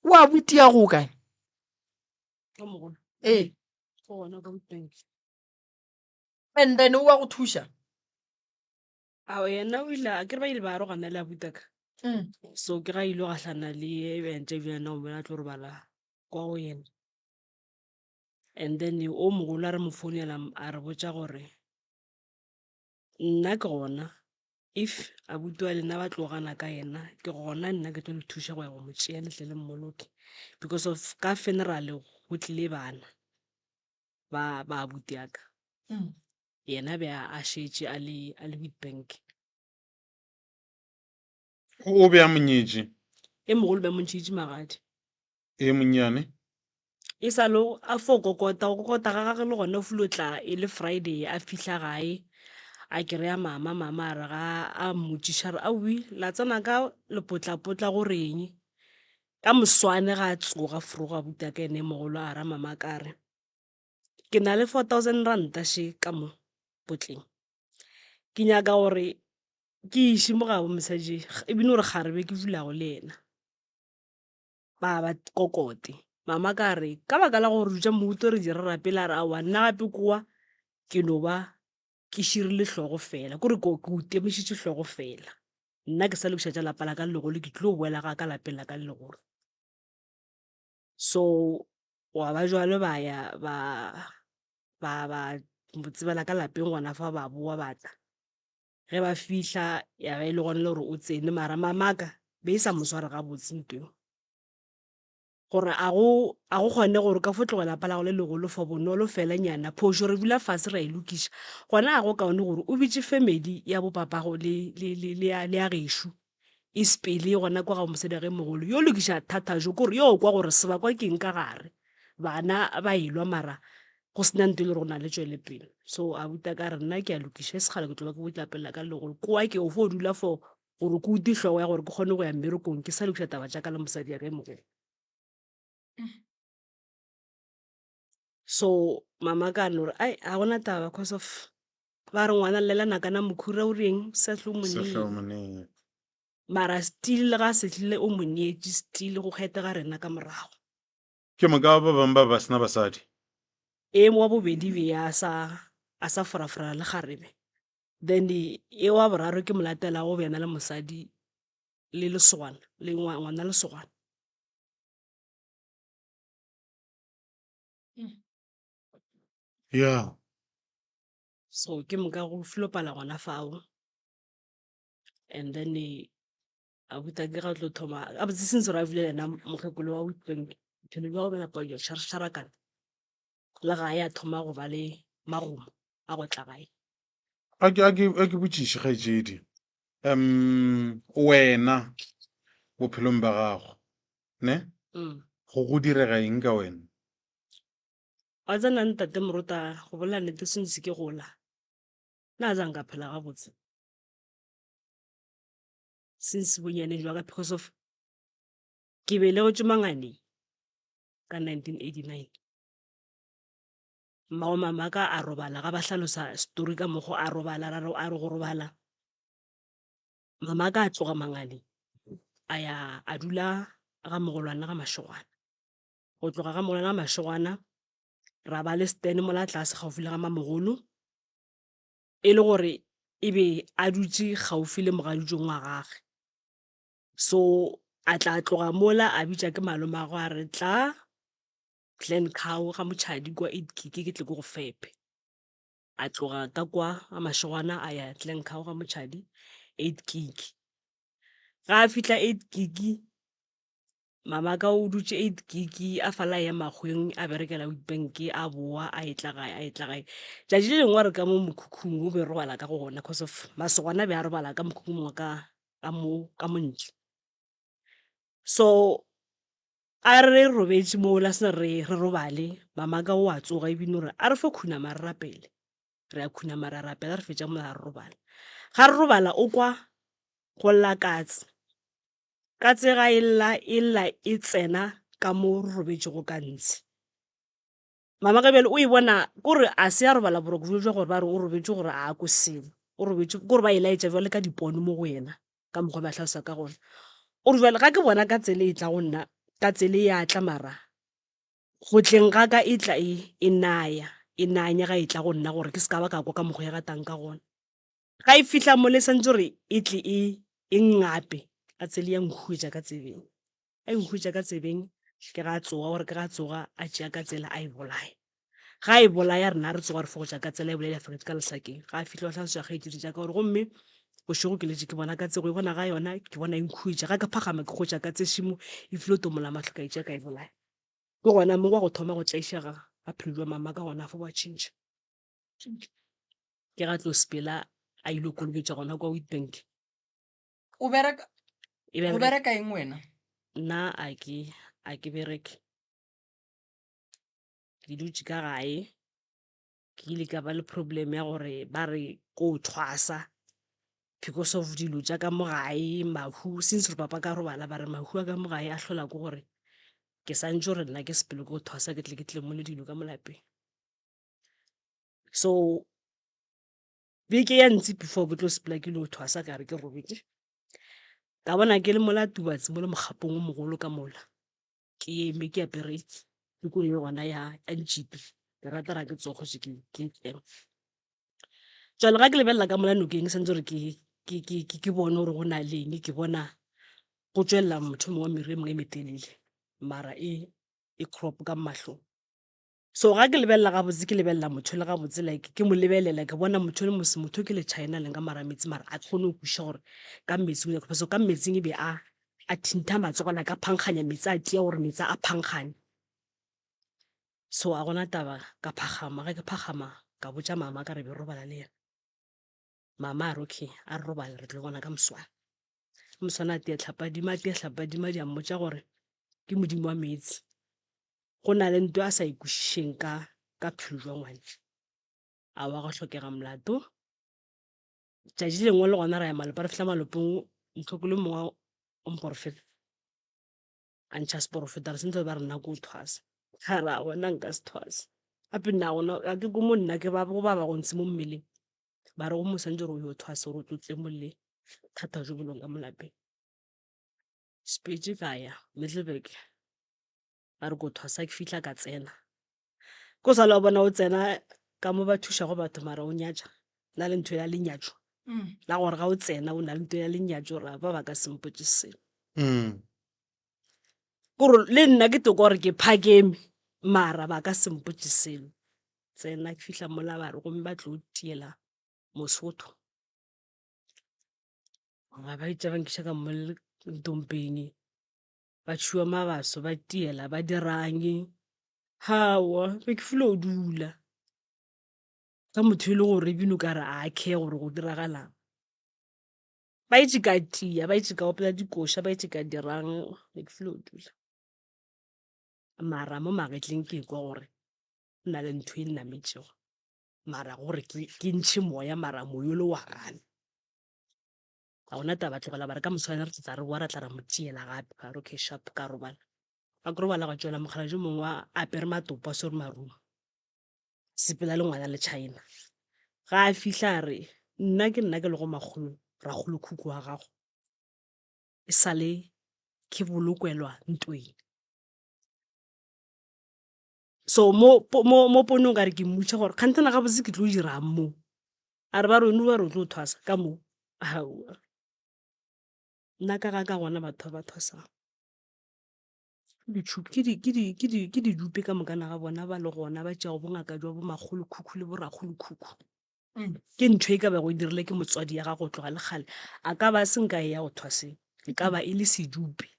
wa abutiago o kae? O mogolo. Ee. O gona ka Witbank. And then o wa go thuša? Ao yena o ile a ke re ba ile ba arogana le abutaka. So ke ga ile gahlana le ye bjantše bjana o bona a tlo robala kwa go yena. And then o mogolo a re mo founela a re botša gore nna ke gona if abuti wa lena ba tlogana ka yena ke gona nna ke tlo le thuša go ya go mo tšea le tle le mmoloke because of ka funeral go tlile bana ba ba abuti ya ka. Yena be a šetše a le a le Witbank. O be a mo nyetše? E mogolo be a mo ntšheditše magadi. E monnyane? E sa le a fo kokota, go kokota ga gage le gona o filo tla e le Friday a fihla gae a kry-a mama, mama a re ga a mmotšiša a re aowi la tsena ka lepotlapotla go reng. Ka moswane ga a tsoga forogo abuti wa ka ene e mogolo a ra mama ka re ke na le 4000 ranta še ka mo potleng ke nyaka gore ke iše mo gabo mosadi ebile gore kgarebe ke dulago le yena. Ba ba kokote. Mama ka re, ka baka la gore tša mohuta re di rera pele a re aowa nna gape kowa ke no ba ke širile hlogo fela kore ke o temišitše hlogo fela. Nna ke sa lokiša tša lapa la ka le legolo ke tlilo boela ga ka lapeng la ka le legolo. So gwa ba jwalo ba ya ba ba ba mo tsebela ka lapeng gona fa ba boa ba tla. Ge ba fihla ya ba e le gona le gore o tsene mara mamaka be e sa mo sware gabotse ntho eo. Gore a go a go kgone gore o ka fo tlogela lapa la gago le legolo for bonolo fela nyana phošo re dula fase ra e lokiša. Gona ga go kaone gore o bitše family ya bo papago le le le le ya le ya gešo e sepele gona kwa ga mosadi wa ge mogolo yo lokiša thata jo kore yo kwa gore sebakwa ke eng ka gare. Bana ba elwa mara go sena ntho e le gore go na le tšwelepele. So abuti a ka re nna ke a lokiša e se kgale ke tlo ba ke bo lapeng la ka le legolo kwa ke o fo dula for gore ke ute hlogo ya gore ke kgone go ya mmerekong ke sa lokiša taba tša ka le mosadi ya ka e mogolo. So mama ka no re ai ga gona taba cause of ba re ngwana llela nakana mokhura o reng sa tlo mo Sa tlo mo nee. nee. Mara still le ga sehlile o mo neetše still go kgethega rena ka morago. Ke moka ba bangwe ba ba sena basadi. E wa bobedi be a sa a sa foraforana le kgarebe. Then e wa boraro ke mo latelago o be a na le mosadi le lesogana le ngwana lesogana. Yeah. So ke moka go filo pala gona fao. And then. Abuti ke ga o tlo thoma gabotse since re a bula yena mokgekolo wa Witbank bophelo bja gagwe bja napa bja šarakana le gae a thoma go ba le magomo a go tla gae. A ke, a ke, a ke botšiše kgaetšedi, um wena bophelong bja gago ne Mm. go go direga eng ka wena? Wa tsena ntate Morota go bolela nnete since ke gola nna a nka phela gabotse since bonyaneng jwa ka because of ke belegetšwe Manganeng ka 1989. Mmago mamaka a robala ga ba hlalosa story ka mokgo a robala ra re a re go robala mamaka a tloga Manganeng a ya a dula ga mogolwane ga Mashogwana. Go tloga ga mogolwane ga Mashogwana ra ba le stand mola tlase gaufi le ga mamogolo e le gore e be a dutše gaufi le mogaditšong wa gage. So a tla tloga mola a bitša ke malomagwe a re tla Glen Cow ga Motšhadi kwa Uitkyk ke tle ke go fepe. A tloga ka kwa ga Mashegwana a ya Glen Cow ga Motšhadi Uitkyk. Ga a fihla Uitkyk Mamaka o dutše Uitkyk a fala a ya makgweng a berekela Witbank a boa a etla gae a etla gae. Tšatši le lengwe a re ka mo mokhukhung o be robala ka go gona cause of masogana a be a robala ka mokhukhung wa ka ka mo ka mo ntle. So a re robetše mola se re re robale mamaka o a tsoga ebile o re a re fo khunama re rapele. Re a khunama ra rapela re fetša mola re robala. Ga re robala o kwa go lla katse. Katse ga e lla e lla e tsena ka mo re robetšego ka ntshe. Mama ka bjale o e bona kore a se a robala boroko bjo bja gore ba re o robetše gore a kwe selo. O robetše kore ba e laetša bjale ka dipono mo go yena ka mokgwa ba hlalosa ka gona. O re bjale ga ke bona katse le e tla go nna, katse le ya tla mara go tleng ga ka e tla e e naya e nanya ga e tla go nna gore ke se ka ba ka kwa ka mokgwa e ratang ka gona. Ga e fihla mo le santse gore e tle e e ngape a tsele ya nkhuetša ka tsebeng. A e nkhuetša ka tsebeng ke ga tsoga gore ke ga tsoga a tšea ka tsela a e bolaya. Ga e bolaya rena re tsoga re fokotša ka tsela e bolaya fokotša ka lesakeng. Ga a fihla wa hlalosetša kgaetšedi tša ka gore gomme bošego ke letše ke bona ka tsego e bona ga yona ke bona e nkhuetša ga ke phagama ke hwetša ka tsešimo e filo tomola mahlo ka e tšea ka e bolaya. Ke gona mo gwa go thoma go tlaišega ga phelo jwa mama ka gona fo ba tšhentšha. Ke ga tlo sepela a ile kolobetša gona kwa Witbank. O bereka E o bereka eng wena? Nna a ke a ke bereke. Ke dutše ka gae ke ile ka ba le problem ya gore ba re ko thwasa because of dilo tša ka mo gae mahu since re papa ka robala ba re mahu a ka mo gae a hlola ke gore ke santše gore nna ke sepele ko thwasa ke tle ke tle mo le dilo ka mo lapeng. So beke ya ntsi before ke tlo sepela ke lo thwasa ka re ke robetše ka bona ke le mola Tubatse mo le mokgapong o mogolo ka mola ke eme ke apere tukung ye gona ya ntšipi ke rata ra ke tsogoše ke ke tsena. Jwale ga ke lebelela ka mola nokeng ke santse gore ke ke ke ke bone gore go na le eng ke bona go tšwelela motho mongwe wa meriri e mengwe e metelele mara e e crop ka mahlong. So ga ke lebelela gabotse ke lebelela motho le gabotse like ke mo lebelela ke bona motho le mose motho ke le China leng ka mara metsi mara a kgone go kwešiša gore ka metsi o nyaka so ka metsing e be a a thintha matsogo like a phankganya metsi a tia gore metsi a phankgane. So a gona taba ka phagama ge ke phagama ka botša mama ka re be robala le yena. Mama a re okay a re robale re tlo bona ka moswane. Ka moswane a tia tlhapadima a tia tlhapadima di a mmotša gore ke modimo wa meetse. Go na le nto a sa e kwešišeng ka ka bophelo jwa ngwane. A wa go hlokega molato. Tšatši le lengwe le gona ra ya malope re fihla malopong mokgekolo mongwe o moporofeta a ntšha seporofeta re sentse ba re nna ko thwasa. Ka re aowa nna nka se thwase. Gape nna gona ga ke ko mo nna ke ba go baba go ntse mo mmeleng. Ba re go mo santse gore o yo thwasa gore o tlo tlemolle bothata jo bo leng ka mo lapeng. Sepetse ka ya Middelburg. Ba re ko thwasa ke fihla ka tsena. Ko sa le wa bona o tsena ka mo ba thušago batho mara o nyatša. Na le ntho ya lenyatšo. La gore ga o tsena o na le ntho ya lenyatšo gore ba ba ka se mpotše selo. Kore le nna ke tlo kwa gore ke phakeme mara ba ka se mpotše selo. Tsena ke fihla mola ba re gomme ba tlo tiela Mosotho. Ba ba itša ba nkiša ka mo. Ntompeng ba tšhuwa mabaso ba tiela ba dirang hawa be ke filo dula ka motho e le gore ebile o ka re a care gore go diragalang. Ba itše ka tia ba itše ka opela dikoša ba itše ka dirang be ke filo dula. Mara mo magetleng ke kwa gore go na le ntho e nnametšego mara gore ke ntšhe moya mara moya ole wa gana. Ga gona taba tlogela ba re ka moswane re tla re boa ra tla ra mo tšeela gape ka re okay sharp ka robala. Ga ke robala gwa tšwela mokgalabje yo mongwe a apere matopo a swere marumo, sepela le ngwana le China. Ga a fihla a re nna ke nna ke lego makgolo rakgolokhukhu wa gago e sa le ke bolokelwa ntweng. So mo mo mo ponong ka re ke mmotša gore kganthe na gabotse ke tlo dirang mo. A re ba re wena ba re o tlo thwasa ka mo, aowa nna ka ga ka gona batho ba ba thwasang. Ke didupe ka mokana ga bona ba le gona ba tšeago bongaka jwa bo makgolokhukhu le bo rakgolokhukhu. Ke ntho e ka bago e dirile ke motswadi ya gago go tloga le kgale, a ka ba a se nka e ya go thwaseng, e ka ba e le sedupe.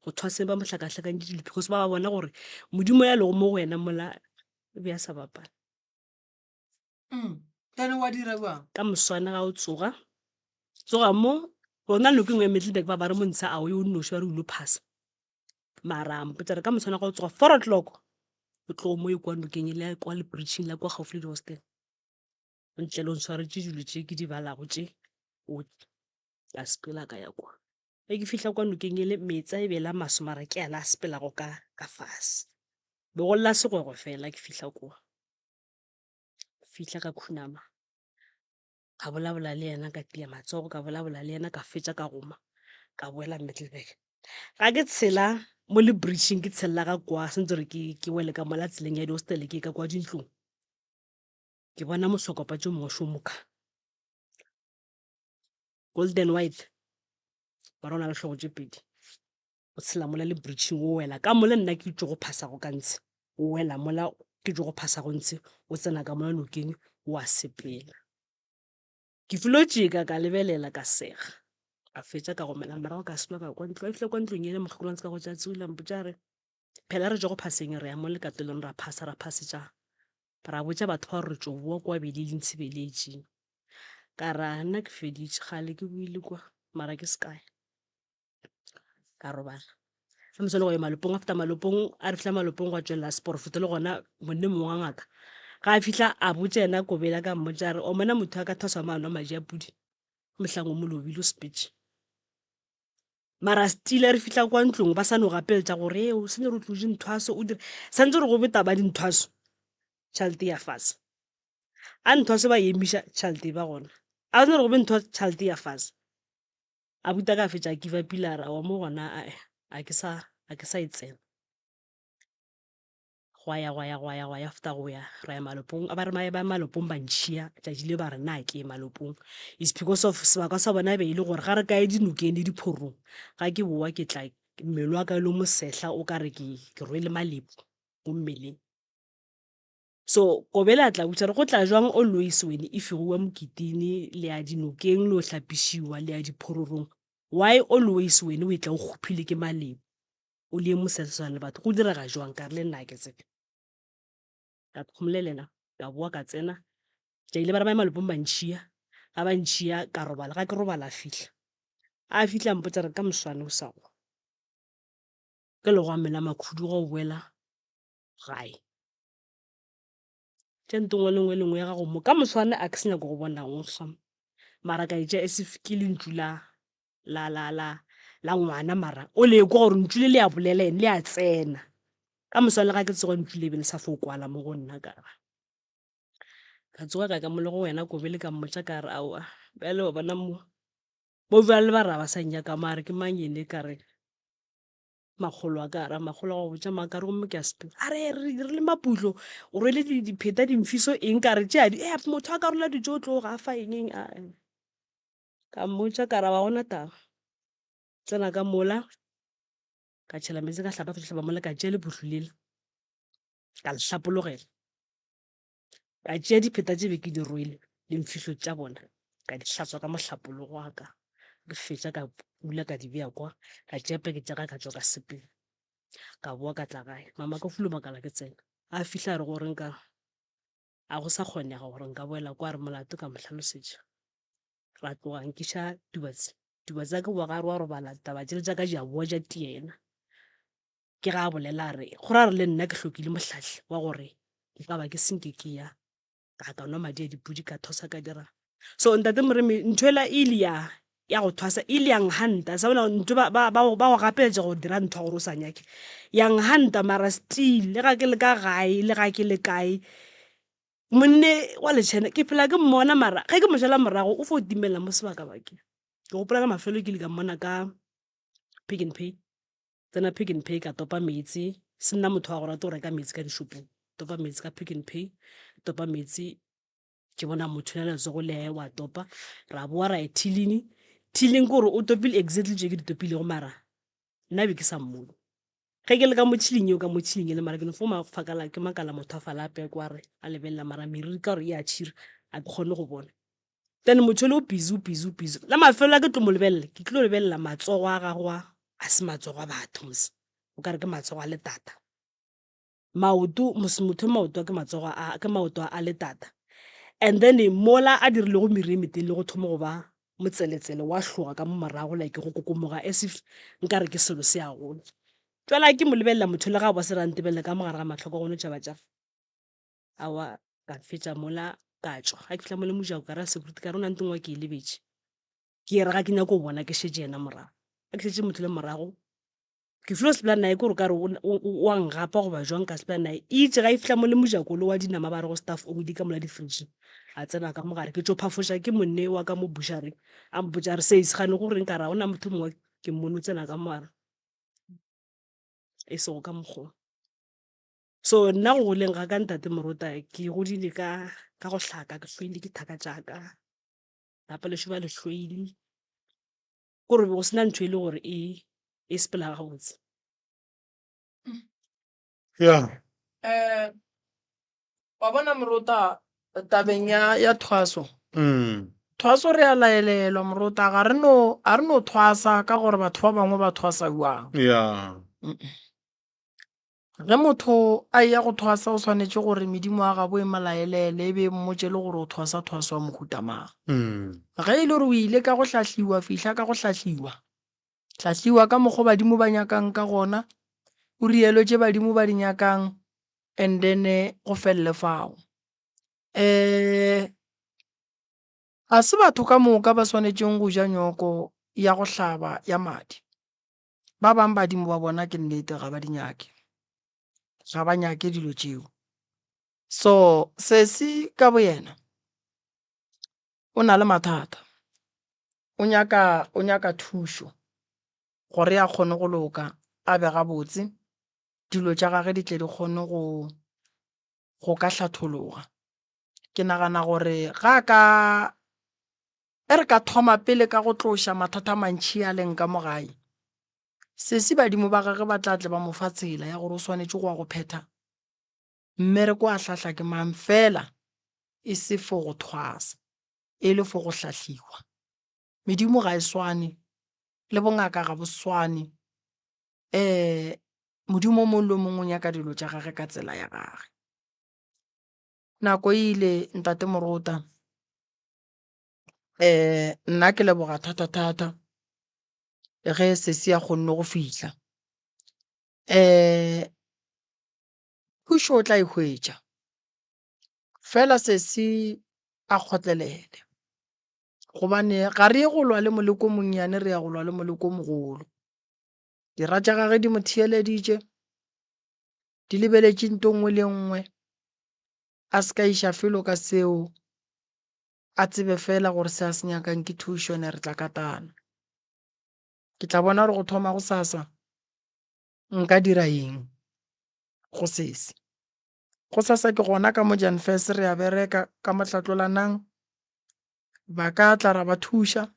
Go thwaseng ba mo hlakahlakantše dilo because ba ba bona gore Modimo ya lego mo go wena mola o be a sa bapala. Then wa dira bjang? Ka moswane ga o tsoga, tsoga mo gona nokeng ya Middelburg ba ba re montsha a o ye o nnoši ba re o ilo phasa. Mara a mpotša re ka moswane ga o tsoga 4 o'clock o tlo mo ye kwa nokeng e le kwa le bridging la kwa gaufi le di-hostel. O ntle le o ntshwaretše dilo tše ke di balago tše o tle. Ka sepela ka ya kwa. Ge ke fihla kwa nokeng e le meetse a e be la maso mara ke a la sepelago ka ka fase. Be go lla segwegwe fela ke fihla kwa. Fihla ka khunama ka bolabola le yena ka tia matsogo ka bolabola le yena ka fetša ka goma ka boela Middelburg. Ga ke tshela mo le bridging ke tshelela ka kwa sentse gore ke ke wele ka mola tseleng ya di-hostel ke ka kwa dintlong. Ke bona mohlokopatši o mongwe šomoka golden white mara o na le hlogo tše pedi. O tshela mola le bridging o wela ka mola nna ke tšo go phasago ka ntshe, o wela mola ke tšo go phasago ntshe o tsena ka mola nokeng o a sepela. Ke filo tšeka ka lebelela ka sega ka fetša ka gomela morago ka sepela ka ya kwa ntlong. Ga ke fihla kwa ntlong yela mokgekolo wa ka go tša tsogile a mpotša a re phela re tšwa go phaseng re ya mo lekatelong ra phasa ra phasetša ra botša batho ba gore re tšo boa kwa bele le ntshibeletše. Ka re a nna ke feditše kgale ke boile kwa mara ke se kae. Ka robala. Ka moswane go ya malopong after malopong a re fihla malopong gwa tšwelela seporofeto le gona monne mongwe wa ngaka ga a fihla a botša yena kobela ka mmotša a re o mona motho a ka thwaswa maano a madi a pudi mohlang o mo lobile o sepetše. Mara still re fihla kwa ntlong ba sa no gapeletša gore e o senya re o tlotše nthwaso o dire santse re go be taba dinthwaso tšhelete ya fase a nthwaso ba emiša tšhelete e ba gona a senya re go be nthwaso tšhelete ya fase. Abuti a ka fetša a give up a re aowa mo gona ae a ke sa a ke sa e tsena. Gwa ya gwa ya gwa ya gwa ya after go ya ra ya malopong ba re ba malopong ba ntšhia tšatši le ba re na ke ye malopong is because of sebaka sa bona e be e le gore ga re ka ye dinokeng le diphorong ga ke bowa ke tla mmele wa ka e le mosehla o ka re ke rwele malepu mo mmeleng. So Kobela a tla botša re go tla jwang always wene if go wa mokitini le ya dinokeng le o hlapišiwa le ya diphororong why always wene o e tla o kgophile ke malebo o le moseseswana le batho go direga jwang ka re le nna ke tsebe ka thomolelela ka boa ka tsena tša ile ba re ba malopong ba ntšhia ga ba ntšhia ka robala ga ke robala a fihla a fihla mpotsa re ka moswane o sa go ke le go amela makhudu ga o boela gae Tša nto nngwe le nngwe le nngwe ya gago mo ka moswane a ke se nyako go bona o nkga mara ka etša as if ke lentšu la la la la la ngwana mara o le kwa gore ntšu le le a bolela ene le a tsena ka moswane ga ke tsoga ntšu le be le sa fo kwala mo go nna ka ra ka tsoga ka ka mo le go wena Kobele ka mmotša ka re aowa bjale wa bona mo bo bjale ba ra ba sa nnyaka mare ke mang ene ka re Makgolo a ka a ra makgolo a go botša maaka a re gomme ke a sepela. A re re dirile maputlo, o rwele dipheta dimfiso eng ka re tšea di eh motho a ka rola dijo o tlo gafa eng eng a ka mmotša ka ra wa gona taba. Tsena ka mola ka tšhela meetse ka hlapa fetša hlapa mola ka tšea lepuhlu lela ka le hlapologela. Ka tšea dipheta tše be ke di rwele le mfihlo tša bona ka di hlatswa ka mohlapologo wa ka. Ke fetša ka pula ka di bea kwa, ka tšea peke tša ka ka tšwa ka sepela. Ka boa ka tla gae. Mama ka filo makala ke tsena. A fihla a re gore nka a go sa kgonega gore nka boela kwa re molato ka mo hlalosetša. Ra tloga nkiša Tubatse. Tubatse a ke boa ga re wa robala taba tšele tša ka di a boa tša tiena. Ke ga a bolela a re go ra re le nna ke hlokile mohlahli wa gore nka ba ke senke ke ya ka ka nwa madi a dipudi ka thosa ka dira so ntate moremi ntho ela e ile ya ya go thwasa e ile ya nghanta sa bona ntho ba ba ba ba go gapeletša go dira ntho gore o sa nyake ya nghanta mara still le ga ke le ka gae le ga ke le kae monne wa letšhene ke phela ke mmona mara ge ke mo šala morago o fo timela mo sebakabakeng ke gopola ka mafelo ke ile ka mmona ka Pick n Pay Tsena Pick n Pay ka topa meetse, se nna motho wa go rata go reka meetse ka dishopong. Topa meetse ka Pick n Pay, topa meetse ke bona motho na letsogo le wa topa. Ra boa ra ya tilling, tilling ke gore o topile exactly tše ke di topilego mara nna be ke sa mmone. Ge ke le ka mo tilling eo ka mo tilling ele mara ke no fo fakala ke makala motho a fala a pekwa a re a lebelela mara meriri ka gore e a tšhira a ke kgone go bona. Then motho ole o busy o busy o busy la mafelelo a ke tlo mo lebelela ke tlo lebelela matsogo a gago a a se matsogo a batho mos o kare ke matsogo a letata maoto mos motho maoto a ke matsogo a ke maoto a letata and then mola a dirilego meriri e metelele go thoma go ba motseletsele wa hloga ka mo morago like go kokomoga as if nkare ke selo se a gola jwale ke mo lebelela motho le ga ba se ra ntebelela ka mogare ga matlho ka gone tšaba tša Aowa, ka fetša mola ka tšwa. Ga ke fihla mo le mojako ka ra security ka re o na ntho e nngwe ke e lebetše. Ke re ga ke nyake go bona ke šetše yena morago. Ga ke šetše motho le morago, ke filo sepela naye ke gore o ka re o a ngapa goba jwang ka sepela naye. Eitše ga e fihla mo le mojako le wa dinama ba re go staff only ka mola di-fridge-ing, a tsena ka mo gare. Ke tšo phafoša ke monne wa ka mo butchery a mpotša a re sesi kgane go reng ka re ga go na motho mongwe ke mmone o tsena ka mo gare e sego ka mokgwa o. So nna go goleng ga ka ntate Morota ke godile ka ka go hlaka ke hloile ke thaka tša ka lapa lešo ba le hloile kore be go sena ntho e le gore e e sepela gabotse. Yeah. Eh, wa bona Morota tabeng ya ya thwaso. Mm. Thwaso re a laelelwa Morota ga re no a re no thwasa ka gore batho ba bangwe ba thwasa jwang. Yeah. Ge motho a eya go thwasa o swanetše gore medimo ya gabo e mo laelele e be e mmotše le gore o thwasa thwaso ya mohuta mang. Ge e le gore o ile ka go hlahliwa, fihla ka go hlahliwa. Hlahliwa ka mokgo badimo ba nyakang ka gona, o rielwe tše badimo ba di nyakang and then go felele fao. Ga se batho ka moka ba swanetšeng go ja nyoko ya go hlaba ya madi. Ba bang badimo ba bona ke nnete ga ba di nyake, ga ba nyake dilo tšeo. So sesi ka boyena o na le mathata, o nyaka o nyaka thušo gore a kgone go loka, a be gabotse, dilo tša gage di tle di kgone go go ka hlathologa. Ke nagana gore ga a ka E re ka thoma pele ka go tloša mathata a mantši a leng ka mo gae, sesi badimo ba gagwe ba tla tle ba mo fa tsela ya gore o swanetše go ya go phetha mmereko a hlahla ke mang fela e se for go thwasa, e le for go hlahliwa. Medimo ga e swane, le bongaka ga bo swane. Um Modimo o mongwe le o mongwe o nyaka dilo tša gagwe ka tsela ya gagwe. Nako e ile Ntate Morota. Nna ke leboga thata-thata ge sesi a kgonne go fihla. Thušo o tla e hwetša, fela sesi a kgotlelele gobane ga re ye go lwa le moleko o monnyane, re ya go lwa le moleko o mogolo. Dira tša gagwe di mo theeleditše, di lebeletše ntho e nngwe le e nngwe, a se ka iša felo ka seo. A tsebe feela gore se a se nyakang ke thušo ene re tla katana. Ke tla bona gore go thoma gosasa nka dira eng go sesi. Gosasa ke gona ka mo Jan First re a bereka ka mo Hlatlolanang, ba ka tla ra ba thuša.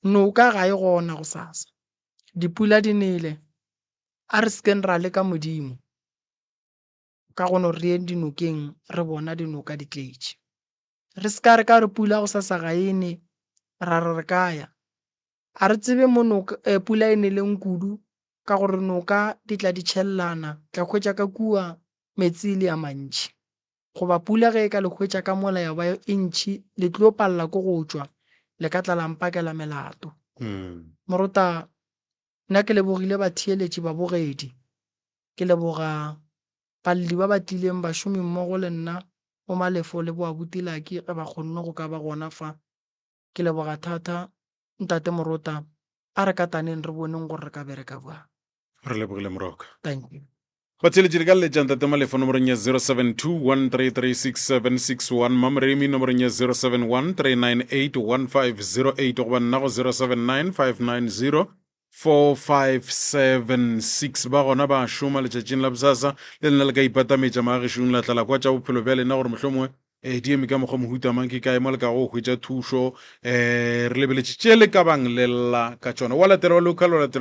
Noka ga e gona gosasa, dipula di nele, a re sekeng ra leka Modimo ka go no re yeng dinokeng re bona dinoka di tletše. Re se ka re ka re pula gosasa ga e ne, ra re re ka ya. A re tsebe mo noka, eh, pula e neleng kudu, ka gore noka di tla di tšhellana, tla hwetša ka kua meetse e le a mantši. Goba pula ge e ka le hwetša ka mola ya ba e ntši, le tlo palela ke go tšwa, le ka tla la mpakela melato. Morota, nna ke lebogile batheeletši, babogedi. Ke leboga balli ba ba tlileng, bašomi mmogo le nna, bo Malefo le bo Abuti Lucky ge ba kgonne go ka ba gona fa. Ke leboga thata, Ntate Morota. A re kataneng re boneng gore re ka bereka bjang. Re lebogile Moroka. Thank you. Batheeletši le ka leletša Ntate Malefo nomorong ya 0721336761, Mamoremi nomorong ya 0713981508 goba nna go 0795904576. Ba gona ba šoma letšatšing la bosasa le lena le ka ipatametša maagešong la tla la kwa tša bophelo bja lena gore mohlomongwe um di eme ka mokgwa mohuta mang, ke kae mo le ka go hwetša thušo. Um re lebeletše tše le ka bang le lla ka tšona. Wa latela wa local, wa latela.